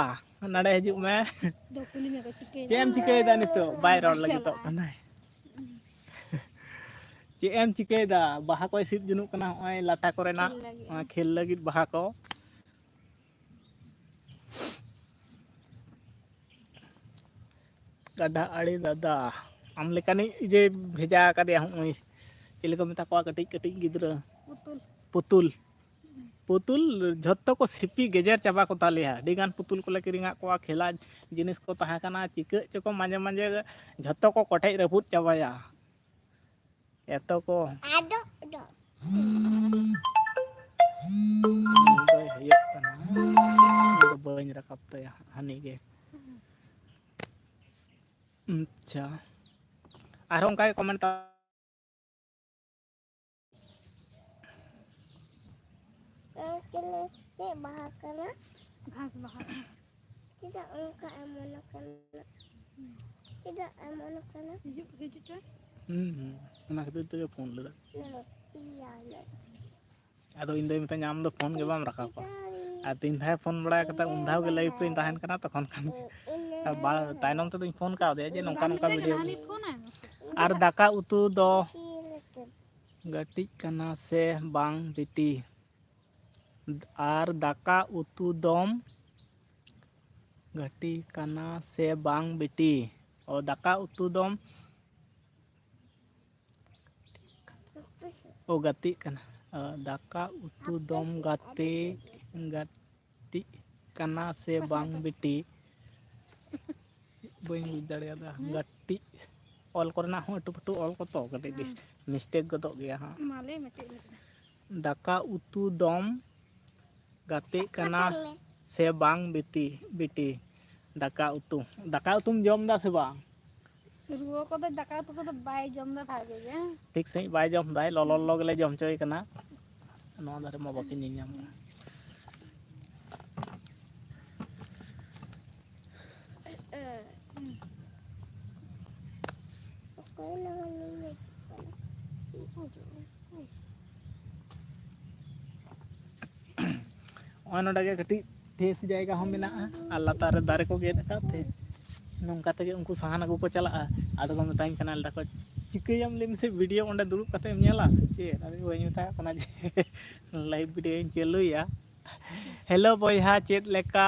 ᱱᱚᱰᱮ ᱦᱤᱡᱩᱜ ᱢᱮ᱾ ᱫᱚ ᱠᱩᱞᱤ ᱢᱮ ᱠᱚ ᱪᱤᱠᱟᱹᱭᱮᱫᱟ? ᱪᱮᱫ ᱮᱢ ᱪᱤᱠᱟᱹᱭᱮᱫᱟ ᱱᱤᱛᱚᱜ? ᱵᱟᱭ ᱨᱚᱲ ᱞᱟᱹᱜᱤᱫᱚᱜ ᱠᱟᱱᱟᱭ᱾ ᱪᱮᱫ ᱮᱢ ᱪᱤᱠᱟᱹᱭᱮᱫᱟ? ᱵᱟᱦᱟ ᱠᱚᱭ ᱥᱤᱫ ᱡᱩᱱᱩᱜ ᱠᱟᱱᱟ, ᱦᱚᱸᱜᱼᱚᱭ ᱞᱟᱴᱟ ᱠᱚᱨᱮᱱᱟᱜ᱾ ᱠᱷᱮᱞ ᱞᱟᱹᱜᱤᱫ᱾ ᱚᱱᱟ ᱠᱷᱮᱞ ᱞᱟᱹᱜᱤᱫ ᱵᱟᱦᱟ ᱠᱚ᱾ ᱜᱟᱰᱟ ᱟᱲᱮ ᱫᱟᱫᱟ, ᱟᱢ ᱞᱮᱠᱟᱱᱤᱡ ᱡᱮ ᱵᱷᱮᱡᱟ ᱟᱠᱟᱫᱮᱭᱟ, ᱦᱚᱸᱜᱼᱚᱭ ᱪᱤᱞᱤ ᱠᱚ ᱢᱮᱛᱟ ᱠᱚᱣᱟ ᱠᱟᱹᱴᱤᱡ ᱠᱟᱹᱴᱤᱡ ᱜᱤᱫᱽᱨᱟᱹ? ᱯᱩᱛᱩᱞ᱾ ᱯᱩᱛᱩᱞ᱾ ᱯᱩᱛᱩᱞ ᱡᱷᱚᱛᱚ ᱠᱚ ᱥᱤᱯᱤ ᱜᱮᱡᱮᱨ ᱪᱟᱵᱟ ᱠᱚ ᱛᱟᱞᱮᱭᱟ᱾ ᱟᱹᱰᱤ ᱜᱟᱱ ᱯᱩᱛᱩᱞ ᱠᱚᱞᱮ ᱠᱤᱨᱤᱧᱟᱫ ᱠᱚᱣᱟ, ᱠᱷᱮᱞᱟ ᱡᱤᱱᱤᱥ ᱠᱚ ᱛᱟᱦᱮᱸ ᱠᱟᱱᱟ, ᱪᱤᱠᱟᱹᱜ ᱪᱚᱠᱚ ᱢᱟᱡᱷᱮ ᱢᱟᱡᱷᱮ ᱡᱷᱚᱛᱚ ᱠᱚ ᱠᱚᱴᱮᱡ ᱨᱟᱹᱯᱩᱫ ᱪᱟᱵᱟᱭᱟ᱾ ᱮᱛᱚ ᱠᱚ᱾ ᱟᱫᱚ ᱫᱚ᱾ ᱩᱱᱤ ᱫᱚᱭ ᱦᱩᱭᱩᱜ ᱠᱟᱱᱟ᱾ ᱩᱱᱤ ᱫᱚ ᱵᱟᱹᱧ ᱨᱟᱠᱟᱵ ᱛᱟᱭᱟ, ᱦᱟᱹᱱᱤ ᱜᱮ᱾ ᱟᱪᱪᱷᱟ, ᱟᱨᱦᱚᱸ ᱚᱱᱠᱟ ᱜᱮ ᱠᱚᱢᱮᱱᱴ ᱛᱟ- ᱱᱚᱣᱟ ᱪᱮᱫ ᱞᱮ-, ᱪᱮᱫ ᱵᱟᱦᱟ ᱠᱟᱱᱟ? ᱜᱷᱟᱥ ᱵᱟᱦᱟ᱾ ᱪᱮᱫᱟᱜ ᱚᱱᱠᱟ ᱮᱢᱚᱱ ᱠᱟᱱᱟ? ᱪᱮᱫᱟᱜ ᱮᱢᱚᱱ ᱠᱟᱱᱟ? ᱦᱤᱡᱩᱜ, ᱦᱤᱡᱩᱜ ᱪᱚ᱾ ᱦᱩᱸ, ᱦᱩᱸ᱾ ᱚᱱᱟ ᱠᱷᱟᱹᱛᱤᱨ ᱛᱮᱜᱮ ᱯᱷᱳᱱ ᱞᱮᱫᱟ᱾ ᱱᱚᱣᱟ ᱤᱭᱟᱹ ᱞᱮ᱾ ᱟᱫᱚ ᱤᱧ ᱫᱚᱭ ᱢᱮᱛᱟᱹᱧᱟ, "ᱟᱢ ᱫᱚ ᱯᱷᱳᱱ ᱜᱮ ᱵᱟᱢ ᱨᱟᱠᱟᱵᱟ?" ᱟᱨ ᱛᱤᱱ ᱫᱷᱟᱣ ᱯᱷᱳᱱ ᱵᱟᱲᱟ ᱠᱟᱛᱮ, ᱩᱱ ᱫᱷᱟᱣ ᱜᱮ live ᱨᱤᱧ ᱛᱟᱦᱮᱱ ᱠᱟᱱᱟ, ᱛᱚᱠᱷᱚᱱ ᱠᱷᱟᱱ ᱜᱮ᱾ ᱟᱨ ᱵᱟ-, ᱛᱟᱭᱱᱚᱢ ᱛᱮᱫᱚᱧ ᱯᱷᱳᱱ ᱠᱟᱣᱫᱮᱭᱟ ᱡᱮ, "ᱱᱚᱝᱠᱟ ᱱᱚᱝᱠᱟ video ᱦᱟᱹᱱᱤ ᱯᱷᱳᱱ ᱟᱭ ᱢᱮ᱾ ᱟᱨ ᱫᱟᱠᱟ ᱩᱛᱩ ᱫᱚ ᱜᱟᱹᱴᱤᱡ ᱠᱟᱱᱟ ᱥᱮ ᱵᱟᱝ ᱵᱤᱴᱤ? ᱟᱨ ᱫᱟᱠᱟ ᱩᱛᱩ ᱫᱚᱢ ᱜᱟᱹᱴᱤ ᱠᱟᱱᱟ ᱥᱮ ᱵᱟᱝ ᱵᱤᱴᱤ?" ᱚ, ᱫᱟᱠᱟ ᱩᱛᱩ ᱫᱚᱢ ᱚ, ᱜᱟᱛᱮᱜ ᱠᱟᱱᱟ᱾ ᱚ, ᱫᱟᱠᱟ ᱩᱛᱩ ᱫᱚᱢ ᱜᱟᱛᱮ, ᱜᱟᱛᱮᱜ ᱠᱟᱱᱟ ᱥᱮ ᱵᱟᱝ ᱵᱤᱴᱤ? ᱵᱟᱹᱧ ᱵᱩᱡᱽ ᱫᱟᱲᱮᱭᱟᱫᱟ᱾ ᱦᱩᱸ? ᱜᱟᱹᱴᱤᱡ ᱚᱞ ᱠᱚᱨᱮᱱᱟᱜ ᱦᱚᱸ ᱟᱹᱴᱩ ᱯᱟᱹᱴᱩ ᱚᱞ ᱠᱚ ᱛᱚ ᱠᱟᱹᱴᱤᱡ ᱦᱩᱸ᱾ Mistake ᱜᱚᱫᱚᱜ ᱜᱮᱭᱟ ᱦᱟᱸᱜ᱾ ᱢᱟ ᱞᱟᱹᱭ ᱢᱮ ᱪᱮᱫ ᱞᱟᱹᱭ ᱠᱮᱫᱟ? ᱫᱟᱠᱟ ᱩᱛᱩ ᱫᱚᱢ ᱜᱟᱛᱮᱜ ᱠᱟᱱᱟ ᱥᱮ ᱵᱟᱝ ᱵᱤᱴᱤ, ᱵᱤᱴᱤ? ᱫᱟᱠᱟ ᱩᱛᱩ, ᱫᱟᱠᱟ ᱩᱛᱩᱢ ᱡᱚᱢ ᱫᱟ ᱥᱮ ᱵᱟᱝ? ᱨᱩᱣᱟᱹ ᱠᱚᱫᱚ ᱫᱟᱠᱟ ᱩᱛᱩ ᱠᱚᱫᱚ ᱵᱟᱭ ᱡᱚᱢ ᱫᱟ ᱵᱷᱟᱜᱮ ᱜᱮ᱾ ᱴᱷᱤᱠ ᱥᱟᱺᱦᱤᱡ ᱵᱟᱭ ᱡᱚᱢ ᱫᱟᱭ, ᱞᱚᱞᱚ ᱞᱚᱞᱚ ᱜᱮᱞᱮ ᱡᱚᱢ ᱦᱚᱪᱚᱭᱮ ᱠᱟᱱᱟ᱾ ᱱᱚᱣᱟ ᱫᱷᱟᱨᱮ ᱢᱟ ᱵᱟᱹᱠᱤᱱ ᱧᱮᱞ ᱧᱟᱢ ᱠᱟᱱᱟ᱾ ᱚᱠᱚᱭ ᱞᱟᱜᱟ ᱞᱤᱧ ᱦᱤᱡᱩᱜ ᱠᱟᱱᱟ? ᱱᱚᱜᱼᱚᱭ ᱱᱚᱰᱮ ᱜᱮ ᱠᱟᱹᱴᱤᱡ ᱰᱷᱮᱨ ᱡᱟᱭᱜᱟ ᱦᱚᱸ ᱢᱮᱱᱟᱜᱼᱟ ᱟᱨ ᱞᱟᱛᱟᱨ ᱨᱮ ᱫᱟᱨᱮ ᱠᱚ ᱜᱮᱫ ᱟᱠᱟᱫ ᱛᱮ ᱱᱚᱝᱠᱟ ᱛᱮᱜᱮ ᱩᱱᱠᱩ ᱥᱟᱦᱟᱱ ᱟᱹᱜᱩ ᱠᱚ ᱪᱟᱞᱟᱜᱼᱟ᱾ ᱟᱫᱚ ᱠᱚ ᱢᱮᱛᱟᱧ ᱠᱟᱱᱟ, ᱞᱟᱹᱭ ᱫᱟᱠᱚ, "ᱪᱤᱠᱟᱹᱭᱟᱢ ᱞᱟᱹᱭ ᱢᱮᱥᱮ, ᱵᱷᱤᱰᱤᱭᱳ ᱚᱸᱰᱮ ᱫᱩᱲᱩᱵ ᱠᱟᱛᱮᱢ ᱧᱮᱞᱟ ᱥᱮ ᱪᱮᱫ?" ᱟᱫᱚ ᱵᱟᱹᱧ ᱢᱮᱛᱟᱭ ᱠᱟᱱᱟ ᱡᱮ ᱞᱟᱭᱤᱵᱷ ᱵᱷᱤᱰᱤᱭᱳᱧ ᱪᱟᱹᱞᱩᱭᱟ᱾ ᱦᱮᱞᱳ ᱵᱚᱭᱦᱟ, ᱪᱮᱫ ᱞᱮᱠᱟ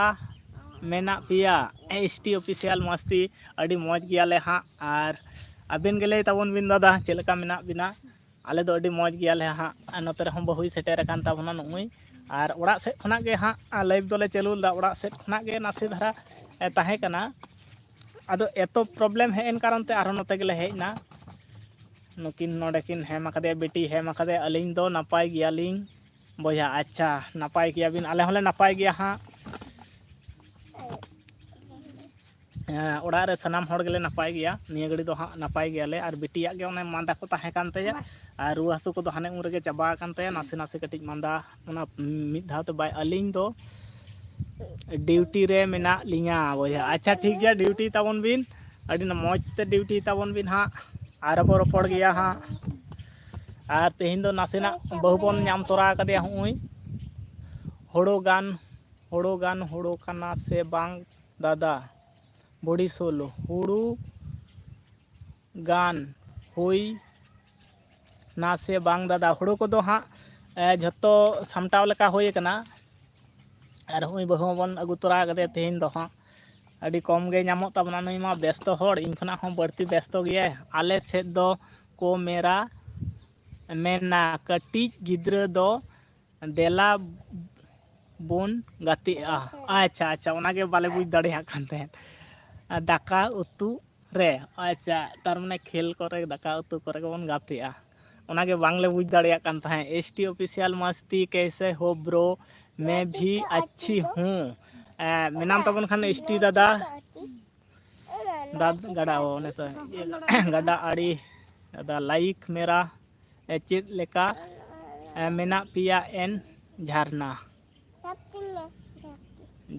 ᱢᱮᱱᱟᱜ ᱯᱮᱭᱟ? ᱮᱥ ᱴᱤ ᱚᱯᱷᱤᱥᱤᱭᱟᱞ ᱢᱟᱥᱛᱤ, ᱟᱹᱰᱤ ᱢᱚᱡᱽ ᱜᱮᱭᱟᱞᱮ ᱦᱟᱸᱜ᱾ ᱟᱨ ᱟᱵᱮᱱ ᱜᱮ ᱞᱟᱹᱭ ᱛᱟᱵᱚᱱ ᱵᱤᱱ ᱫᱟᱫᱟ, ᱪᱮᱫ ᱞᱮᱠᱟ ᱢᱮᱱᱟᱜ ᱵᱤᱱᱟ? ᱟᱞᱮ ᱫᱚ ᱟᱹᱰᱤ ᱢᱚᱡᱽ ᱜᱮᱭᱟᱞᱮ ᱦᱟᱸᱜ᱾ ᱟᱨ ᱱᱚᱛᱮ ᱨᱮᱦᱚᱸ ᱵᱟᱹᱦᱩᱭ ᱥᱮᱴᱮᱨ ᱟᱠᱟᱱ ᱛᱟᱵᱚᱱᱟ ᱱᱩᱜᱼᱩᱭ᱾ ᱟᱨ ᱚᱲᱟᱜ ᱥᱮᱫ ᱠᱷᱚᱱᱟᱜ ᱜᱮ ᱦᱟᱸᱜ ᱞᱟᱭᱤᱵᱷ ᱫᱚᱞᱮ ᱪᱟᱹᱞᱩ ᱞᱮᱫᱟ, ᱚᱲᱟᱜ ᱥᱮᱫ ᱠᱷᱚᱱᱟᱜ ᱜᱮ ᱱᱟᱥᱮ ᱫᱷᱟᱨᱟ ᱮ, ᱛᱟᱦᱮᱸ ᱠᱟᱱᱟ᱾ ᱟᱫᱚ ᱮᱛᱚ ᱯᱨᱚᱵᱞᱮᱢ ᱦᱮᱡ ᱮᱱ ᱠᱟᱨᱚᱱ ᱛᱮ ᱟᱨᱦᱚᱸ ᱱᱚᱛᱮ ᱜᱮᱞᱮ ᱦᱮᱡ ᱮᱱᱟ᱾ ᱱᱩᱠᱤᱱ ᱱᱚᱰᱮ ᱠᱤᱱ ᱦᱮᱢ ᱟᱠᱟᱫᱮᱭᱟ, ᱵᱤᱴᱤ ᱦᱮᱢ ᱟᱠᱟᱫᱮᱭᱟ, "ᱟᱹᱞᱤᱧ ᱫᱚ ᱱᱟᱯᱟᱭ ᱜᱮᱭᱟᱞᱤᱧ ᱵᱚᱭᱦᱟ᱾" ᱟᱪᱪᱷᱟ, ᱱᱟᱯᱟᱭ ᱜᱮᱭᱟᱵᱤᱱ, ᱟᱞᱮ ᱦᱚᱸᱞᱮ ᱱᱟᱯᱟᱭ ᱜᱮᱭᱟ ᱦᱟᱸᱜ᱾ ᱦᱮᱸ, ᱚᱲᱟᱜ ᱨᱮ ᱥᱟᱱᱟᱢ ᱦᱚᱲ ᱜᱮᱞᱮ ᱱᱟᱯᱟᱭ ᱜᱮᱭᱟ, ᱱᱤᱭᱟᱹ ᱜᱷᱟᱹᱲᱤ ᱫᱚ ᱦᱟᱸᱜ ᱱᱟᱯᱟᱭ ᱜᱮᱭᱟᱞᱮ᱾ ᱟᱨ ᱵᱤᱴᱤᱭᱟᱜ ᱜᱮ ᱚᱱᱮ ᱢᱟᱸᱫᱟ ᱠᱚ ᱛᱟᱦᱮᱸ ᱠᱟᱱ ᱛᱟᱭᱟ, ᱟᱨ ᱨᱩᱣᱟᱹ ᱦᱟᱹᱥᱩ ᱠᱚᱫᱚ ᱦᱟᱱᱮ ᱩᱱ ᱨᱮᱜᱮ ᱪᱟᱵᱟ ᱟᱠᱟᱱ ᱛᱟᱭᱟ, ᱱᱟᱥᱮ ᱱᱟᱥᱮ ᱠᱟᱹᱴᱤᱡ ᱢᱟᱸᱫᱟ, ᱚᱱᱟ ᱢᱤᱫ ᱫᱷᱟᱣ ᱛᱮ ᱵᱟᱭ, ᱟᱹᱞᱤᱧ ᱫᱚ ᱰᱤᱭᱩᱴᱤ ᱨᱮ ᱢᱮᱱᱟᱜ ᱞᱤᱧᱟ ᱵᱚᱭᱦᱟ᱾ ᱟᱪᱪᱷᱟ, ᱴᱷᱤᱠ ᱜᱮᱭᱟ, ᱰᱤᱭᱩᱴᱤ ᱛᱟᱵᱚᱱ ᱵᱤᱱ, ᱟᱹᱰᱤ ᱢᱚᱡᱽ ᱛᱮ ᱰᱤᱭᱩᱴᱤ ᱛᱟᱵᱚᱱ ᱵᱤᱱ ᱦᱟᱸᱜ, ᱟᱨ ᱵᱚ ᱨᱚᱯᱚᱲ ᱜᱮᱭᱟ ᱦᱟᱸᱜ᱾ ᱟᱨ ᱛᱮᱦᱮᱧ ᱫᱚ ᱱᱟᱥᱮᱱᱟᱜ ᱵᱟᱹᱦᱩ ᱵᱚᱱ ᱧᱟᱢ ᱛᱚᱨᱟ ᱟᱠᱟᱫᱮᱭᱟ᱾ ᱦᱚᱸᱜᱼᱚᱭ ᱦᱳᱲᱳ ᱜᱟᱱ, ᱦᱳᱲᱳ ᱜᱟᱱ, ᱦᱳᱲᱳ ᱠᱟᱱᱟ ᱥᱮ ᱵᱟᱝ ᱫᱟᱫᱟ? ᱵᱚᱰᱤ ᱥᱳᱞ, ᱦᱩᱲᱩ ᱜᱟᱱ ᱦᱩᱭ ᱱᱟ ᱥᱮ ᱵᱟᱝ ᱫᱟᱫᱟ? ᱦᱩᱲᱩ ᱠᱚᱫᱚ ᱦᱟᱸᱜ, ᱮ, ᱡᱷᱚᱛᱚ ᱥᱟᱢᱴᱟᱣ ᱞᱮᱠᱟ ᱦᱩᱭ ᱟᱠᱟᱱᱟ᱾ ᱟᱨ ᱦᱚᱸᱜᱼᱚᱭ ᱵᱟᱹᱦᱩ ᱦᱚᱸᱵᱚᱱ ᱟᱹᱜᱩ ᱛᱚᱨᱟ ᱟᱠᱟᱫᱮᱭᱟ ᱛᱮᱦᱮᱧ ᱫᱚ ᱦᱟᱸᱜ᱾ ᱟᱹᱰᱤ ᱠᱚᱢ ᱜᱮ ᱧᱟᱢᱚᱜ ᱛᱟᱵᱚᱱᱟ, ᱱᱩᱭ ᱢᱟ ᱵᱮᱥᱛᱚ ᱦᱚᱲ, ᱤᱧ ᱠᱷᱚᱱᱟᱜ ᱦᱚᱸ ᱵᱟᱹᱲᱛᱤ ᱵᱮᱥᱛᱚ ᱜᱮᱭᱟᱭ᱾ ᱟᱞᱮ ᱥᱮᱫ ᱫᱚ ᱠᱚ ᱢᱮᱨᱟ ᱢᱮᱱᱟ, ᱠᱟᱹᱴᱤᱡ ᱜᱤᱫᱽᱨᱟᱹ ᱫᱚ ᱫᱮᱞᱟ ᱵᱚᱱ ᱜᱟᱛᱮᱜᱼᱟ᱾ ᱟᱪᱪᱷᱟ, ᱟᱪᱪᱷᱟ, ᱚᱱᱟᱜᱮ ᱵᱟᱞᱮ ᱵᱩᱡᱽ ᱫᱟᱲᱮᱭᱟᱜ ᱠᱟᱱ ᱛᱟᱦᱮᱸᱫ᱾ ᱫᱟᱠᱟ ᱩᱛᱩ ᱨᱮ, ᱟᱪᱪᱷᱟ, ᱛᱟᱨ ᱢᱟᱱᱮ ᱠᱷᱮᱞ ᱠᱚᱨᱮ, ᱫᱟᱠᱟ ᱩᱛᱩ ᱠᱚᱨᱮ ᱜᱮᱵᱚᱱ ᱜᱟᱛᱮᱜᱼᱟ, ᱚᱱᱟᱜᱮ ᱵᱟᱝᱞᱮ ᱵᱩᱡᱽ ᱫᱟᱲᱮᱭᱟᱜ ᱠᱟᱱ ᱛᱟᱦᱮᱸᱫ᱾ ᱮᱥ ᱴᱤ ᱚᱯᱷᱤᱥᱤᱭᱟᱞ ᱢᱟᱥᱛᱤ ᱠᱮᱥᱮ ᱦᱳ ᱵᱨᱳ? ᱢᱮ ᱵᱷᱤ ᱟᱪᱪᱷᱤ ᱦᱩᱸ᱾ ᱮ, ᱢᱮᱱᱟᱢ ᱛᱟᱵᱚᱱ ᱠᱷᱟᱱ ᱮᱥ ᱴᱤ ᱫᱟᱫᱟ, ᱫᱟᱫ ᱜᱟᱰᱟ, ᱚ, ᱚᱱᱮ ᱛᱚ, ᱜᱟᱰᱟ ᱟᱲᱮ, ᱫᱟᱫᱟ ᱞᱟᱭᱤᱠ ᱢᱮᱨᱟ, ᱮ, ᱪᱮᱫ ᱞᱮᱠᱟ, ᱮ, ᱢᱮᱱᱟᱜ ᱯᱮᱭᱟ ᱮᱱ ᱡᱷᱟᱨᱱᱟ?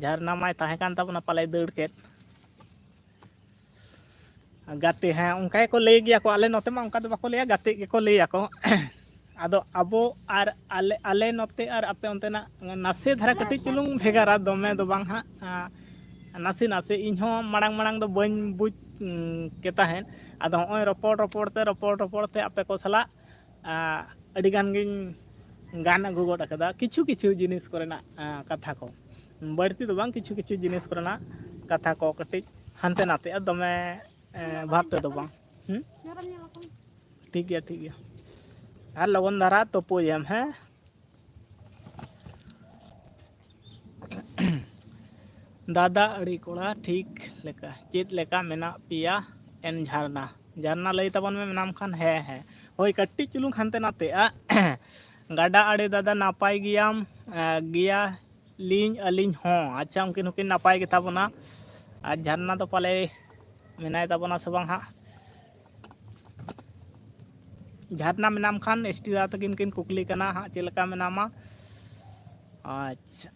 ᱡᱷᱟᱨᱱᱟ ᱢᱟᱭ ᱛᱟᱦᱮᱸ ᱠᱟᱱ ᱛᱟᱵᱚᱱᱟ, ᱯᱟᱞᱮ ᱫᱟᱹᱲ ᱠᱮᱫ᱾ ᱜᱟᱛᱮ, ᱦᱮᱸ, ᱚᱱᱠᱟ ᱜᱮᱠᱚ ᱞᱟᱹᱭ ᱜᱮᱭᱟ ᱠᱚ, ᱟᱞᱮ ᱱᱚᱛᱮ ᱢᱟ ᱚᱱᱠᱟ ᱫᱚ ᱵᱟᱠᱚ ᱞᱟᱹᱭᱟ, ᱜᱟᱛᱮ ᱜᱮᱠᱚ ᱞᱟᱹᱭᱟᱠᱚ᱾ ᱟᱫᱚ ᱟᱵᱚ ᱟᱨ ᱟᱞᱮ, ᱟᱞᱮ ᱱᱚᱛᱮ ᱟᱨ ᱟᱯᱮ ᱚᱱᱛᱮᱱᱟᱜ ᱱᱟᱥᱮ ᱫᱷᱟᱨᱟ ᱠᱟᱹᱴᱤᱡ ᱪᱩᱞᱩᱝ ᱵᱷᱮᱜᱟᱨᱟ, ᱫᱚᱢᱮ ᱫᱚ ᱵᱟᱝ ᱦᱟᱸᱜ᱾ ᱟᱸ, ᱱᱟᱥᱮ ᱱᱟᱥᱮ, ᱤᱧ ᱦᱚᱸ ᱢᱟᱲᱟᱝ ᱢᱟᱲᱟᱝ ᱫᱚ ᱵᱟᱹᱧ ᱵᱩᱡᱽ, ᱩᱸ, ᱠᱮ ᱛᱟᱦᱮᱸᱫ᱾ ᱟᱫᱚ ᱦᱚᱸᱜᱼᱚᱭ ᱨᱚᱯᱚᱲ ᱨᱚᱯᱚᱲ ᱛᱮ, ᱨᱚᱯᱚᱲ ᱨᱚᱯᱚᱲ ᱛᱮ ᱟᱯᱮ ᱠᱚ ᱥᱟᱞᱟᱜ, ᱟᱸ, ᱟᱹᱰᱤ ᱜᱟᱱ ᱜᱤᱧ ᱜᱟᱱ ᱟᱹᱜᱩ ᱜᱚᱫ ᱟᱠᱟᱫᱟ, ᱠᱤᱪᱷᱩ ᱠᱤᱪᱷᱩ ᱡᱤᱱᱤᱥ ᱠᱚᱨᱮᱱᱟᱜ, ᱟᱸ, ᱠᱟᱛᱷᱟ ᱠᱚ᱾ ᱵᱟᱹᱲᱛᱤ ᱫᱚ ᱵᱟᱝ, ᱠᱤᱪᱷᱩ ᱠᱤᱪᱷᱩ ᱡᱤᱱᱤᱥ ᱠᱚᱨᱮᱱᱟᱜ ᱠᱟᱛᱷᱟ ᱠᱚ ᱠᱟᱹᱴᱤᱡ ᱦᱟᱱᱛᱮ ᱱᱟᱛᱮᱜᱼᱟ, ᱫᱚᱢᱮ, ᱮᱸ, ᱵᱷᱟᱵᱽ ᱛᱮᱫᱚ ᱵᱟᱝ᱾ ᱦᱩᱸ? ᱴᱷᱤᱠ ᱜᱮᱭᱟ, ᱴᱷᱤᱠ ᱜᱮᱭᱟ᱾ ᱟᱨ ᱞᱚᱜᱚᱱ ᱫᱷᱟᱨᱟ ᱛᱩᱯᱩᱭᱮᱢ, ᱦᱮᱸ? ᱫᱟᱫᱟ ᱟᱹᱲᱤ ᱠᱚᱲᱟ ᱴᱷᱤᱠ ᱞᱮᱠᱟ, ᱪᱮᱫ ᱞᱮᱠᱟ ᱢᱮᱱᱟᱜ ᱯᱮᱭᱟ ᱮᱱ ᱡᱷᱟᱨᱱᱟ? ᱡᱷᱟᱨᱱᱟ ᱞᱟᱹᱭ ᱛᱟᱵᱚᱱ ᱢᱮ ᱢᱮᱱᱟᱢ ᱠᱷᱟᱱ, ᱦᱮᱸ, ᱦᱮᱸ᱾ ᱦᱳᱭ, ᱠᱟᱹᱴᱤᱡ ᱪᱩᱞᱩᱝ ᱦᱟᱱᱛᱮ ᱱᱟᱛᱮᱜᱼᱟ᱾ ᱜᱟᱰᱟ ᱟᱲᱮ ᱫᱟᱫᱟ, ᱱᱟᱯᱟᱭ ᱜᱮᱭᱟᱢ? ᱮ, ᱜᱮᱭᱟ ᱞᱤᱧ ᱟᱹᱞᱤᱧ ᱦᱚᱸ᱾ ᱟᱪᱪᱷᱟ, ᱩᱱᱠᱤᱱ ᱦᱚᱸᱠᱤᱱ ᱱᱟᱯᱟᱭ ᱜᱮᱛᱟ ᱵᱚᱱᱟ᱾ ᱟᱨ ᱡᱷᱟᱨᱱᱟ ᱫᱚ ᱯᱟᱞᱮ ᱢᱮᱱᱟᱭ ᱛᱟᱵᱚᱱᱟ ᱥᱮ ᱵᱟᱝ ᱦᱟᱸᱜ? ᱡᱷᱟᱨᱱᱟ ᱢᱮᱱᱟᱢ ᱠᱷᱟᱱ ᱮᱥ ᱴᱤ ᱫᱟᱫᱟ ᱛᱟᱹᱠᱤᱱ ᱠᱤᱱ ᱠᱩᱠᱞᱤ ᱠᱟᱱᱟ ᱦᱟᱸᱜ, ᱪᱮᱫ ᱞᱮᱠᱟ ᱢᱮᱱᱟᱢᱟ? ᱟᱪᱪᱷᱟ᱾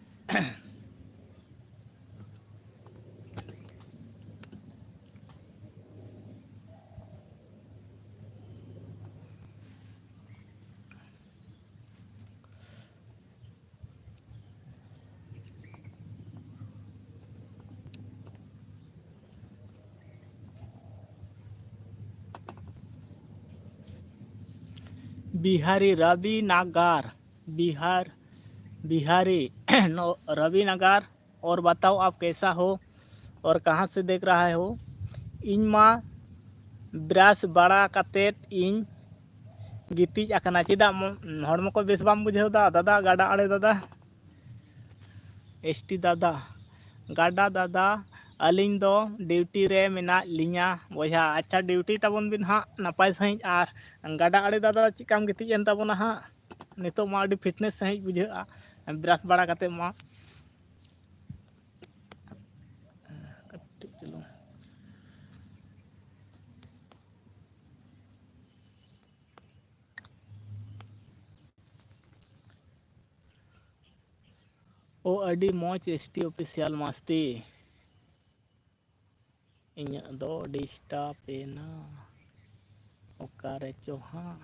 बिहारी रवि नागर, बिहार, बिहारी, नो-, रवि नगर। और बताओ आप कैसा हो और कहाँ से देख रहा हो? ᱤᱧ ᱢᱟ brush ᱵᱟᱲᱟ ᱠᱟᱛᱮᱫ ᱤᱧ ᱜᱤᱛᱤᱡ ᱟᱠᱟᱱᱟ᱾ ᱪᱮᱫᱟᱜ ᱢᱚ-, ᱦᱚᱲᱢᱚ ᱠᱚ ᱵᱮᱥ ᱵᱟᱢ ᱵᱩᱡᱷᱟᱹᱣ ᱫᱟ ᱫᱟᱫᱟ, ᱜᱟᱰᱟ ᱟᱲᱮ ᱫᱟᱫᱟ? ᱮᱥ ᱴᱤ ᱫᱟᱫᱟ, ᱜᱟᱰᱟ ᱫᱟᱫᱟ, ᱟᱹᱞᱤᱧ ᱫᱚ duty ᱨᱮ ᱢᱮᱱᱟᱜ ᱞᱤᱧᱟ ᱵᱚᱭᱦᱟ᱾ ᱟᱪᱪᱷᱟ, duty ᱛᱟᱵᱚᱱ ᱵᱤᱱ ᱦᱟᱸᱜ ᱱᱟᱯᱟᱭ ᱥᱟᱺᱦᱤᱡ᱾ ᱟᱨ ᱜᱟᱰᱟ ᱟᱲᱮ ᱫᱟᱫᱟ, ᱪᱮᱫᱠᱟᱢ ᱜᱤᱛᱤᱡ ᱮᱱ ᱛᱟᱵᱚᱱᱟ ᱦᱟᱸᱜ? ᱱᱤᱛᱚᱜ ᱢᱟ ᱟᱹᱰᱤ fitness ᱥᱟᱺᱦᱤᱡ ᱵᱩᱡᱷᱟᱹᱜᱼᱟ brush ᱵᱟᱲᱟ ᱠᱟᱛᱮᱫ ᱢᱟ᱾ ᱠᱟᱹᱴᱤᱡ ᱪᱩᱞᱩᱝ᱾ ᱳ, ᱟᱹᱰᱤ ᱢᱚᱡᱽ ᱮᱥ ᱴᱤ official ᱢᱟᱥᱛᱤ᱾ ᱤᱧᱟᱹᱜ ᱫᱚ disturb ᱮᱱᱟ᱾ ᱚᱠᱟ ᱨᱮ ᱪᱚ ᱦᱟᱸᱜ᱾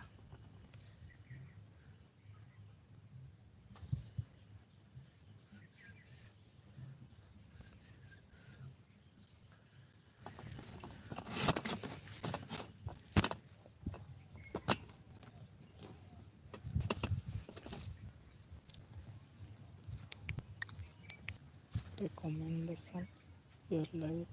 recommendation, your like,